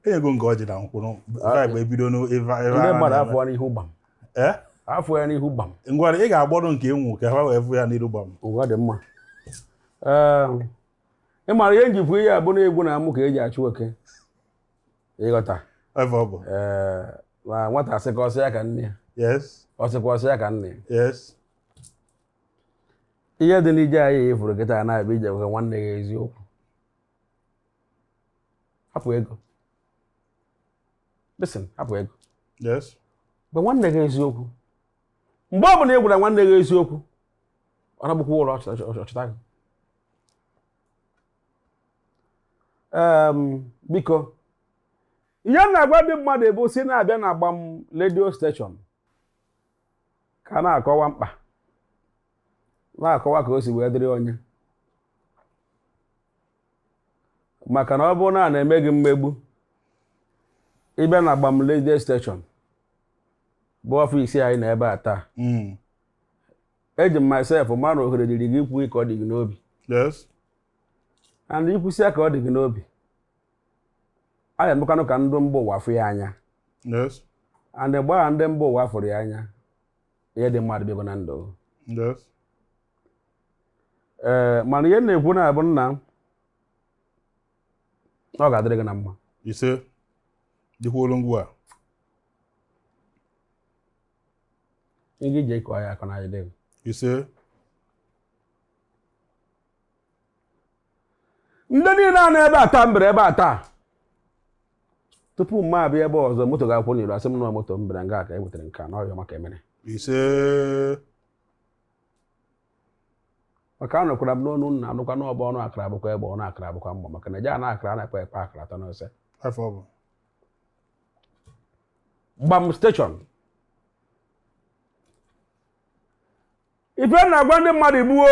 Enyego nke ọjị na nkwụ vibe ebido n'ebe Ndị mmadụ afọ n'ihu gbam. Ee? Afọ ya n'ihu gbam. Ngwa, ị ga-agbọdụ nke enwu ka ha wee fụ ya n'iru gbam. Ụwa dị mma. Ee, ị mara ihe njikwa ihe abụ na egwu na-amụ ka eji achụ oke. Ịghọta? Ebe ọ bụ. Ee, na nwata sị ka ọ sị ya ka nne ya. Yes. Ọ sịkwa ọ sị ya ka nne ya. Yes. Ihe dị n'ije anyị ifuru kịta na-abịa ije nwe nwanne ya eziokwu. Hapụ ego. Listen, hapụ ego. Yes. Mgbe nwanne gị eziokwu. Mgbe ọ bụla ị gwara nwanne gị eziokwu, ọ na-agbụkwa ụlọ ọchịta gị. Biko, ihe m na-agwa ndị mmadụ ebu si na-abịa na Gbam redio station ka a na-akọwa mkpa, na-akọwa ka o si wee dịrị onye, maka na ọ bụrụ na a na-eme gị mmegbu, ịbịa na Gbam redio station bụ ọfịs anyị na ebe a taa, eji m myself mara na ohere dịrị gị ikwu ka ọ dị gị n'obi. Yes. And ikwụsịa ka ọ dị gị n'obi, a ga-emekwanụ ka ndị mba ụwa fụ ya anya. Yes. And gbaa ndị mba ụwa fụrụ ya anya, ihe dị mmadụ bịago na ndụ. Yes. Ee, mana ihe m na-ekwu na-abụ nna m, ọ ga-adịrị gị na mma. Ise. Dịkwuolu ngwa a. Ị ga-eji kọọ ya aka n'anya dị gị. Ise. Ndị niile a na ebe a taa mbere ebe a taa, tupu mma abịa ebe ọzọ, moto ga-akwụ n'iru asị m na moto m bịara nga ka e wetere nke a n'ọhịa maka emere. Ise. Maka anọkwara m n'ọnụ nna anụkwa n'ọba ọnụ akara abụkwa egbe ọnụ akara abụkwa mma, maka na eje ana akara a na-ekpe ekpe akara atọ n'ose. Afọ ọ bụ. Gbam station. Ife na-agwa ndị mmadụ gbuo,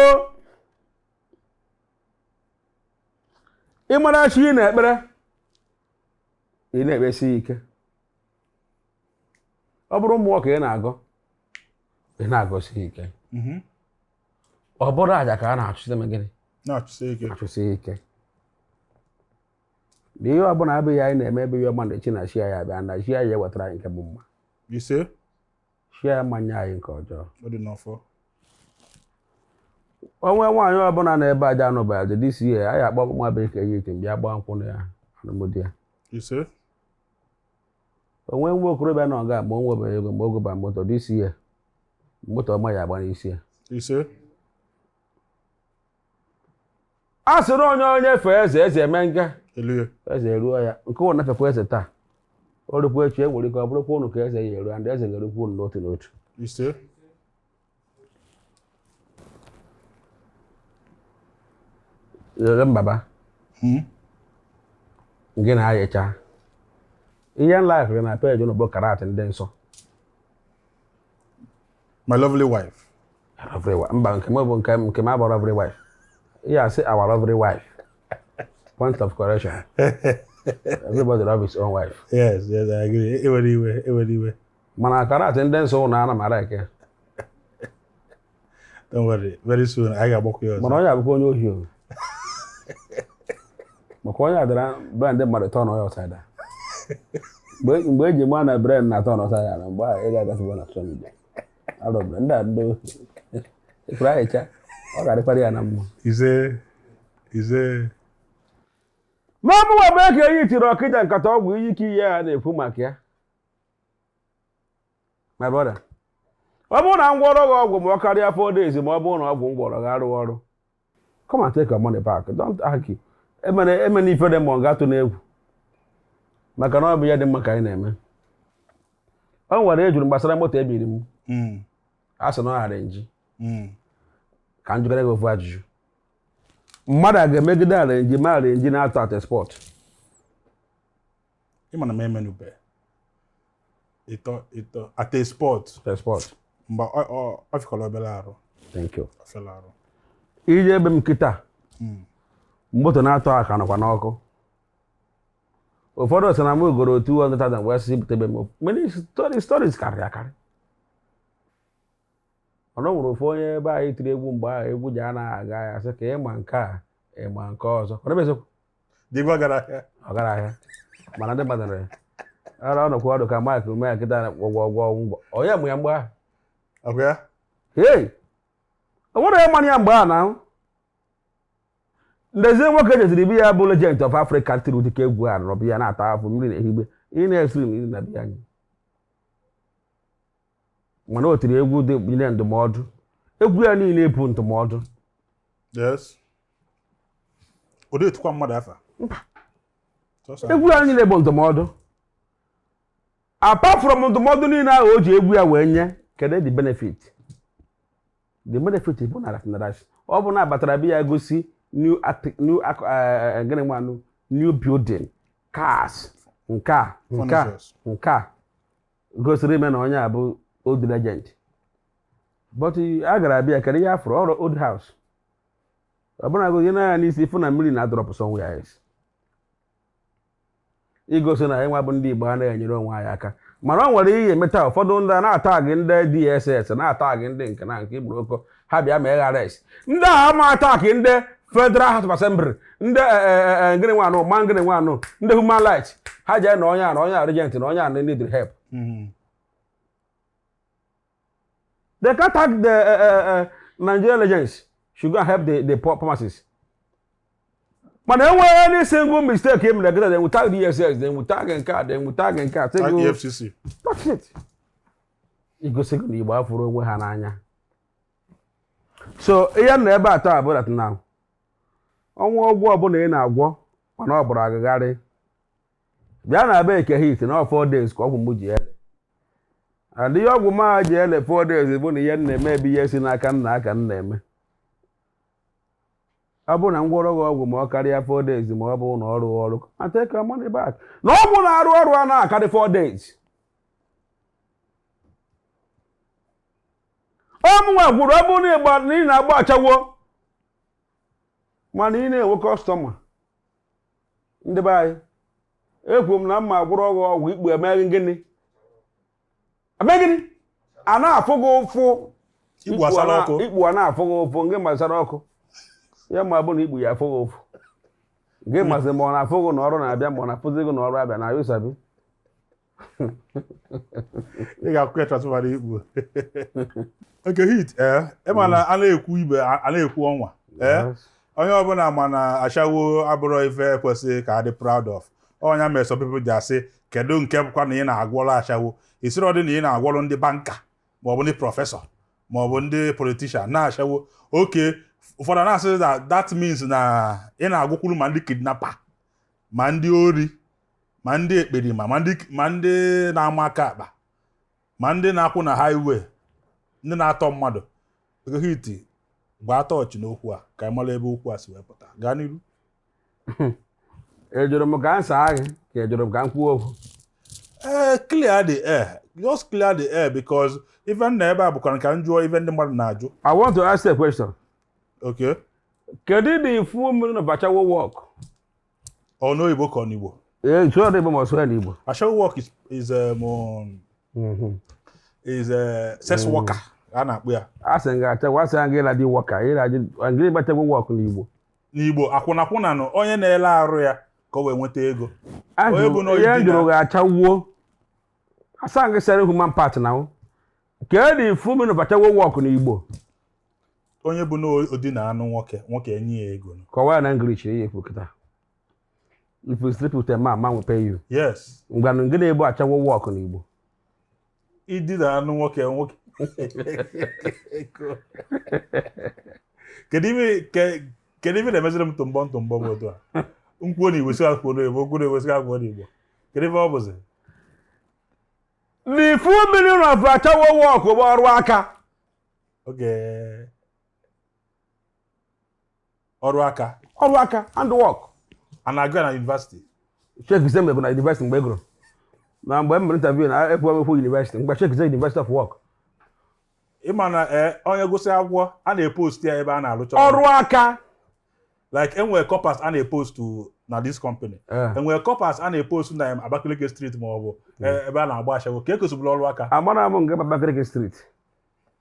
ịmara chi ị na-ekpere, ị na-ekpesi ike. Ọ bụrụ mmụọ ka ị na-agọ, ị na-agọsi ike. Ọ bụrụ aja ka a na-achụsite m gịnị? Na-achụsi ike. Achụsi ike. Na ihe ọbụla abụghị anyị na-eme ebe ihe ọma na chi na chi anyị abịa na chi anyị ewetara anyị nke bụ mma. Ise. Chi anyị mmanya anyị nke ọjọọ. Ọ dị n'ọfọ. Onwe nwaanyị ọbụla na-ebe aja anụbara dị disi ya, anyị akpọ nwa bekee ya ite bịa gbaa nkwụ na ya alụmdi ya. Ise. Onwe nwa okorobịa nọ nga ma o nwebeghị ego ma o goba moto disi ya, moto ọma ya agba n'isi ya. Ise. A sịrị onye onye fee eze, eze eme nga. Eluye. Eze eruo ya nke ụnụ nafekwa eze taa, o rukwa echi e nwere ike ọ bụrụkwa ụnụ ka eze ya eruo, ndị eze ga-erukwa ụnụ n'otu n'otu. Ise. Lere mbaba nke na-ayịcha ihe nlaịfụrụ na peji ụnụ bụ karat ndị nsọ. My lovely wife. Lovely wife. Mba, nke m bụ nke m abụ lovely wife. Ihe asị our lovely wife. Point of correction. Everybody love his own wife. Yes, yes, I agree. Ewere iwe, ewere iwe. Mana karat ndị nsọ ụnụ ana m ara eke. Don't worry. Very soon, anyị ga-agbakọ ya ọzọ. Mana onye abụkwa onye ohi o. Maka onye adara brand mmadụ tọn onye ọsaida. Mgbe eji maa na brand na tọn ọsaida na mgbe ahụ ị ga-agasịbụ na social media. Alụ brand ndị a ndị ohi. Ifuru ahịcha, ọ ga-adịkwara ya na mma. Ise. Ise. Ma ọ bụwa ebe ka eyi tiri ọkịja nkata ọgwụ iyi ike ihe a na-ekwu maka ya. My brother, ọ bụrụ na ngwọrọ gị ọgwụ ma ọ karịa 4 days, ma ọ bụrụ na ọgwụ ngwọrọ gị arụghị ọrụ, come and take your money back. Don't argue. Emene ifere ma ọ ga-atụ n'egwu, maka na ọ bụ ihe dị mma ka anyị na-eme. O nwere ejuru gbasara moto ebiri m, a sị na ọ ghara nji. Ka m jụgara gị ofu ajụjụ. Mmadụ a ga-emegide arenji ma arenji na-atọ at spot? Ị ma na m emenube. Ịtọ ịtọ at a spot. At spot. Mgbe ọ fikọrọ obere arụ. Thank you. Ọ fịara arụ. Ije ebe m kịta, moto na-atọ aka nọkwa n'ọkụ. Ụfọdụ sị na m goro 200,000 wee sị butebe m. Many stories karịrị akarị. Mana o nwere ofu onye ebe anyị tiri egwu mgbe ahụ egwu ji anaghị aga ya sị ka ịma nke a Ịma nke ọzọ ọ eziokwu. Dịgwa gara ahịa. Ọ gara ahịa, mana ndị mmadụ nụrụ ya ara ọ nọkwa ọdụ ka Mike Ume kịta gwọgwọ gwọ ngwọ onye mụ ya mgbe ahụ. Ọkwa ya? Hey, o nwere onye mara ya mgbe a na ndezie nwoke jeziri bi ya bụ legend of Africa tiri ụdịka egwu a nọrọ ya na-ata afụ mmiri na ehigbe ị na-esiri mmiri na biya anyị, mana o tiri egwu dị nyere ndụmọdụ, egwu ya niile bụ ndụmọdụ. Yes. Ụdị etukwa mmadụ afa. Sọsọ. Egwu ya niile bụ ndụmọdụ. Apart from ndụmọdụ niile ahụ o ji egwu ya wee nye, kedu the benefit? The benefit bụ na ọ bụ na abatara biya gosi new new gịnị nwanụ, new building, cars, nke a nke a Furnitures. Nke a gosiri ime na onye a bụ old legend, but a gara bịa, kedu ihe afụrụ? Ọrụ old house ọ bụrụ na na ya n'isi fụ na mmiri na-adrop somewhere else, igosi na anyị nwa bụ ndị Igbo anaghị enyere onwe anyị aka. Mana ọ nwere ihe emeta ụfọdụ ndị a na-ata gị, ndị DSS na-ata gị, ndị nke na nke igburu oko ha bịa mee arrest ndị a ama attack ndị Federal House of Assembly, ndị gịnị nwanụ ma gịnị nwanụ, ndị human rights ha jee na onye a na onye a regent na onye a need help. They can't tag the Nigerian legends should go and help the poor pharmacists. Mana enweghị any single mistake e mere kịta, they will tag DSS, they will tag nke a, they will tag nke a. Tag EFCC. That's it. Igosi gị na Igbo afụrụ onwe ha n'anya. So ihe m na ebe a taa bụ that now ọnwa ọgwụ ọbụla ị na-agwọ, mana ọ bụrụ agịgharị bịa na be Eke Hit na 4 days ka ọgwụ m ji ele, and ihe ọgwụ m a ji ele 4 days bụ na ihe m na-eme bụ ihe si n'aka nna aka m na-eme. Ọ bụrụ na m gwọrọ gị ọgwụ ma ọ karịa 4 days, ma ọ bụ na ọrụ ọrụ, I take your money back. Na ọgwụ na-arụ ọrụ a na-akarị 4 days, ọmụnwa gwuru. Ọ bụrụ na ịgba na ị na-agba achawo, mana ị na-enwe customer, ndị be anyị ekwu m na mma gwụrụ gị ọgwụ ikpu emeghị gịnị, eme gịnị, a na-afụ gị ụfụ. Ikpu asara ọkụ. Ikpu a na-afụ gị ụfụ nke masara ọkụ ya, ma bụ na ikpu ya afụ gị ụfụ gị masị, ma ọ na-afụ gị na ọrụ na-abịa, ma ọ na-afụzi gị na ọrụ abịa na ayụ sabi. Ị ga-akwụ ya transfer ikpu. Eke Hit, ee, ịma na a na-ekwu ibe a na-ekwu ọnwa, ee, onye ọbụla ma na ashawo abụrọ ife kwesịrị ka adị proud of. Ọnya mere some people ji asị, kedu nke bụkwa na ị na-agwọrọ ashawo? Isiri ọ dị na ị na-agwọrọ ndị banker maọbụ ndị professor maọbụ ndị politician na-ashawo oke. Ụfọdụ na-asị na that means na ị na-agwụkwuru ma ndị kidnapper, ma ndị ori, ma ndị ekperima, ma ndị na-ama aka akpa, ma ndị na-akwụ na highway, ndị na-atọ mmadụ. Eke Hit, gbaa tọọchị n'okwu a ka anyị mara ebe okwu a si wee pụta. Gaa n'iru. Ejụrụ m ka m saa gị ka ejụrụ m ka m kwuo okwu? Ee, clear the air, just clear the air, because ife nna ebe a bụkwa ka m jụọ ife ndị mmadụ na-ajụ. I want to ask a question. Okay. Kedu the full meaning of ashawo work? Ọ n'oyibo ka ọ n'Igbo? Ee, sụọ n'Igbo ma ọ sụọ n'Igbo. Ashawo work is a sex worker a na-akpụ ya. A sị nga achawo, a sị nga ịla dị worker ịla dị ngịrị gbachawo work n'Igbo. N'Igbo, akwụnakwụna nụ onye na-ele arụ ya ka o wee nweta ego. Onye bụ na ihe m oyi jụrụ gị, achawo asa gị sere human part na kedu the full meaning of ashawo work n'Igbo? Onye bụ na odina anụ nwoke, nwoke enye ya ego. Kọwaa ya na English. Ihe ekwu kịta, if you sleep with a man, man will pay you. Yes. Ngwanụ, gịnị bụ ashawo work n'Igbo? Idina anụ nwoke, nwoke. Kedu ife na-emeziri m tụmbọ ntụmbọ m otu a? Nkwuo na Igbo si akwuo n'Igbo, nkwuo na Igbo si akwuo n'Igbo. Kedu ife ọ bụzi? The full meaning of ashawo work bụ ọrụ aka. Oge ọrụ aka. Ọrụ aka, hand work. A na-agụ ya na university? Sheikh Zembe bụ na university mgbe e gụrụ na mgbe m mere interview na ekwu ekwu university mgbe Sheikh Zembe University of Work. Ịma na ee, onye gụsị akwụkwọ a na-epost ya ebe a na-alụcha ọrụ aka. Like enwere corpers a na-epost na this company. Enwere corpers a na-epost na Abakaliki Street ma ọ bụ ebe a na-agba ashawo ka ekosibụla ọrụ aka. Amara m nke Abakaliki Street.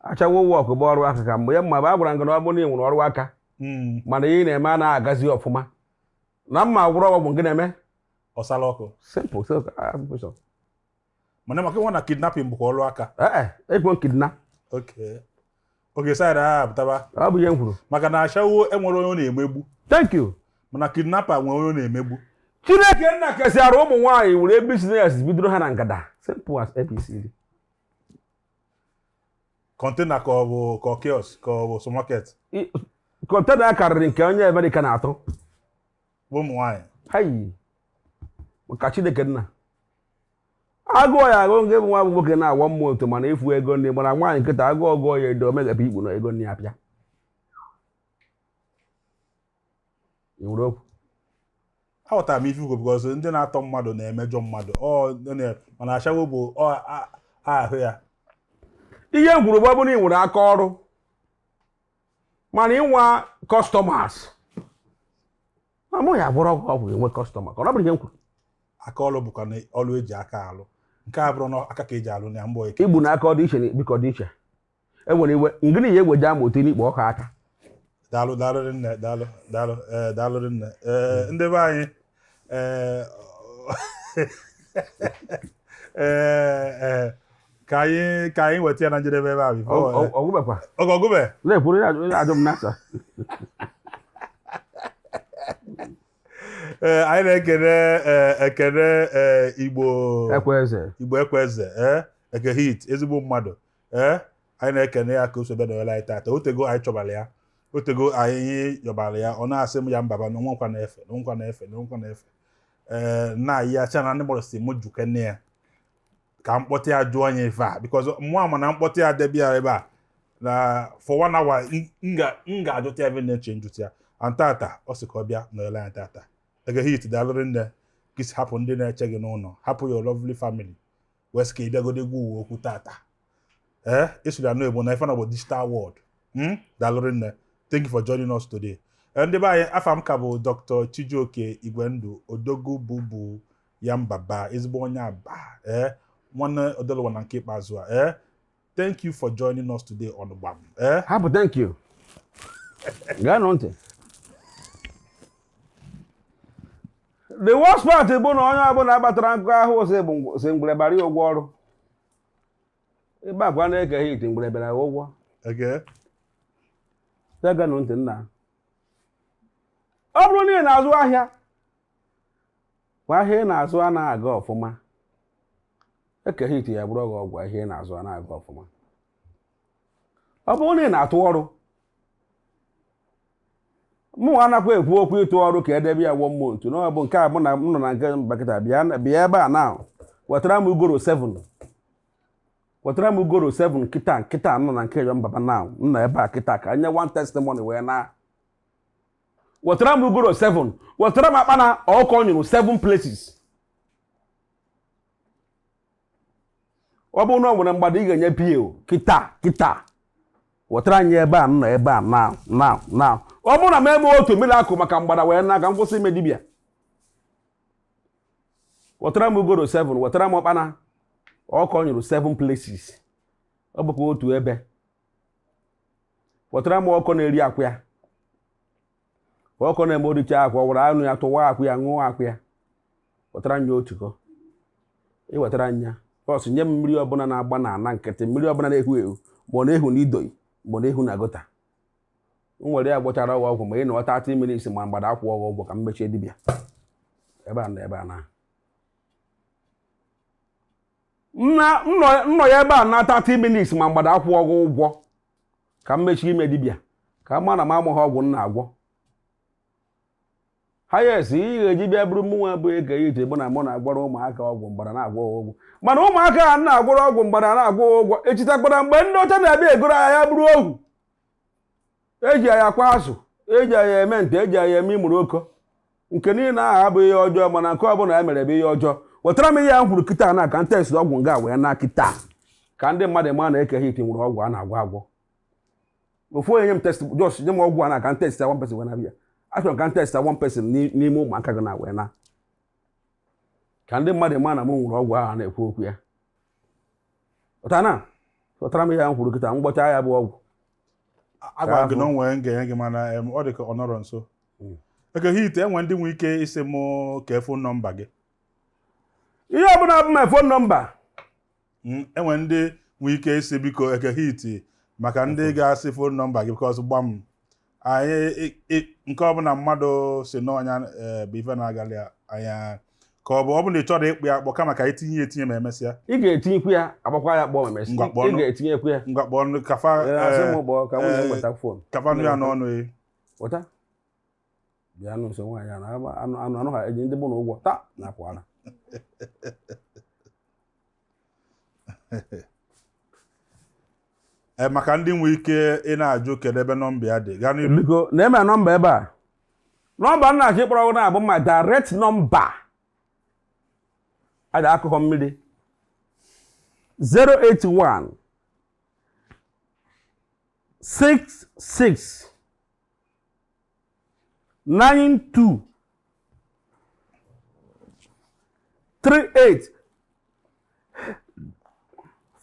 Ashawo work bụ ọrụ aka ka mgbe ya mma bụ a gwara m gị na ọ bụrụ na ị nwere ọrụ aka. Mana ihe ị na-eme anaghị agazi ọfụma na mma gwụrụ ọgwụ gị na-eme. Ọsala ọkụ. Simple, so so. Mana maka ịnwa na kidnapping bụkwa ọrụ aka. Ee, ekwo kidnap. Okay, oge side a pụtaba. Ọ bụ ihe m kwuru. Maka na ashawo enwere onye ọ na-emegbu. Thank you. Mana kidnapper nwere onye ọ na-emegbu. Chineke nna kesịara ụmụ nwaanyị were business bidoro ha na ngada, simple as ABCD. Container ka ọ bụ ka ọ kiosk ka ọ bụ supermarket? Container karịrị nke onye Amerịka na-atụ. Bụ ụmụ nwaanyị. Hayi, maka Chineke nna, agụọ ya agụ nke bụ nwa bụ nwoke na-awa mmụọ otu, mana efu ego nne mana nwaanyị nkịta agụọ gụọ ya edo omegapụ ikpu na ego nne ya pịa. Ị nwere okwu? Aghọtara m ife ikwu, because ndị na-atọ mmadụ na-emejọ mmadụ. Mana ashawo bụ ahụ ya. Ihe m kwuru bụ, ọ bụrụ na ị nwere aka ọrụ mana ịnwa customers, ma mụ ya gwọrọ ọgwụ ọgwụ enwe customer, ka ọ bụrụ ihe m kwuru. Aka ọrụ bụkwa na ọrụ eji aka alụ, nke a bụrụ na aka ka eji alụ na mbọ eke. Igbu na aka ọ dị iche biko dị iche. Enwere iwe ngịnị ya egweje ama otu n'ikpo ọka aka. Daalụ, daalụ rinne, daalụ, daalụ, ee, daalụ rinne. Ee, ndị be anyị, ee ee ka anyị weta ya na njedebe ebe a before. Ọgwụbekwa. Oge ọgụbe. Na-ekwuru onye ajụ m nasa. Ee, anyị na-ekene, ekene, ee, Igbo Ekwe eze. Igbo Ekwe eze, ee, Eke Hit, ezigbo mmadụ. Ee, anyị na-ekene ya ka o so bịa nọnyere anyị tata. Otego anyị chọbara ya, otego anyị yọbara ya, ọ na-asị m ya mbaba na onwekwa na-efe na onwekwa na-efe na onwekwa na-efe. Ee, na ya cha na ndị mmadụ si m jukene ya ka mkpọtụ ya jụọ ya ife a, because mụọ ama na mkpọtụ ya debe ya ebe a na for one hour m ga-ajụta ya ebe na-eche njụta ya. And tata ọ sị ka ọ bịa nọnyere anyị tata. Eke Hit, daalụrị nne ka isi hapụ ndị na-eche gị n'ụlọ, hapụ your lovely family wee sị ka ị bịagodo gwa ụwa okwu tata. Ee, isiri anụ Igbo na ife na bụ digital world. Daalụrị nne, thank you for joining us today. Ee, ndị be anyị, afa m ka bụ Dr. Chijioke Igwendụ Odogwu Bubu ya mbaba, ezigbo onye Aba, ee, nwanne Odeluwa na nke ikpeazụ a. Ee, thank you for joining us today on Gbam. Ee. Hapụ, thank you, gaa nụ ntị. The worst part bụ na onye ọbụla kpatara nkụ ahụ si bụ si mgbere bara ya ụgwọ ọrụ ebe akwa na-eke Hit mgbere bịara ya ụgwọ. Ya gaa nụ ntị nna, ọ bụrụ na ị na-azụ ahịa, kwa ahịa ị na-azụ anaghị aga ọfụma, Eke Hit ya bụrụ gị ọgwụ, ahịa ị na-azụ anaghị aga ọfụma. Ọ bụrụ na ị na-atụ ọrụ, mụ anakwa ekwu okwu ịtụ ọrụ ka edebe ya one month na ọ bụ nke a bụ na m nọ na nke mbakịta. Bịa, bịa ebe a na wetara m ugoro 7, wetara m ugoro 7 kịta kịta. Nọ na nke yọ mbaba na m nọ ebe a kịta ka nye one testimony wee na wetara m ugoro 7, wetara m akpa na ọkọ nyụrụ 7 places. Ọ bụrụ na ọ nwere mgbada ị ga-enye pio kịta kịta, wetara anyị ebe a nọ ebe a now now now. Ọ bụrụ na m eme otu miracle maka mgbada wee na ka m kwụsị ime dibịa, wetara m ugoro 7, wetara m ọkpana ọkọ nyụrụ 7 places, ọ bụkwa otu ebe. Wetara m ọkọ na-eri akwụ ya, ọkọ na-eme oricha akwa, ọ were anụ ya tụwa akwụ ya, ṅụọ akwụ ya, wetara m ya otu ko. Ị wetara m ya bọs, nye m mmiri ọbụla na-agba na ana nkịtị, mmiri ọbụla na-ehu ehu, ma ọ na-ehu n'idoyi, ma ọ na-ehu na gutter, m were ya gwọchara ọgwụ ọgwụ ma ị nọ 30 minutes ma mgbada akwụ ọgwụ ọgwụ ka m mechie dibịa ebe a na ebe a na nna nnọ ya ebe a na 30 minutes ma mgbada akwụ ọgwụ ụgwọ ka m mechie ime dibịa, ka m ma na m amụghị ọgwụ m na-agwọ ha. Yes, ị ga-eji bịa bụrụ mụ nwa bụ Eke Hit bụ na mụ na-agwọrọ ụmụaka ọgwụ mgbada na-agwọ ha ụgwọ, mana ụmụaka a na-agwọrọ ọgwụ mgbada na-agwọ ha ụgwọ echitakwara mgbe ndị ọcha na-abịa egoro ya ya bụrụ ohu, eji ya akwa azụ, eji ya eme nte, eji ya eme imụrụ oko. Nke niile ahụ abụghị ihe ọjọọ, mana nke ọbụla ya mere bụ ihe ọjọọ. Wetara m ihe a m kwuru kịta na ka m test ọgwụ nga wee na kịta ka ndị mmadụ ma na Eke Hit nwere ọgwụ a na-agwọ agwọ. Ofu onye nye m test, just nye m ọgwụ a na ka m test one person wee na-abịa. Achọrọ m ka m test one person n'ime ụmụaka gị na wee na ka ndị mmadụ ma na m nwere ọgwụ ahụ a na-ekwu okwu ya. Ụta na wetara m ihe a m kwuru kịta, m gbọchaa ya bụ ọgwụ. Agwa gị na o nwere m ga-enye gị, mana ọ dị ka ọ nọrọ nso. Eke Hit, enwe ndị nwee ike isi mụ ka phone number gị. Ihe ọbụla bụ my phone number. Enwe ndị nwee ike isi biko Eke Hit, maka ndị ga-asị phone number gị, because gbam anyị nke ọbụla mmadụ si n'ọnya bụ ife na-agalị anya, ka ọ bụ na ị chọrọ ịkpụ ya akpọ, kama ka anyị tinye etinye ma emesịa. Ị ga-etinyekwu ya, agbakwa ya kpọọ ma emesịa. Ngwa, kpọọ Ị nụ. ga-etinyekwu ya. Ngwa, kpọọ nụ, kafa. Ee, asị m kpọọ ka nwunye m weta phone. Kafa nụ ya n'ọnụ ya. Weta, bịa nụ nso. Nwaanyị a na anụ anụ anụ ha eji ndị bụ na ụgwọ taa na-apụ ara. Ee, maka ndị nwee ike ị na-ajụ kedu ebe nọmba ya dị, gaa n'ihu. Biko, na-eme nọmba ebe a, nọmba m na-achọ ịkpọrọ gị na-abụ ma direct number a ji akụkọ mmiri: 081 66 92 38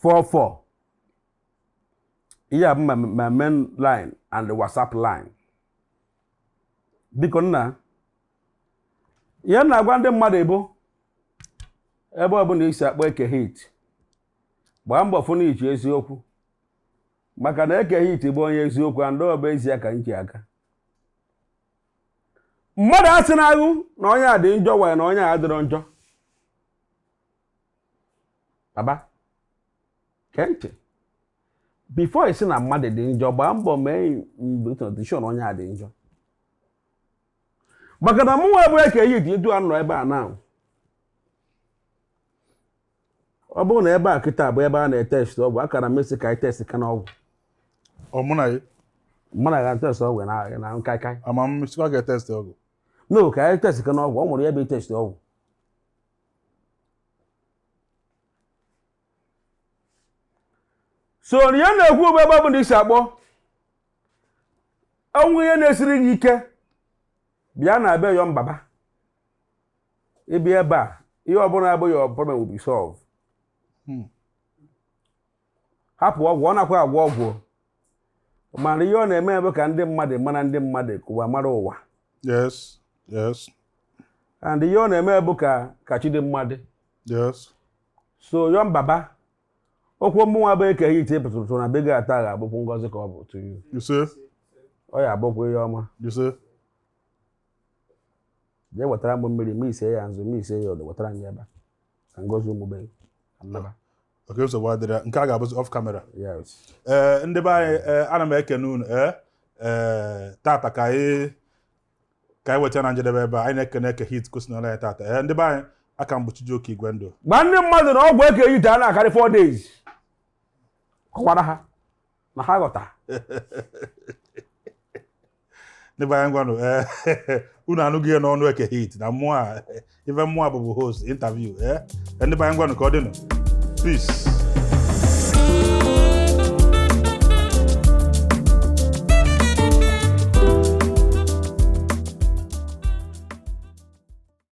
44. Ihe a bụ my main line and the WhatsApp line. Biko nna, ihe m na-agwa ndị mmadụ ebo, ebe ọbụla isi akpọ Eke Hit, gbaa mbọ fụ na ichi eziokwu, maka na Eke Hit bụ onye eziokwu, and ọ bụ ezie ka m ji aka. Mmadụ asị na-agụ na onye a dị njọ wee na onye a adịrọ njọ. Baba, kee ntị, before isi na mmadụ dị njọ, gbaa mbọ mee investigation onye a dị njọ, maka na mụnwa bụ Eke Hit etu a nọ ebe a na ọ bụrụ na ebe a kịta bụ ebe a na-etest ọgwụ, akara m esi ka anyị test ka n'ọgwụ. Ọ mụ na gị? Mụ na ga test ọgwụ na nkaịkaị. Ama m sikwa ga-etest ọgwụ. No, ka anyị test ka n'ọgwụ. Ọ nwere ebe test ọgwụ. So ihe m na-ekwu bụ, ebe ọ bụ na isi akpọ ọnwụ, ihe na-esiri gị ike, bịa na be yọm baba. Ịbịa ebe a, ihe ọbụla abụghị your problem will be solved. Hapụ ọgwụ, ọ nakwa agwọ ọgwụ, mana ihe ọ na-eme bụ ka ndị mmadụ mara, ndị mmadụ ka ụwa mara ụwa. And ihe ọ na-eme bụ ka chi dị mmadụ. So yọm baba, okwu mụnwa bụ Eke Hit pụtụrụ na be gị ata ga-abụkwu ngọzi ka ọ bụ to you. You see? Ọ ya abụkwa ihe ọma. You see? Jee wetara m mmiri, ma ise ya nzu, ma ise ya odo, wetara m ya ebe a ka ngọzi ụmụ be gị ka m naba. Okay, nsogbu adịrị ya. Nke a ga-abụzi off camera. Yes. Ee, ndị be anyị, ee, ana m ekene unu. Ee, tata ka anyị weta na njedebe ebe a. Anyị na-ekene Eke Hit kwụsịnara ya tata. Ee, ndị be anyị, aka m bụ Chijioke Igwendụ. Gwa ndị mmadụ na ọgwụ Eke Hit a na-akarị 4 days. Kọwara ha na ha ghọta. Ndị be anyị, ngwanụ. Ee, unu anụghị ihe n'ọnụ Eke Hit na mmụọ a, ife mmụọ a bụbu host interview. Ee, ndị be anyị, ngwanụ, ka ọ dịnụ. Peace.